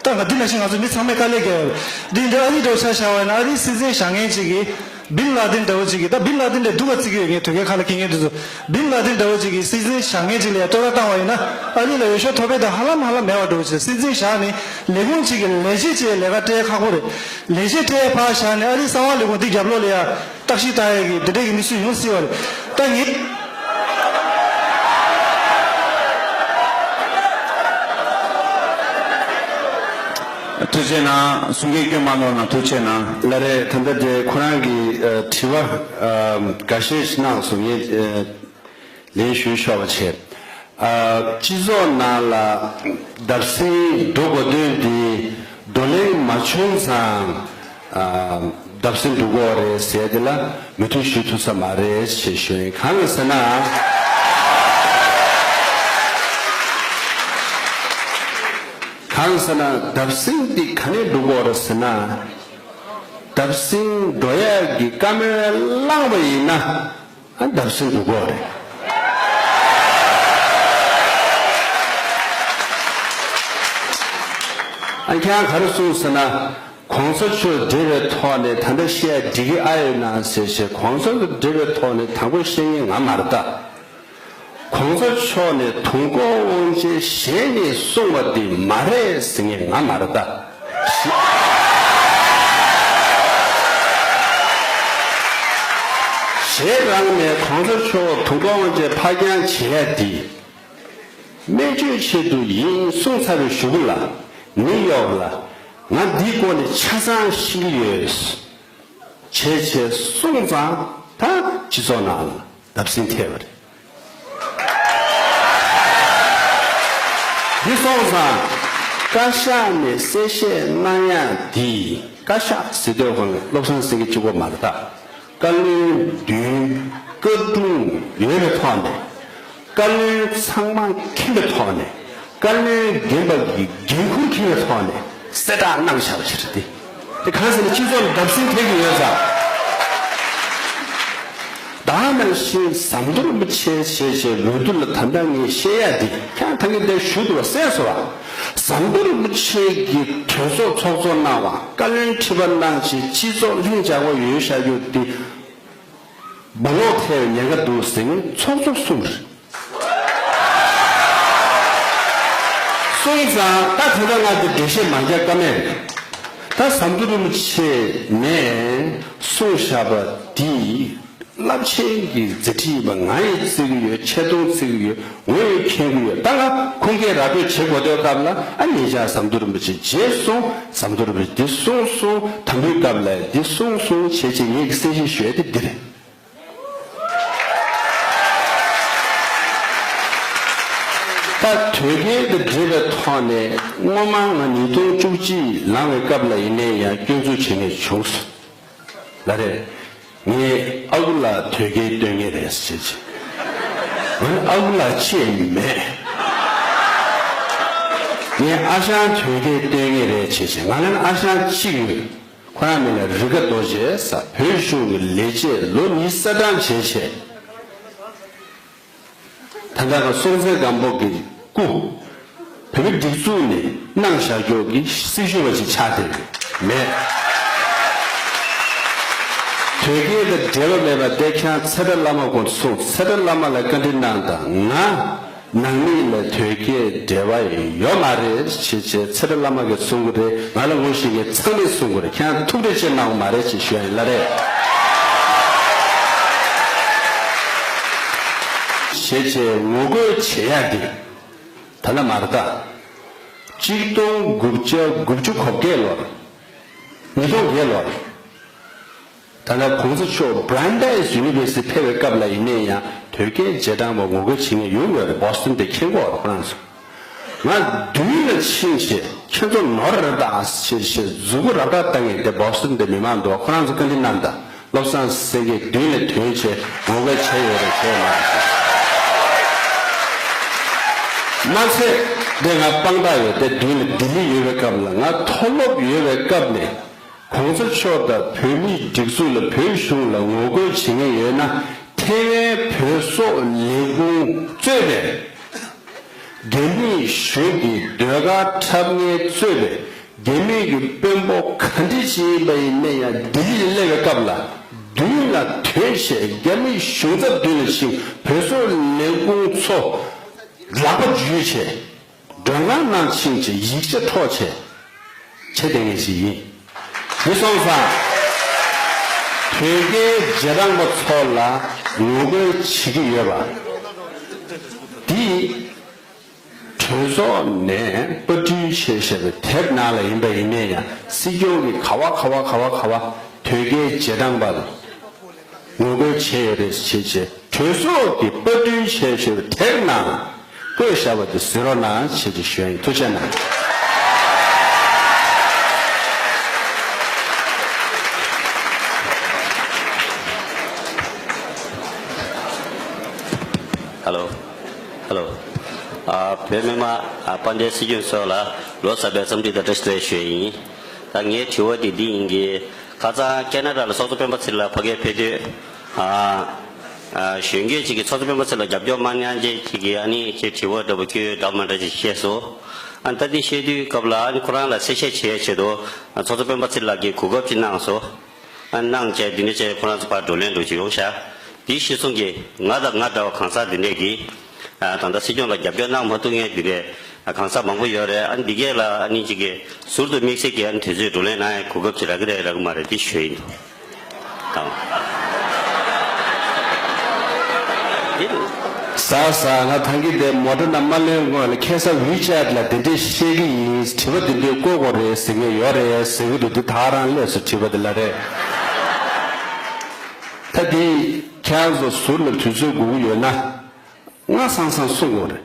ད་ང་འདི་ནང་བཞིན་ང་ཚོ་མི་ཚང་མས་དཀའ་ལས་བརྒྱབ་ཡོད། འདི་འདྲ་ཨ་རི་འདྲ་བོ་ཆ་བཞག་པ་ཡིན་ན། ཨ་རིའི་སྲིད་འཛིན་བཞེངས་མཁན་གཅིག་གིས་བིན་ལ་དིན་འདྲ་བོ་གཅིག་གིས། ད་བིན་ལ་དིན་འདྲ་སྡུག་ག་བརྩི་གི་ཡོད། ངས་དོལ་རྒྱལ་ཁ་ལ་འཁྱེར་མཁན་དེ་ཚོ། བིན་ལ་དིན་འདྲ་བོ་གཅིག་གིས་སྲིད་འཛིན་བཞེངས་མཁན་གཅིག་ལ་ཡང་བསྟོད་ར་བཏང་བ་ཡིན་ན། ཨ་རི་ལ་འོས་ཤོག་ཐོབ་པའི་ད་ཧ་ལམ་ཧ་ལམ་མེད་པ་འདྲ་བོ་བྱས། སྲིད་འཛིན་བཞག་ནས་ལས་ཁུངས་གཅིག་གི་ལས་བྱེད་ཅིག་ལས་ཀ་སྤྲད་ཁག་པོ་རེད། ལས་བྱེད་སྤྲད་ཕར་བཞག་ནས་ཨ་རིའི་གསང་བ་ལས་ཁུངས་འདི་རྒྱབ་ལོགས་ལ་ཡང་བརྟག་ཞིབ་བཏང་ཡས་ཀྱི་འདི་འདྲས་ཀྱི་གནས་ཚུལ་ཡོང་སྲིད་པ་རེད། ད་ངས། ཐུགས་རྗེ་གནང་། གསུང་སྐད་སྐྱོན་མ་གནང་རོགས་གནང་། ཐུགས་རྗེ་གནང་། ལགས་རེད། ད་ལྟ་དེ་ཁོ་རང་གིས་ཨ་དྲི་བ་ཨ་འགའ་ཤས་ཤིག་གནང་སོང་། ངས་ཨ་ལན་ཞུ་ཆོག་པ་བྱས། ཨ་སྤྱི་ཚོགས་ནང་ལ་བརྡབ་གསིག་འགྲོ་དགོས་དོན་དེ་བགྲོ་གླེང་མ་བྱུང་ཙང་། ཨ་བརྡབ་གསིག་འགྲོ་གི་ཡོད་རེད་ཟེར་དེ་ལ་མོས་མཐུན་ཞུ་ཐུབ་ས་མ་རེད་ཞེས་ཞུ་ཡིན། གང་ཡིན་ཟེར་ན། གང་ཡིན་ཟེར་ན་བརྡབ་གསིག་འདི་ག་ནས་འགྲོ་གི་ཡོད་རེད་ཟེར་ན། བརྡབ་གསིག་འགྲོ་ཡག་གི་བཀའ་མོལ་བླངས་པ་ཡིན་ན། ཨ་བརྡབ་གསིག་འགྲོ་གི་ཡོད་རེད། ཨ་ཁྱེད་རང་ག་རེ་གསུངས་ཟེར་ན། གོང་ས་མཆོག་འབྲེལ་བའི་ཐོག་ནས་ད་ལྟ་བཤད་ཡ་འགྲིག་གི་ཨ་ཡོད་ན་ཟེར་བྱས། གོང་ས་མཆོག་འབྲེལ་བའི་ཐོག་ནས་དང་པོ་བཤད་མཁན་ང་མ་རེད་ད། གོང་ས་མཆོག་ནས་དུས་འཁོར་དབང་ཆེན་ཞལ་ནས་གསུངས་པ་འདི་མ་རེད་ཟེར་མཁན་ང་མ་རེད་ད། གཞན་རང་ནས་གོང་ས་མཆོག་དུས་འཁོར་དབང་ཆེན་ཕར་འགྱངས་བྱེད་ཡ་འདི། སྨན་བཅོས་ཆེད་དུ་ཡིན་གསུངས་ཚར་བའི་གཞུག་གུ་ལ། ནིའུ་ཡོག་ལ་ང་འདིའི་སྐོར་ནས་ཆ་ཚང་ཤེས་ཀྱི་ཡོད། བྱས་བྱས་གསུངས་ཙང་ད་སྤྱི་ཚོགས་ནང་ལ་བརྡབ་གསིག་ཐེབས་པ་རེད། འདི་སོང་ཙང་བཀའ་ཤག་ནས་གསལ་བཤད་གནང་ཡ་འདི། བཀའ་ཤག་ཟེར་དུས་སྒང་ལ་བློ་བཟང་སེང་གེ་གཅིག་པོ་མ་རེད་ད། བཀའ་བློན་བདུན། བཀའ་དྲུང་ཡོད་པའི་ཐོག་ནས། བཀའ་བློན་ཚང་མ་མཁྱེན་པའི་ཐོག་ནས། བཀའ་བློན་རྒན་པ་གི་འགན་ཁུར་འཁྱེར་བའི་ཐོག་ནས་གསལ་བསྒྲགས་གནང་བཞག་པ་ཞིག་རེད་དེ། དེ་གང་ཟེར་ན་སྤྱི་ཚོགས་ལ་བརྡབ་གསིག་ཐེབས་ཀྱི་ཡོད་ཙང་། ད་ནང་བཞིན་ཟམ་གདོང་རིན་པོ་ཆེ་བྱས་བྱས་འོས་བསྡུ་ལ་ད་ལྟ་ངས་བཤད་ཡ་འདི་ཁྱེད་རང་ཐང་གི་འདིར་ཞུ་འདུག་བ། གསན་སོང་བ། ཟམ་གདོང་རིན་པོ་ཆེ་གིས་གྲོས་ཚོགས་ཚོགས་གཙོ་གནང་བ། བཀའ་བློན་ཁྲི་པ་གནང་བྱས་སྤྱི་ཚོགས་ལྷིང་འཇགས་པོ་ཡོད་བཞག་རྒྱུ་འདི། རྦ་ཀློག་ཐེབས་ཉེན་ཁ་འདུག་ཟེར་མཁན་ཚོགས་གཙོ་གསུམ་རེད། སོང་ཙང་ད་དེ་ལྟར་ང་འདི་འགྲེལ་བཤད་མ་རྒྱག་ཀ་མེད་རེད། ད་ཟམ་གདོང་རིན་པོ་ཆེ་ནས་གསུངས་བཞག་པ་འདི་རླབས་ཆེན་གྱི་མཛད་འཕྲིན་ཡིན་པ་ང་ཡིས་བརྩི་གི་ཡོད། ཆེ་མཐོང་བརྩི་གི་ཡོད། ངོས་ཡིས་མཁྱེན་གི་ཡོད། ད་ང་ཁུངས་སྐྱེལ་ར་སྤྲོད་བྱེད་དགོས་དུས་སྐབས་ལ། ཨ་ནི་ཡ་ཟམ་གདོང་རིན་པོ་ཆེ་བྱས་སོང་། ཟམ་གདོང་རིན་པོ་ཆེ་འདི་གསུངས་སོང་། དམ་འབུལ་སྐབས་ལ་འདི་གསུངས་སོང་བྱས་བྱས་ངེད་ཀྱིས་གསལ་བཤད་ཞུ་ཡ་དེ་འདི་རེད། ད་དོལ་རྒྱལ་དང་འབྲེལ་བའི་ཐོག་ནས་སྔོན་མ་ང་ཉིས་སྟོང་བཅུ་གཅིག་ལངས་པའི་སྐབས་ལ་ཡིན་ནའི་ཡང་སྐྱོན་འཛུགས་བྱེད་མཁན་བྱུང་སོང་། ལགས་རེད། ངའི་ཨ་ཁུ་ལགས་དོལ་རྒྱལ་སྟོན་མཁན་རེད་ཟེར་བྱས། ང་ནི་ཨ་ཁུ་ལགས་ཅིག་མེད། ངའི་ཨ་ཞང་དོལ་རྒྱལ་སྟོན་མཁན་རེད་བྱས་བྱས། ང་ལ་ནི་ཨ་ཞང་གཅིག་ཡོད། ཁོ་རང་མིང་ལ་རི་ཀ་རྡོ་རྗེ་ཟེར། བོད་གཞུང་གི་ལས་བྱེད་ལོ་ཉི་ཤུ་རྩ་གྲངས་བྱས་བྱས། ད་ལྟ་ང་སྲོང་བཙན་སྒམ་པོ་གི་སྐུ་བོད་མིའི་སྒྲིག་འཛུགས་ནས་གནང་བཞག་རྒྱུ་གི་སྲི་ཞུ་བ་ཞིག་ཆགས་བསྡད་ཡོད་མེད། དོལ་རྒྱལ་དང་འབྲེལ་བ་མེད་པ་དེ་ཁྱེད་རང་ཚེ་བཀྲ་བླ་མ་དགོངས་སོང་། ཚེ་བཀྲ་བླ་མ་ལ་བཀའ་འདྲི་གནང་དང་། ང་ནང་མི་ལ་དོལ་རྒྱལ་འབྲེལ་བ་ཡོད་མ་རེད་ཅེས་བྱས། ཚེ་བཀྲ་བླ་མ་གིས་གསུང་གི་རེད། ང་ལ་ངོ་ཤེས་མཁན་ཚང་མས་གསུང་གི་རེད། ཁྱེད་རང་ཐུགས་རེ་ཆེ་གནང་བ་མ་རེད་ཅེས་ཞུ་ཡ་ཡིན་ལ་རེད། བྱས་བྱས་ངོ་རྒོལ་བྱེད་ཡ་འདི་ད་ལྟ་མ་རེད་ད། གཅིག་སྟོང་དགུ་བརྒྱ་དགུ་བཅུ་གོ་བརྒྱད་ལོར། ཉིས་སྟོང་བརྒྱད་ལོར། ད་ལྟ་གོང་ས་མཆོག་Brandeis University ཕེབས་པའི་སྐབས་ལ་ཡིན་ནའི་ཡང་དོལ་རྒྱལ་རྗེས་འབྲང་པ་ངོ་རྒོལ་བྱེད་མཁན་ཡོང་ཡོད་རེད། Boston དེ་མཁྱེན་གྱི་ཡོད་རེད་ཁོ་རང་ཚོ། ང་མདུན་ལ་ཕྱིན་བྱས་ཁྱེད་ཚོ་ནོར་རེད་ད་ཞེས་བྱས་མཛུ་གུ་རབ་རབ་བཏང་མཁན་དེ་Boston དེ་མི་མང་འདུག་ཁོ་རང་ཚོ་བཀའ་འདྲི་གནང་དང་། བློ་བཟང་སེང་གེ་མདུན་ལ་ཐོན་བྱས་ངོ་རྒོལ་བྱས་ཡོད་རེད་བྱས་མ་རེད། མ་ཚད་དེ་ང་དཔང་རྟགས་ཡོད་དེ། མདུན་ལ་ལྡི་ལི་ཡོད་པའི་སྐབས་ལ། ང་མཐོ་སློབ་ཡོད་པའི་སྐབས་ནས། གོང་ས་མཆོག་དང་བོད་མིའི་སྒྲིག་འཛུགས་ལ་བོད་གཞུང་ལ་ངོ་རྒོལ་བྱེད་མཁན་ཡོད་ན། ཐེ་ཝན་བོད་སོག་ལས་ཁུངས་གཙོས་པའི་རྒྱ་མི་གཞུང་གི་ཟློས་གར་འཁྲབ་མཁན་གཙོས་པའི་རྒྱ་མི་གི་དཔོན་པོ་ག་འདྲ་ཅིག་ཡིན་པ་ཡིན་ན་ཡང་ལྡི་ལི་ལ་སླེབས་པའི་སྐབས་ལ་མདུན་ལ་ཐོན་བྱས་རྒྱ་མི་གཞུང་ཚབ་མདུན་ལ་ཕྱིན། བོད་སོག་ལས་ཁུངས་ཚོ་ལག་པ་འཇུས་བྱས། མགྲོན་ཁང་ནང་ཕྱིན་བྱས་ཡིག་ཆ་འཕྲོག་བྱས་བྱས་བསྡད་མཁན་ཞིག་ཡིན། དེ་སོང་ཙང་དོལ་རྒྱལ་རྗེས་འབྲང་པ་ཚོ་ལ་ངོ་རྒོལ་བྱེད་ཀྱི་ཡོད་པ་འདི་གྲོས་ཚོགས་ནས་པར་སྐྲུན་བྱས་བཞག་པའི་དེབ་ནང་ལ་ཡིན་པ་ཡིན་ནའི་ཡང་། སྲིད་སྐྱོང་གིས་ག་བ་ག་བ་ག་བ་ག་བ་དོལ་རྒྱལ་རྗེས་འབྲང་པ་ལ་ངོ་རྒོལ་བྱས་ཡོད་རེད་ཅེས་བྱས། གྲོས་ཚོགས་ཀྱིས་པར་སྐྲུན་བྱས་བཞག་པའི་དེབ་ནང་བཀོད་བཞག་པ་དེ་གཟིགས་རོགས་གནང་ཞེས་ཀྱི་ཞུ་ཡ་ཡིན། ཐུགས་རྗེ་གནང་། ཧེ་ལོ། ཧེ་ལོ། ཨ། བོད་མི་མང་། ཨ། དཔལ་ལྡན་སྲིད་སྐྱོང་མཆོག་ལ་ལོ་གསར་པའི་འཚམས་འདྲི་དང་བཀྲ་ཤིས་བདེ་ལེགས་ཞུ་ཡ་ཡིན། ད་ངའི་དྲི་བ་དེ་འདི་ཡིན་གྱི། ཁ་སང་ཁེ་ན་ཌ་ལ་ཚོགས་གཙོ་སྤེན་པ་ཚེ་རིང་ལགས་ཕ་གིར་ཕེབས་དུས། ཨ། ཨ། གཞོན་སྐྱེས་ཅིག་གིས་ཚོགས་གཙོ་སྤེན་པ་ཚེ་རིང་ལ་རྒྱབ་སྐྱོར་མ་གནང་བྱས་ཅིག་གིས་ཨ་ནི་ཁྱེད་དྲི་བ་འདྲ་པོ་ཁྱོད་འདྲ་མ་འདྲ་ཅིག་བཤད་སོང་། ཨ་ད་འདི་བཤད་དུས་སྐབས་ལ་ཨ་ནི་ཁོ་རང་ལ་གསལ་བཤད་བྱེད་ཡ་ཆེད་དུ་ཨ་ཚོགས་གཙོ་སྤེན་པ་ཚེ་རིང་ལགས་ཀྱིས་གོ་སྐབས་ཅིག་གནང་སོང་། ཨ་གནང་བྱས་འདི་འདྲ་བྱས་ཁོ་རང་ཚོ་ཕར་བགྲོ་གླེང་འགྲོ་བྱེད་ཡོང་ཤག་དེའི་གཞི་བཟུང་གིས་ང་དང་ང་འདྲ་བ་གང་ཟག་འདི་འདྲས་ཀྱིས་ཨ་ད་ལྟ་སྲིད་སྐྱོང་ལ་རྒྱབ་སྐྱོར་གནང་མ་ཐུབ་མཁན་འདི་འདྲས་ཨ་གང་ཟག་མང་པོ་ཡོད་རེད། ཨ་འདི་གས་ལ་ཨ་ནི་གཅིག་གིས་ཟུར་དུ་དམིགས་བསལ་གྱིས་ཨ་ནི་དུས་ཚོད་བགྲོ་གླེང་གནང་ཡའི་གོ་སྐབས་ཅིག་རག་གི་རེད་རག་གི་མ་རེད་འདི་ཞུ་ཡིན། དང་། འདི་རེད། ཟ་ཟ་ང་ཐང་གི་དེ་མོ་ཊ་ནང་མ་ལོན་སྔོན་ལ་ཁ་སང་ཝི་ཅེ་ཊི་ལ་དེ་འདྲས་བཤད་གི་ཡིན། དྲི་བ་དེ་འདྲས་བཀོད་དགོས་རེད་ཟེར་མཁན་ཡོད་རེད་ཟེར་གི་འདུག་འདི་ད་རང་སླེབས་སོང་དྲི་བ་དེ་ལ་རེད། ད་འདི་ཁྱེད་རང་ཚོ་ཟུར་ལ་དུས་ཚོད་དགོས་ཀྱི་ཡོད་ན་ང་སང་སང་གསུང་དགོས་རེད།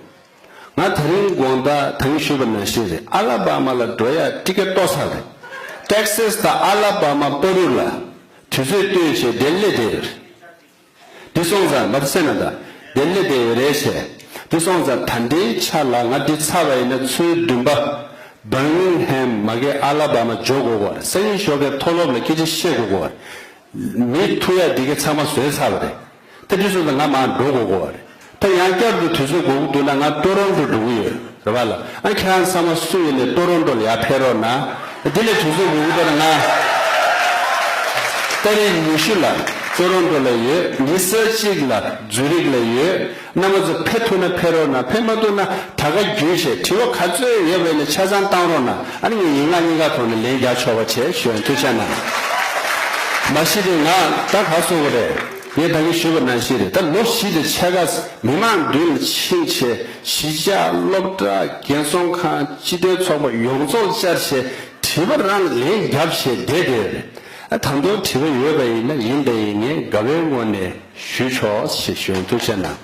ང་དེ་རིང་དགོང་དག་ད་གིན་ཞུས་པ་ནང་བཞིན་རེད། ཨ་ལ་བ་མ་ལ་འགྲོ་ཡ་ཊི་ཀེ་ཊི་ལྟོ་ཚང་རེད། ཊེག་སེ་སི་དང་ཨ་ལ་བ་མ་པ་རུ་ལ་དུས་ཚོད་བཏོན་བྱས་དེ་སླེབས་བསྡད་ཡོད་རེད། དེ་སོང་ཙང་ང་ཚོ་སེམས་ནང་ད་དེ་སླེབས་བསྡད་ཡོད་རེད་བྱས། དེ་སོང་ཙང་ད་ལྟའི་ཆ་ལ་ང་འདི་ཚར་བ་ཡིན་ན་ཚོུད་བདུན་པ་བར་མིང་ཧེམ་མ་གི་ཨ་ལ་བ་མ་འཇོག་དགོས་གོ། སང་ཉིན་ཞོགས་ཀའི་མཐོ་སློབ་ལ་སྐད་ཆ་བཤད་དགོས་གོ། མི་ཐུག་ཡ་འདི་ག་ཚང་མ་བཟོས་ཚར་བ་རེད། ད་དེ་སོང་ཙང་ང་མར་འགྲོ་དགོས་གོ་བ་རེད། ད་ཡང་བསྐྱར་དུ་དུས་ཚོད་དགོས་ཀྱི་འདུག་ན་ང་ཊོ་རོན་ཊོ་འགྲོ་གི་ཡོད་རེད་པ་ལ། ཨ་ཁྱེད་རང་ཚང་མ་སུ་ཡིན་ནའི་ཊོ་རོན་ཊོ་ལ་ཡར་ཕེབས་རོགས་གནང་། དེ་ལས་དུས་ཚོད་དགོས་ཀྱི་འདུག་ན་ང་ཏ་རིག་ཉི་ཤུ་ལ་ཊོ་རོན་ཊོ་ལ་ཡོད། ཉི་ཤུ་རྩ་གཅིག་ལ་ཛུ་རིག་ལ་ཡོད། རྣམ་པ་ཚོ་ཕེབས་ཐུབ་ན་ཕེབས་རོགས་གནང་། ཕེབས་མ་ཐུབ་ན་དྲ་ཁ་བརྒྱུད་བྱས་དྲི་བ་ག་ཚོད་ཡོད་པ་ཡིན་ན་ཆ་ཚང་བཏང་རོགས་གནང་། ཨ་ནི་ངས་ཡན་ལག་གཉིས་ཀ་ཐོག་ནས་ལན་རྒྱག་ཆོག་པ་བྱས་ཞུ་ཡ་ཡིན། ཐུགས་རྗེ་གནང་། མ་གཞི་དེ་ང་ད་ག་སོ་གི་རེད། ངས་ད་གིན་ཞུས་པ་ནང་བཞིན་རེད། ད་ལོ་བཞི་དེ་ཕྱེད་ཀ་མི་མང་མདུན་ལ་ཕྱིན་བྱས་གཞིས་ཆགས་སློབ་གྲྭ་རྒན་གསོ་ཁང་སྤྱི་མཐུན་ཚོགས་པ་ཡོངས་རྫོགས་བཅར་བྱས་དྲི་བ་རང་ལ་ལན་བརྒྱབ་བྱས་བསྡད་བསྡད་རེད། ཨ་ད་དུང་དྲི་བ་ཡོད་པ་ཡིན་ན་ཡིན་པ་ཡིན་ངས་དགའ་བའི་ངོས་ནས་ཞུས་ཆོག་ཞེས་ཞུ་ཡིན། ཐུགས་རྗེ་གནང་།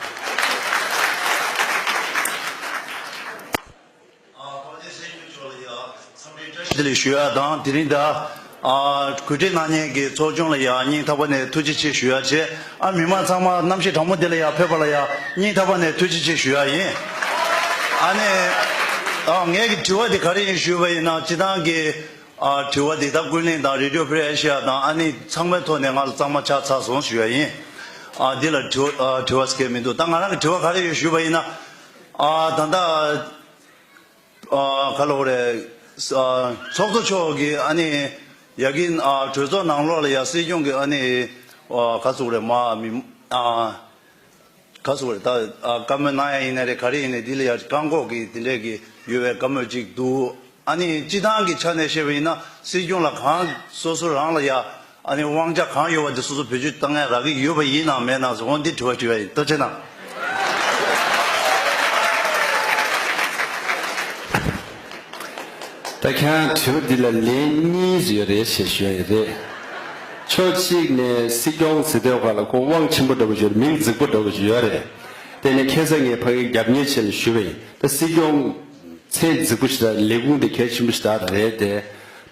ཨ་དཔལ་ལྡན་སྲས་སྐྱོང་མཆོག་ལ་ཡང་འཚམས་འདྲི་བཀྲ་ཤིས་བདེ་ལེགས་ཞུ་ཡ་དང་། དེ་རིང་ད་ཨ་གོ་སྒྲིག་གནང་མཁན་གྱི་ཚོགས་ཆུང་ལ་ཡང་སྙིང་ཐག་པ་ནས་ཐུགས་རྗེ་ཆེ་ཞུ་ཡ་བྱས། ཨ་མི་མང་ཚང་མ་གནམ་གཤིས་གྲང་མོ་འདི་ལ་ཡང་ཕེབས་པ་ལ་ཡང་སྙིང་ཐག་པ་ནས་ཐུགས་རྗེ་ཆེ་ཞུ་ཡ་ཡིན། ཨ་ནི་ཨ་ངའི་གི་དྲི་བ་འདི་ག་རེ་ཡིན་ཞུས་པ་ཡིན་ན། སྤྱིར་བཏང་གི་ཨ་དྲི་བ་འདི་ད་ཀུན་གླེང་དང་Radio Free Asia དང་ཨ་ནི་ཚང་མའི་ཐོག་ནས་ང་ལ་གཙང་མ་ཆགས་ཚར་སོང་ཞུ་ཡ་ཡིན། ཨ་འདི་ལ་དྲི་བ་ཨ་དྲི་བ་སྐད་མི་འདུག་ད་ང་རང་གི་དྲི་བ་ག་རེ་ཡོད་ཞུས་པ་ཡིན་ན། ཨ་ད་ལྟ་ཨ་ག་ལབ་དགོས་རེད། ཨ་ཚོགས་གཙོ་མཆོག་གིས་ཨ་ནི་ཡ་གིན་ཨ་གྲོས་ཚོགས་ནང་ལོགས་ལ་ཡ་སྲིད་སྐྱོང་གིས་ཨ་ནི་ཨ་ག་ཟེར་དགོས་རེད། མ་མི་ཨ་ག་ཟེར་དགོས་རེད། ད་ཨ་བཀའ་མོལ་གནང་ཡ་ཡིན་ན་རེད། ག་རེ་ཡིན་ནའི་འདི་ལ་ཡ་བཀག་འགོག་གི་དེ་འདྲས་ཀྱི་ཡོད་པའི་བཀའ་མོལ་ཅིག་འདུག་ཨ་ནི་སྤྱི་བཏང་གི་ཆ་ནས་བཤད་པ་ཡིན་ན་སྲིད་སྐྱོང་ལ་གང་སོ་སོ་རང་ལ་ཡ་ཨ་ནི་དབང་ཆ་གང་ཡོད་པ་དེ་སོ་སོ་བེད་སྤྱོད་བཏང་ཡ་རག་གི་ཡོད་པ་ཡིན་ནམ་མེད་ནམ་ཟེར། འོ་འདི་དྲི་བ་དྲི་བ་ཡིན། ཐུགས་རྗེ་གནང་། ད་ཁྱེད་རང་དྲི་བ་འདི་ལ་ལན་གཉིས་ཡོད་རེད་ཞེས་ཞུ་ཡ་ཡིན་རེད། ཕྱོགས་གཅིག་ནས་སྲིད་སྐྱོང་ཟེར་དུས་སྒང་ལ་ཁོ་དབང་ཆེན་པོ་འདྲ་བོ་ཞིག་ཡོད་རེད། མིང་རྫིག་པོ་འདྲ་བོ་ཞིག་ཡོད་རེད། དེ་ནས་ཁ་སང་ངས་ཕ་གིར་རྒྱབ་གཉེར་བྱས་ནས་ཞུས་པ་ཡིན། ད་སྲིད་སྐྱོང་མཚན་རྫིག་པོ་ཞིག་དང་ལས་ཁུངས་དེ་གལ་ཆེན་པོ་ཞིག་ད་རེད་དེ།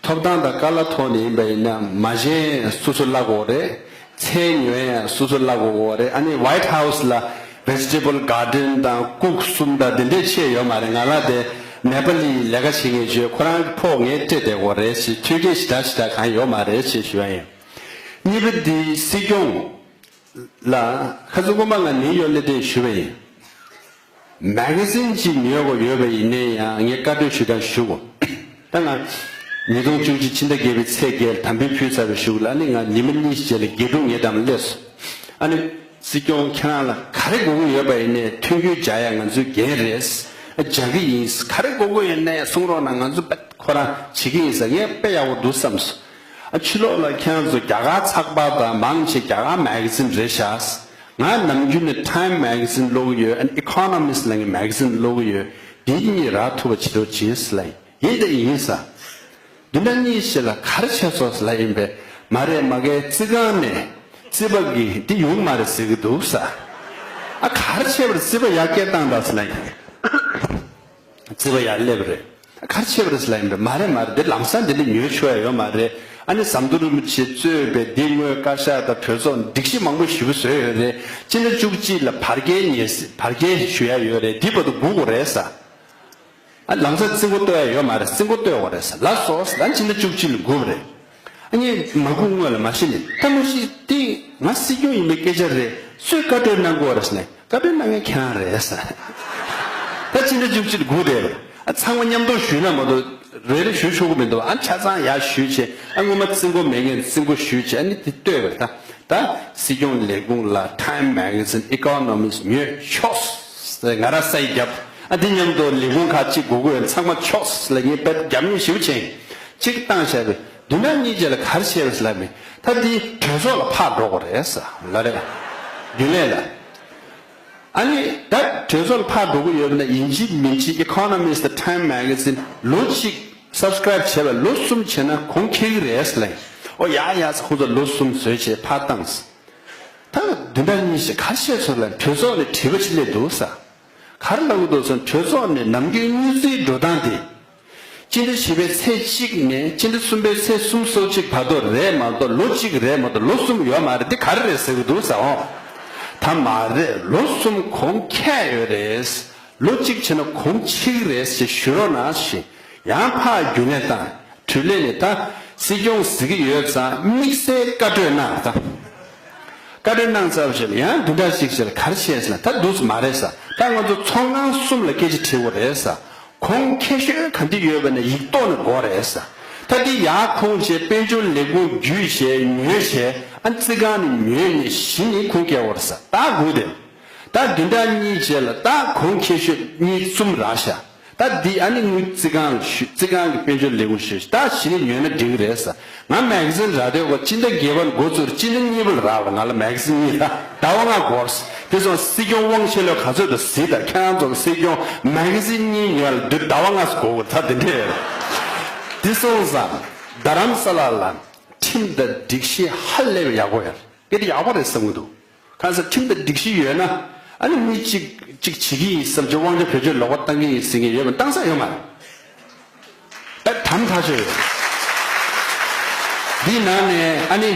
ཐོབ་ཐང་དང་བཀའ་སློབ་ཐོག་ནས་ཡིན་པ་ཡིན་ན་མ་བྱན་སོ་སོ་བརླག་དགོས་རེད། ཚལ་ཉོ་ཡ་སོ་སོ་བརླག་དགོས་རེད། ཨ་ནི་White House ལ་Vegetable Garden དང་ཀུག་གསུམ་དང་དེ་འདྲས་ཆེ་ཡོད་མ་རེད། ང་ལ་དེ་ནེ་པ་ལི་ལས་ཀ་བྱེད་མཁན་ཅིག་ཡོད། ཁོ་རང་གི་ཕོགས་ངས་སྤྲད་བསྡད་དགོས་རེད་ཞེས་ཐོལ་སྐྱེས་ཞེ་དྲག་ཞེ་དྲག་གང་ཡོད་མ་རེད་ཞེས་ཞུ་ཡ་ཡིན། གཉིས་པ་འདི་སྲིད་སྐྱོང་ལ་ཁ་སང་སྔོན་མ་ང་ནིའུ་ཡོག་སླེབས་དུས་ཞུས་པ་ཡིན། མེ་ག་ཛིན་གཅིག་ཉོ་དགོས་ཡོད་པ་ཡིན་ནའི་ཡང་ངས་བཀའ་འཁྲོལ་ཞུ་དང་ཞུ་དགོས། ད་ང་ཉིས་སྟོང་བཅུ་གཅིག་ཕྱི་ཟླ་བརྒྱད་པའི་ཚེས་བརྒྱད་ལ་དམ་འབུལ་ཕུལ་ཚར་བའི་གཞུག་ལ་ཨ་ནི་ང་ཉི་མ་གཉིས་རྗེས་ལ་དགེ་ཕྲུག་ངའི་འགྲམ་སླེབས་སོང་། ཨ་ནི་སྲིད་སྐྱོང་ཁྱེད་རང་ལ་ག་རེ་དགོས་ཀྱི་ཡོད་པ་ཡིན་ནའི་མཐུན་འགྱུར་སྦྱར་ཡ་ང་ཚོའི་འགན་རེད། ཨ་སྦྱར་གི་ཡིན། ག་རེ་དགོས་ཀྱི་ཡོད་ནའི་གསུང་རོགས་གནང་། ང་ཚོ་དཔེ་ཁོ་རང་བྱེད་ཀྱི་ཡིན་ཟེར། ངས་དཔེ་ཡག་པོ་འདུག་བསམ་སོང་། ཨ་ཕྱི་ལོགས་ལ་ཁྱེད་རང་ཚོ་རྒྱ་གར་ཚགས་པར་དང་མང་ཆེ་རྒྱ་གར་མེ་ག་ཛིན་རེད་ཤག་ང་ནམ་རྒྱུན་ནས་Time Magazine་ཀློག་གི་ཡོད། ཨ་ནི་Economist་ལབ་མཁན་མེ་ག་ཛིན་ཀློག་གི་ཡོད། འདི་གཉིས་རག་ཐུབ་པ་བྱེད་རོགས་གྱིས་ལབ་ཡིན། ཡིན་དང་ཡིན་ས། འདི་འདྲ་གཉིས་ཤིག་ལ་ག་རེ་བྱས་སོང་ལབ་ཡིན་པས། མ་རེད། མ་གིའི་རྩིས་ཁང་ནས་རྩིས་པ་གིས་འདི་ཡོང་མ་རེད་ཟེར་གི་འདུག་ས། ཨ་ག་རེ་བྱས་པ་རེད། རྩིས་པ་ཡར་སྐད་བཏང་དང་ཟེར་ལབ་ཡིན། རྩིས་པ་ཡར་སླེབས་རེད། ག་རེ་བྱས་པ་རེད་ཟེར་ལབ་ཡིན་པས། མ་རེད་མ་རེད། འདི་ལམ་སང་འདི་འདྲ་ཉོ་ཆོག་ཡ་ཡོད་མ་རེད། ཨ་ནི་ཟམ་གདོང་རིན་པོ་ཆེ་གཙོས་པའི་འདི་སྔོན་བཀའ་ཤག་དང་གྲོས་ཚོགས་སྒྲིག་གཞི་མང་པོ་ཞེ་པོ་བཟོས་ཡོད་རེད། སྤྱི་ཟླ་བཅུ་གཅིག་ལ་བར་བརྒལ་ཉེས་བར་བརྒལ་ཞུ་ཡ་ཡོད་རེད། འདི་བར་དུ་སྒུག་དགོས་རེད་ཟེར། ཨ་ལམ་སང་རྩིས་འགོ་གཏོང་ཡ་ཡོད་མ་རེད། རྩིས་འགོ་གཏོང་དགོས་རེད་ཟེར། ལགས་སོ་ཟེར། ཨ་ཕྱི་ཟླ་བཅུ་གཅིག་ལ་སྒུག་རེད། ཨ་ངས་མ་སྒུག་སྔོན་ལ་མ་གཞི་ནས་ད་མ་གཞི་དེ་ང་སྲིད་སྐྱོང་ཡིན་པའི་སྐད་ཆ་རེད། སུས་བཀའ་འཁྲོལ་གནང་དགོས་རེད་ཟེར་ནས། བཀའ་འཁྲོལ་གནང་མཁན་ཁྱེད་རང་རེད་ཟེར། ད་ཕྱི་ཟླ་བཅུ་གཅིག་ལ་སྒུག་བསྡད་རེད། ཨ་ཚང་མ་མཉམ་དུ་ཞུས་ན་མ་གཏོགས་རེ་རེ་ཞུ་ཆོག་གི་མི་འདུག་ཨ་ཆ་ཚང་ཡར་ཞུས་བྱས། ཨ་སྔོན་མ་རྩིས་འགོ་མེད་མཁན་རྩིས་འགོ་ཞུས་བྱས། ཨ་ནི་དེ་ལྟོས་པ་རེད། ད་ད་སྲིད་སྐྱོང་ལས་ཁུངས་ལ་Time Magazine Economist ཉོས་ཆོག་ཟེར། ང་རང་སའི་རྒྱབ། ཨ་དེ་མཉམ་དུ་ལས་ཁུངས་ཁག་གཅིག་དགོས་ཀྱི་ཡོད། ཚང་མ་ཆོག་ལ་ངས་དཔེ་རྒྱབ་ཉེས་ཞེ་པོ་བྱས། གཅིག་བཏང་བཞག་པས་བདུན་ཕྲག་གཉིས་རྗེས་ལ་ག་རེ་བྱས་པ་ཟེར་ལབ་མེད། ད་འདི་གྲོས་ཚོགས་ལ་ཕར་འགྲོ་དགོས་རེད་ཟེར་ལབ་རེད། རྒྱུན་ལས་ལ། ཨ་ནི་ད་གྲོས་ཚོགས་ལ་ཕར་འགྲོ་གི་ཡོད་ན་ཡིན་གཅིག་མིན་གཅིག་Economist Time Magazine ལོ་གཅིག་subscribe བྱས་པ་ལོ་གསུམ་བྱས་ན་གོང་ཁེ་གི་རེད་ཟེར་ལབ། ཨོ་ཡ་ཡ་ཟེར། ཁོང་ཚོ་ལོ་གསུམ་བཟོས་བྱས་ཕར་བཏང་ཟེར། ད་བདུན་ཕྲག་གཉིས་ཤིག་ག་རེ་བྱས་སོང་ལབ། གྲོས་ཚོགས་ནས་དྲི་བ་ཅིག་སླེབས་འདུག་ཟེར། ག་རེ་ལབ་ཀྱི་འདུག་ཟེར། གྲོས་ཚོགས་ནས་ནམ་རྒྱུན་དངུལ་རྩིས་འགྲོ་སྟངས་དེ། སྤྱི་ཟླ་བཞི་པའི་ཚེས་གཅིག་ནས་སྤྱི་ཟླ་གསུམ་པའི་ཚེས་སུམ་ཅུ་སོ་གཅིག་བར་དུ་རེད་མ་གཏོགས་ལོ་གཅིག་རེད་མ་གཏོགས་ལོ་གསུམ་ཡོད་མ་རེད། འདི་ག་རེ་རེད་ཟེར་གྱི་འདུག་ཟེར། འོང་། ད་མ་རེད། ལོ་གསུམ་གོང་ཁེ་ཡོད་རེད། ལོ་གཅིག་བྱས་ན་གོང་ཆེ་གི་རེད་ཞེས་ཞུ་རོགས་གནང་ཞེས་ཡང་ཕར་རྒྱུན་ལས་དང་དྲུང་ལས་ནས་ད་སྲིད་སྐྱོང་གཟིགས་ཀྱི་ཡོད་ཙང་དམིགས་བསལ་བཀའ་གྲོས་གནང་དང་། བཀའ་འདྲི་གནང་ཚར་བ་ཞིག་ལ་ཡང་བདུན་ཕྲག་གཅིག་ཞིག་ལ་ག་རེ་བྱས་ཟེར་ན། ད་འདུག་སེ་མ་རེད་ཟེར། ད་ང་ཚོ་ཚོགས་ཁང་གསུམ་ལ་སྐད་ཆ་དྲི་དགོས་རེད་ཟེར། གོང་ཁེ་ཤོས་ག་འདི་ཡོད་པ་ན་ཡིག་ཐོག་ནས་དགོས་རེད་ཟེར། ད་འདི་ཡར་ཁུངས་བྱས་དཔལ་འབྱོར་ལས་ཁུངས་བརྒྱུད་བྱས་ཉོས་བྱས། ཨ་རྩིས་ཁང་ནས་ཉོས་ནས་གཞི་ནས་ཁུངས་སྐྱེལ་དགོས་རེད་ཟེར། ད་དགོས་དེ། ད་བདུན་ཕྲག་གཉིས་རྗེས་ལ་ད་གོང་ཁེ་ཤོས་གཉིས་གསུམ་རག་ཤག་ད་འདི་ཨ་ནི་དངུལ་རྩིས་ཁང་ལ་ཞུ། རྩིས་ཁང་གི་དཔལ་འབྱོར་ལས་ཁུངས་ཞུས། ད་གཞི་ནས་ཉོས་ན་འགྲིག་གི་རེད་ཟེར། ང་མེ་ག་ཛིན་རག་དུས་ཀོ་སྤྱི་ཟླ་བརྒྱད་པ་ལ་འགོ་བཙུགས། སྤྱི་ཟླ་གཉིས་པ་ལ་རག་པ། ང་ལ་མེ་ག་ཛིན་གཉིས་ད་ཟླ་བ་ལྔ་འགོར་ཟེར། དེ་སོང་སྲིད་སྐྱོང་དབང་ཆེ་ལོས་ག་ཚོད་དུ་གཟིགས་དང་། ཁྱེད་རང་ཚོ་གི་སྲིད་སྐྱོང་མེ་ག་ཛིན་གཉིས་ཉོས་ལ་དུས་ཟླ་བ་ལྔ་འགོར་གི་རེད། ད་དེ་འདྲས་རེད། དེ་སོང་ཙང་རྡ་རམ་ས་ལ་ལ་ཁྲིམས་དང་སྒྲིག་གཞི་ཧ་ལས་པའི་ཡག་པོ་ཡོད་རེད། སྐད་ཆ་ཡག་པོ་རེད་བསམ་གྱི་འདུག་གང་ཟེར་ཁྲིམས་དང་སྒྲིག་གཞི་ཡོད་ན། ཨ་ནི་མི་གཅིག་གཅིག་བྱེད་ཀྱི་ཡིན་བསམ་བྱས་དབང་ཆ་བེད་སྤྱོད་ལོག་པ་བཏང་གི་ཡིན་ཟེར་མཁན་ཡོད་པ་གཏན་ནས་ཡོད་མ་རེད། ཨ་དམ་ཐག་ཆོད་ཡོད། འདི་ནང་ནས་ཨ་ནི་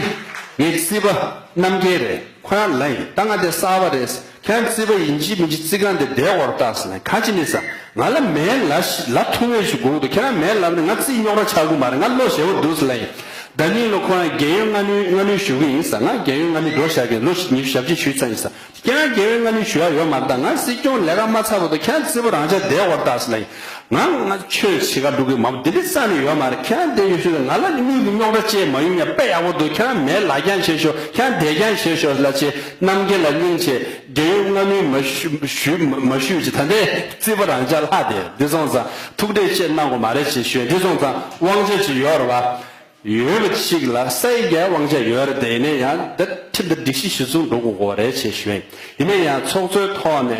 ངའི་རྩིས་པ་རྣམ་རྒྱལ་རེད། ཁོ་རང་ལ་ཡིན། ད་ང་དེ་གསར་པ་རེད། ཁྱེད་རང་རྩིས་པ་ཡིན་གཅིག་མིན་གཅིག་རྩིས་ཁང་དེ་བསྡད་དགོས་རེད་ད་ཟེར་ལབ། ག་ཅི་ནས་ཟེར། ང་ལ་མེ་ལབ་ཤི་ལབ་ཐུབ་མཁན་ཞིག་དགོས་ཀྱི་འདུག་ཁྱེད་རང་མེ་ལབ་ན་ང་རྩིས་རྙོག་དྲ་ཆགས་ཀྱི་མ་རེད། ང་བློ་ཞེ་པོ་འདུག་ཟེར་ལབ་ཡིན། ད་ནི་ལོ་ཁོ་རང་རྒས་ཡོལ་སྔ་སྣུར་སྔ་སྣུར་ཞུ་གི་ཡིན་ཟེར། ང་རྒས་ཡོལ་སྔ་སྣུར་འགྲོ་བཞག་གི། ལོ་ཉི་ཤུ་ཞེ་གཅིག་ཞུས་ཚར་ཡིན་ཟེར། ཁྱེད་རང་རྒས་ཡོལ་སྔ་སྣུར་ཞུ་ཡ་ཡོད་མ་རེད། ད་ང་སྲིད་སྐྱོང་ལས་ཀ་མ་ཚར་བར་དུ་ཁྱེད་རང་རྩིས་པ་རང་འཇགས་བསྡད་དགོས་རེད་ད་ཟེར་ལབ་ཡིན། ང་ང་ཆོས་བྱེད་ག་འགྲོ་གི་མ་འདི་འདྲ་རྩ་ནས་ཡོད་མ་རེད། ཁྱེད་རང་བསྡད་ཡོད་ཤོད། ང་ལ་ནི་དངུལ་གྱི་རྙོག་དྲ་ཅིག་མ་ཡོང་ཡ་དཔེ་ཡག་པོ་འདུག་ཁྱེད་རང་མེ་ལབ་རྐྱང་བྱེད་ཤོག་ཁྱེད་རང་བསྡད་རྐྱང་བྱེད་ཤོག་ལབ་བྱས། རྣམ་རྒྱལ་ལ་སྙིང་རྗེ། རྒས་ཡོལ་སྔ་སྣུར་མ་ཞུ་ཞུ་མ་མ་ཞུས་བྱས། ད་ལྟའི་རྩིས་པ་རང་འཇགས་ལྷག་བསྡད། འདི་སོང་ཙང་ཐུགས་ཁྲལ་ཅིག་གནང་དགོས་མ་རེད་ཅེས་ཞུས། འདི་སོང་ཙང་དབང་ཆ་ཅིག་ཡོད་རེད་བ། ཡོད་པ་ཅིག་ལ་སའི་རྒྱལ་དབང་ཆ་ཡོད་རེད། དེ་ཡིན་ན་ཡང་འདི་ཁྲིམས་དང་སྒྲིག་གཞི་གཞིར་བཟུང་འགྲོ་དགོས་ཀྱི་རེད་ཅེས་ཞུས། ཡིན་ན་ཡང་ཚོགས་གཙོའི་ཐོག་ནས་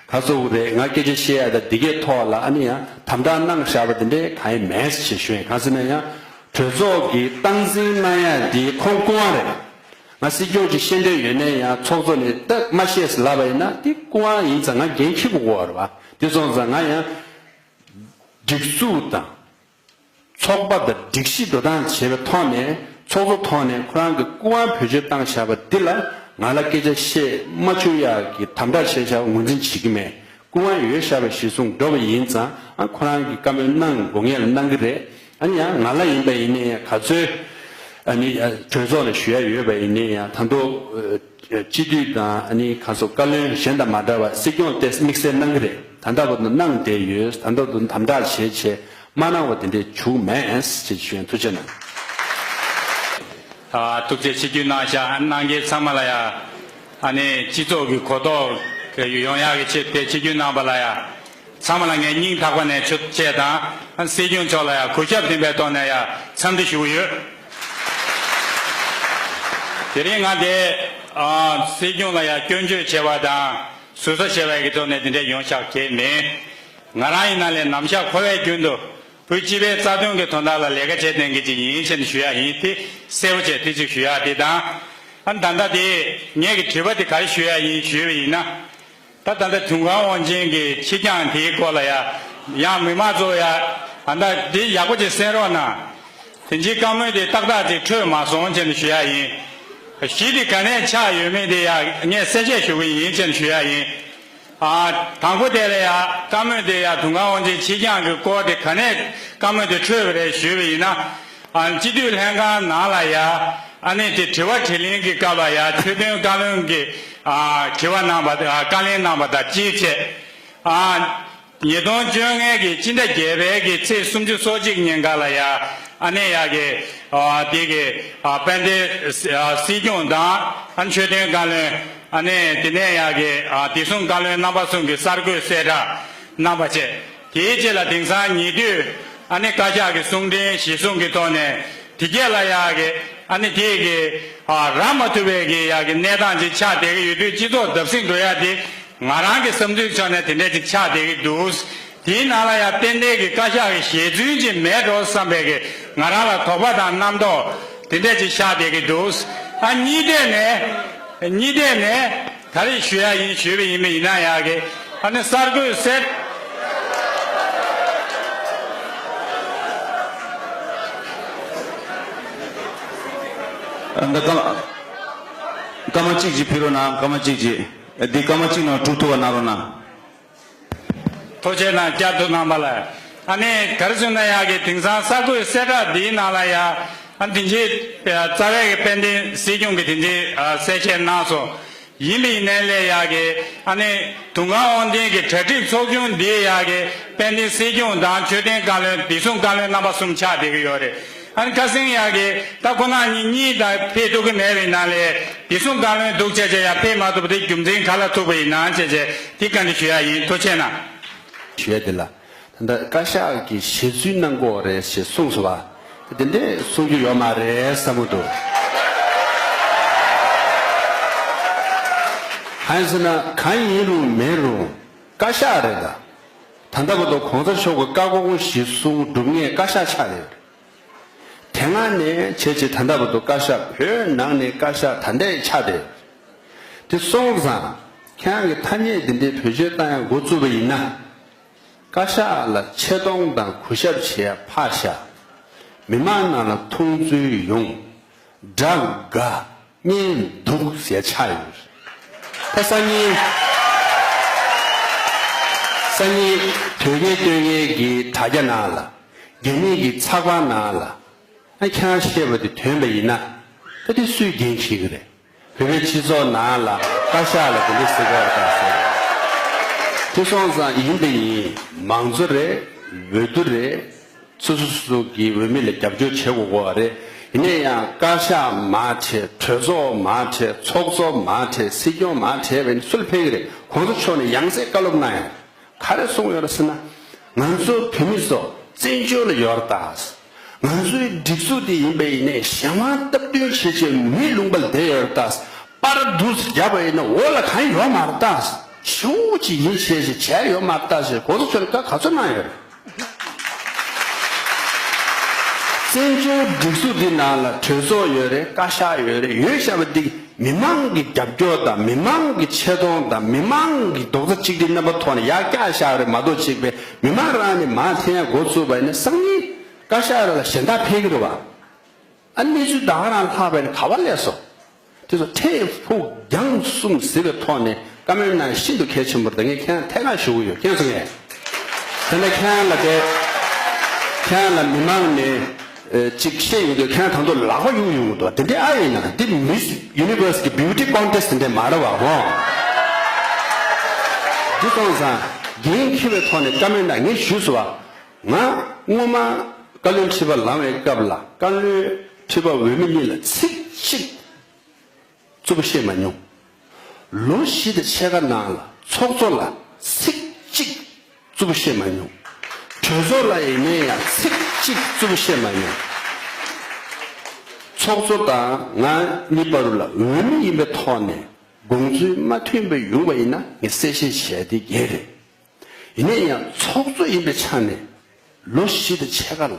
ག་ཚོད་རེད། ང་སྐད་ཆ་བཤད་ཡ་དང་འདི་གའི་ཐོག་ལ་ཨ་ནི་ཡང་དམ་དྲག་གནང་བཞག་པ་དེ་འདྲའི་གང་ཡང་མེད་ཅེས་ཞུས། གང་ཟེར་ན་ཡང་གྲོས་ཚོགས་ཀྱིས་སྟངས་འཛིན་གནང་ཡ་འདི་ཁོང་སྐུ་དབང་རེད། ང་སྲིད་སྐྱོང་ཅིག་བཤད་འདོད་ཡོད་ན་ཡང་ཚོགས་གཙོ་ནས་ད་མ་བཤད་ཟེར་ལབ་པ་ཡིན་ན་དེ་སྐུ་དབང་ཡིན་ཙང་ང་འགན་འཁྱེར་དགོས་ཀྱི་རེད་བ། དེ་སོང་ཙང་ང་ཡང་སྒྲིག་འཛུགས་དང་། ཚོགས་པ་དང་སྒྲིག་གཞི་འགྲོ་སྟངས་བྱས་པའི་ཐོག་ནས་ཚོགས་གཙོ་ཐོག་ནས་ཁོ་རང་གི་སྐུ་དབང་བེད་སྤྱོད་བཏང་བཞག་པ་འདི་ལ་ང་ལ་སྐད་ཆ་བཤད་མ་བཅུག་ཡག་གི་དམ་དྲག་བྱས་བཞག་པ་ངོས་འཛིན་བྱེད་ཀྱི་མེད། སྐུ་དབང་ཡོད་བཞག་པ་གཞིར་བཟུང་འགྲོ་བ་ཡིན་ཙང་ཨ་ཁོ་རང་གིས་བཀའ་མོལ་གནང་དགོས་ངེས་ལ་གནང་གི་རེད། ཨ་ནི་ཡང་ང་ལ་ཡིན་པ་ཡིན་ན་ཡང་ག་ཚོད་ཨ་ནི་གྲོས་ཚོགས་ལ་ཞུ་ཡ་ཡོད་པ་ཡིན་ན་ཡང་ད་དུང་སྤྱི་འཐུས་དང་ཨ་ནི་ག་ཚོད་བཀའ་བློན་གཞན་དང་མ་འདྲ་བ་སྲིད་སྐྱོང་དེ་དམིགས་བསལ་གནང་གི་རེད། ད་ལྟ་བར་དུ་གནང་བསྡད་ཡོད། ད་ལྟ་བར་དུ་དམ་དྲག་བྱས་བྱས་མ་གནང་བ་དེ་འདྲས་བྱུང་མེད་ཅེས་ཞུ་ཡིན། ཐུགས་རྗེ་གནང་། ཐུགས་རྗེ་ཆེ། ཆིབས་བསྒྱུར་གནང་བཞག་གནང་མཁན་ཚང་མ་ལ་ཡ། ཨ་ནི་སྤྱི་ཚོགས་ཀྱི་གོ་རྟོགས་ཡོང་ཡག་གི་ཆེད་དེ་ཆིབས་བསྒྱུར་གནང་པ་ལ་ཡ། ཚང་མ་ལ་ངས་སྙིང་ཐག་པ་ནས་ཐུགས་རྗེ་ཆེ་དང་། སྲིད་སྐྱོང་མཆོག་ལ་ཡང་གུས་ཞབས་ལྡན་པའི་ཐོག་ནས་ཡང་འཚམས་འདྲི་ཞུ་གི་ཡོད། དེ་རིང་ང་འདིར་སྲིད་སྐྱོང་ལ་ཡང་སྐྱོན་བརྗོད་བྱེད་པ་དང་ཟུར་ཟ་བྱེད་པ་ཡི་ཐོག་ནས་འདི་འདྲ་ཡོང་བཞག་གི་མིན། ང་རང་ཡིན་ན་ལས་ནམ་ཞག་འཁོར་བའི་རྒྱུན་དུ་བོད་སྤྱི་པའི་རྩ་དོན་གྱི་དོན་དག་ལ་ལས་ཀ་བྱེད་མཁན་ཅིག་ཡིན་ཞེས་ཞུ་ཡ་ཡིན། དེ་གསལ་པོ་བྱས་དེ་ཅིག་ཞུ་ཡ་དེ་དང་། ཨ་ནི་ད་ལྟ་དེ་ངེད་ཀྱི་དྲི་བ་དེ་ག་རེ་ཞུ་ཡ་ཡིན་ཞུས་པ་ཡིན་ན། ད་ད་ལྟ་དུང་དཀར་དབང་ཆེན་གྱི་ཕྱིར་འགྱངས་དེའི་སྐོར་ལ་ཡ། ཡང་མི་མང་ཚོ་ཡ། ད་ལྟ་འདི་ཡག་པོ་ཅིག་གསན་རོགས་གནང་། དེ་འཕྱིའི་བཀའ་མོལ་དེ་ཏག་ཏག་ཅིག་འཕྲོད་མ་སོང་ཅེས་ནས་ཞུ་ཡ་ཡིན། གཞི་དེ་ག་ནས་ཆགས་ཡོད་མེད་དེ་ཡ་ངས་གསལ་བཤད་ཞུ་གི་ཡིན་ཅེས་ནས་ཞུ་ཡ་ཡིན། ཨ། དང་པོ་དེ་ལ་ཡ་བཀའ་མོལ་དེ་ཡ་དུང་དཀར་དབང་ཆེན་ཕྱིར་འགྱངས་ཀྱི་སྐོར་དེ་ག་ནས་བཀའ་མོལ་དེ་འཕྲོད་པ་རེད་ཞུས་པ་ཡིན་ན། ཨ། སྤྱི་འཐུས་ལྷན་ཁང་ནང་ལ་ཡ། ཨ་ནི་དེ་དྲི་བ་དྲིས་ལན་གྱི་སྐབས་ལ་ཡ་ཆོས་དོན་བཀའ་བློན་གྱི། ཨ། དྲི་བ་གནང་བ། ཨ། བཀའ་ལན་གནང་བ་དང་གཅིག་བྱས། ཨ། ཉིས་སྟོང་བཅོ་ལྔ་གི་སྤྱི་ཟླ་བརྒྱད་པའི་གི་ཚེས་སུམ་ཅུ་སོ་གཅིག་ཉིན་ཀ་ལ་ཡ་ཨ་ནི་ཡ་གི་ཨ་དེ་གི་ཨ་དཔལ་ལྡན་ཨ་སྲིད་སྐྱོང་དང་ཨ་མཆོད་རྟེན་བཀའ་བློན། ཨ་ནི་དེ་ནས་ཡ་གི་ཨ་བདེ་སྲུང་བཀའ་བློན་རྣམ་པ་གསུམ་གྱི་གསར་འགོད་གསལ་བསྒྲགས་གནང་བ་བཅས། དེའི་རྗེས་ལ་དེང་སང་ཉེ་དུས་ཨ་ནི་བཀའ་ཤག་གི་གསུང་འཕྲིན་གཞིར་བཟུང་གི་ཐོག་ནས་དེ་རྗེས་ལ་ཡ་གི་ཨ་ནི་དེ་གི་ཨ་རག་མ་ཐུབ་པའི་གི་ཡ་གི་གནས་སྟངས་ཅིག་ཆགས་བསྡད་ཀྱི་ཡོད་དུས། སྤྱི་ཚོགས་བརྡབ་གསིག་འགྲོ་ཡ་དེ་ང་རང་གི་བསམ་ཚུལ་ཕྱོགས་ནས་དེ་འདྲ་ཅིག་ཆགས་བསྡད་ཀྱི་འདུག་དེའི་ནང་ལ་ཡང་ཏན་ཏན་གྱི་བཀའ་ཤག་གི་ཞལ་རྫུན་ཅིག་མེད་འགྲོ་བསམ་པའི་གི་ང་རང་ལ་དོགས་པ་དང་རྣམ་རྟོག་དེ་འདྲ་ཅིག་ཤར་བསྡད་ཀྱི་འདུག་ཨ་གཉིས་ཐད་ནས་གཉིས་ཐད་ནས་ག་རེ་ཞུ་ཡ་ཡིན་ཞུས་པ་ཡིན་པ་ཡིན་ན་ཡག་གི། ཨ་ནི་གསར་འགོད་གསལ། འདི་སྐར་མ་སྐར་མ་གཅིག་ཅིག་ཕུལ་རོགས་གནང་། སྐར་མ་གཅིག་ཅིག་འདི་སྐར་མ་གཅིག་ནང་གྲུབ་ཐུབ་པ་གནང་རོགས་གནང་། ཐུགས་རྗེ་གནང་། བསྐྱར་དུ་གནང་བ་ལ། ཨ་ནི་ག་རེ་ཟེར་ན་ཡག་གི། དེང་སང་གསར་འགོད་གསལ་བསྒྲགས་འདིའི་ནང་ལ་ཡ་ཨ་དེ་རྗེས་རྩ་བའི་གི་དཔལ་ལྡན་སྲིད་སྐྱོང་གིས་དེ་རྗེས་གསལ་བཤད་གནང་སོང་། ཡིན་པ་ཡིན་ནའི་ལས་ཡག་གི་ཨ་ནི་དུང་དཀར་དབང་ལྡན་གྱི་གྲ་སྒྲིག་ཚོགས་ཆུང་འདིའི་ཡག་གི་དཔལ་ལྡན་སྲིད་སྐྱོང་དང་མཆོད་རྟེན་བཀའ་བློན་བདེ་སྲུང་བཀའ་བློན་རྣམ་པ་གསུམ་ཆགས་བསྡད་ཀྱི་ཡོད་རེད། ཨ་ནི་ཁ་སང་ཡག་གི་ད་ཁོ་ན་གཉིས་གཉིས་དང་ཕེབས་ཐུབ་ཀྱི་མེད་པའི་ནང་ལས་བདེ་སྲུང་བཀའ་བློན་འདུག་བྱས་བྱས་ཡ་ཕེབས་མ་ཐུབ་པ་དེ་རྒྱུ་མཚན་ག་ལ་ཐུག་པ་ཡིན་ན་བྱས་བྱས་དེ་བཀའ་འདྲི་ཞུ་ཡ་ཡིན། ཐུགས་རྗེ་གནང་། ཞུ་ཡ་དེ་ལ་ད་ལྟ་བཀའ་ཤག་གིས་ཞལ་རྫུན་གནང་དགོས་རེད་ཞེས་གསུངས་སོང་བ། དེ་འདྲས་གསུང་རྒྱུ་ཡོད་མ་རེད་བསམ་གྱི་འདུག་གང་ཡིན་ཟེར་ན་གང་ཡིན་རུང་མིན་རུང་བཀའ་ཤག་རེད་ད། ད་ལྟ་བར་དུ་གོང་ས་མཆོག་གི་བཀའ་དགོངས་གཞིར་བཟུང་སྒྲུབ་མཁན་བཀའ་ཤག་ཆགས་ཡོད་རེད། དེ་སྔ་ནས་བྱས་རྗེས་ད་ལྟ་བར་དུ་བཀའ་ཤག་བོད་ནང་ནས་བཀའ་ཤག་ད་ལྟའི་ཆགས་བསྡད་ཡོད་རེད། དེ་སོང་ཙང་ཁྱེད་རང་གི་ཐ་སྙད་འདི་འདྲའི་བེད་སྤྱོད་བཏང་ཡ་འགོ་བཙུགས་པ་ཡིན་ན། བཀའ་ཤག་ལ་ཆེ་མཐོང་དང་གུས་ཞབས་བྱེད་ཡ་ཕར་བཞག་མི་མང་ནང་ལ་མཐོང་ཚུལ་ཡོང་། དགྲ་དགའ་གཉེན་སྡུག་ཟེར་ཆགས་ཡོད། ད་སང་ཉིན་སང་ཉིན་དོལ་རྒྱལ་སྟོད་རྒྱལ་གྱི་དྲ་རྒྱ་ནང་ལ་རྒྱ་མི་གི་ཚགས་པར་ནང་ལ་ཨ་ཁྱེད་རང་བཤད་པ་དེ་ཐོན་པ་ཡིན་ན་ད་དེ་སུས་འགན་འཁྱེར་གི་རེད། བོད་པའི་སྤྱི་ཚོགས་ནང་ལ་བཀའ་ཤག་ལ་དེ་འདྲ་ཟེར་གི་རེད་ད་ཟེར། དེ་སོང་ཙང་ཡིན་དེ་ཡིན་མང་གཙོ་རེད། འོས་བསྡུ་རེད། སོ་སོ་སོ་སོ་གི་འོས་མི་ལ་རྒྱབ་སྐྱོར་བྱེད་དགོས་དགོས་པ་རེད། ཡིན་ན་ཡང་བཀའ་ཤག་མར་བྲལ། གྲོས་ཚོགས་མར་བྲལ། ཚོགས་གཙོ་མར་བྲལ། སྲིད་སྐྱོང་མར་བྲལ་བས་ནི་སུ་ལ་ཕན་གི་རེད། གོང་ས་མཆོག་ནས་ཡང་སེ་བཀའ་སློབ་གནང་ཡོད། ག་རེ་གསུངས་ཡོད་རེད་ཟེར་ན། ང་ཚོ་བོད་མི་ཚོ་བཙན་བྱོལ་ལ་ཡོད་རེད་ད། ང་ཚོའི་སྒྲིག་འཛུགས་དེ་ཡིན་པ་ཡིན་ནའི་གཞན་དབང་སྟབས་བསྟུན་བྱེད་ཆེད་མི་ལུང་པ་ལ་བསྡད་ཡོད་རེད་ད། པར་འདུག་རྒྱབ་པ་ཡིན་ན་འོག་ལ་གང་ཡོད་མ་རེད་ད། ཞེ་པོ་ཅིག་ཡིན་ཞེས་ཞིག་བྱས་ཡོད་མ་རེད་ད་ཞེས་གོང་ས་མཆོག་ནས་བཀའ་ག་ཚོད་གནང་ཡོད་རེད། བཙན་བྱོལ་སྒྲིག་འཛུགས་འདི་ནང་ལ་གྲོས་ཚོགས་ཡོད་རེད། བཀའ་ཤག་ཡོད་རེད། ཡོད་བཞག་པ་འདི་མི་མང་གི་རྒྱབ་སྐྱོར་དང་མི་མང་གི་ཆེ་མཐོང་དང་མི་མང་གི་རྡོག་རྩ་གཅིག་སྒྲིལ་རྣམ་པ་ཐོག་ནས་ཡར་བཀྱགས་བཞག་རེད་མ་གཏོགས་གཅིག་པའི་མི་མང་རང་ནས་མར་འཐེན་ཡ་འགོ་ཚུགས་པ་ཡིན་ན་སང་ཉིན་བཀའ་ཤག་ར་ལ་གཞན་དག་ཕེབས་ཀྱི་རེད་བ། ཨ་གནས་ཚུལ་ད་ག་རང་ལྷག་པ་ཡིན་ན་ག་པར་སླེབས་སོང་། དེ་ཚོ་འཕྲལ་ཕུགས་རྒྱང་གསུམ་གཟིགས་པའི་ཐོག་ནས་བཀའ་མོལ་གནང་ཤིན་ཏུ་གལ་ཆེན་པོ་རེད། ད་ངས་ཁྱེད་རང་ཐད་ཀར་ཞུ་གི་ཡོད། ཁྱེད་ཚོ་ངས་དེ་འདྲ་ཁྱེད་རང་ལ་དེ་ཁྱེད་རང་ལ་མི་མང་ནས་ཨེ་གཅིག་བཤད་ཡོང་དུས་ཁྱེད་རང་ད་དུང་ལག་པ་གཡུག་ཡོང་གི་འདུག་དེ་འདྲ་ཨ་ཡིན་ན་འདི་Miss Universe་གི་Beauty Contest་དེ་འདྲ་མ་རེད་བ་ཧོ། འདི་སོང་ཙང་འགན་འཁྱེར་བའི་ཐོག་ནས་བཀའ་མོལ་གནང་ངས་ཞུས་སོང་བ། ང་སྔོན་མ་བཀའ་བློན་ཁྲི་པ་ལངས་པའི་སྐབས་ལ་བཀའ་བློན་ཁྲི་པ་འོས་མི་གཉིས་ལ་ཚིག་གཅིག་རྩུབ་པོ་བཤད་མ་མྱོང་། ལོ་བཞི་དང་ཕྱེད་ཀ་ནང་ལ་ཚོགས་གཙོ་ལ་ཚིག་གཅིག་རྩུབ་པོ་བཤད་མ་མྱོང་། གྲོས་ཚོགས་ལ་ཡིན་ནའི་ཡང་ཚིག་གཅིག་རྩུབ་པོ་བཤད་མ་མྱོང་། ཚོགས་གཙོ་དང་ང་གཉིས་བར་ལ་འོས་མི་ཡིན་པའི་ཐོག་ནས་དགོངས་ཚུལ་མ་མཐུན་པ་ཡོང་བ་ཡིན་ན་ངས་གསལ་བཤད་བྱས་ཏེ་རྒྱལ་རེད། ཡིན་ན་ཡང་ཚོགས་གཙོ་ཡིན་པའི་ཆ་ནས་ལོ་བཞི་དང་ཕྱེད་ཀ་ལ་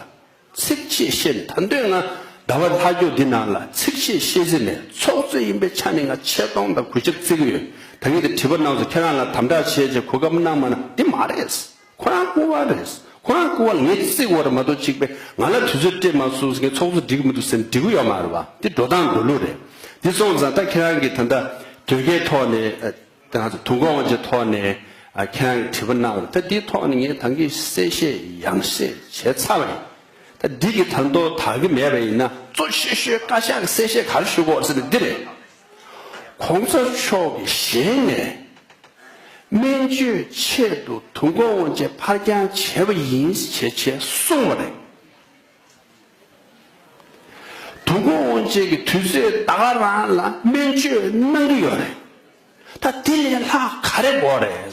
ཚིག་གཅིག་བཤད་ནས་ད་འདོད་ང་ཟླ་བ་ལྷག་རྒྱུ་འདི་ནང་ལ་ཚིག་གཅིག་བཤད་རྩིས་མེད། ཚོགས་གཙོ་ཡིན་པའི་ཆ་ནས་ང་ཆེ་མཐོང་དང་གུས་ཞབས་བརྩི་གི་ཡོད། ད་ངས་དེ་དྲི་བ་གནང་སོང་། ཁྱེད་རང་ལ་དམ་དྲག་བྱས་བྱས་གོ་སྐབས་གནང་མ་གནང་འདི་མ་རེད། ཁོ་རང་སྐུ་པར་རེད། ཁོ་རང་སྐུ་པར་ངས་བརྩི་དགོས་རེད་མ་གཏོགས་གཅིག་པས་ང་ལ་དུས་ཚོད་སྤྲད་མ་སོང་ཟེར་ངས་ཚོགས་གཙོ་འགྲིག་གི་མི་འདུག་ཟེར་ན་འགྲིག་གི་ཡོད་མ་རེད་བ། འདི་འགྲོ་སྟངས་འགྲོ་ལུགས་རེད། འདི་སོང་ཙང་ད་ཁྱེད་རང་གིས་ད་ལྟ་དོལ་རྒྱལ་ཐོག་ནས་ད་ང་ཚོ་དུས་འཁོར་དབང་ཆེན་ཐོག་ནས་ཨ་ཁྱེད་རང་གི་དྲི་བ་གནང་བ་ད་འདིའི་ཐོག་ནས་ངས་ད་གིན་གསལ་བཤད་ཡང་གསལ་བྱས་ཚར་བ་ཡིན། ད་འདི་གི་ད་དོ་དག་གི་མེད་པ་ཡིན་ན་གཙོ་ཆེ་ཤོས་བཀའ་ཤག་གི་གསལ་བཤད་ག་རེ་ཞུ་དགོས་ཟེར་ན་འདི་རེད། གོང་ས་མཆོག་གི་ཞལ་ནས་ སྨན་བཅོས་ཆེད་དུ་དུས་འཁོར་དབང་ཆེན་ཕར་འགྱངས་བྱས་པ་ཡིན་ཞེས་བྱས་གསུངས་པ་རེད། དུས་འཁོར་དབང་ཆེན་གྱི་དུས་ཚོད་ད་ག་རང་ལ་སྨན་བཅོས་གནང་གི་ཡོད་རེད། ད་དེ་ལས་ལྷག་ག་རེ་དགོས་རེད།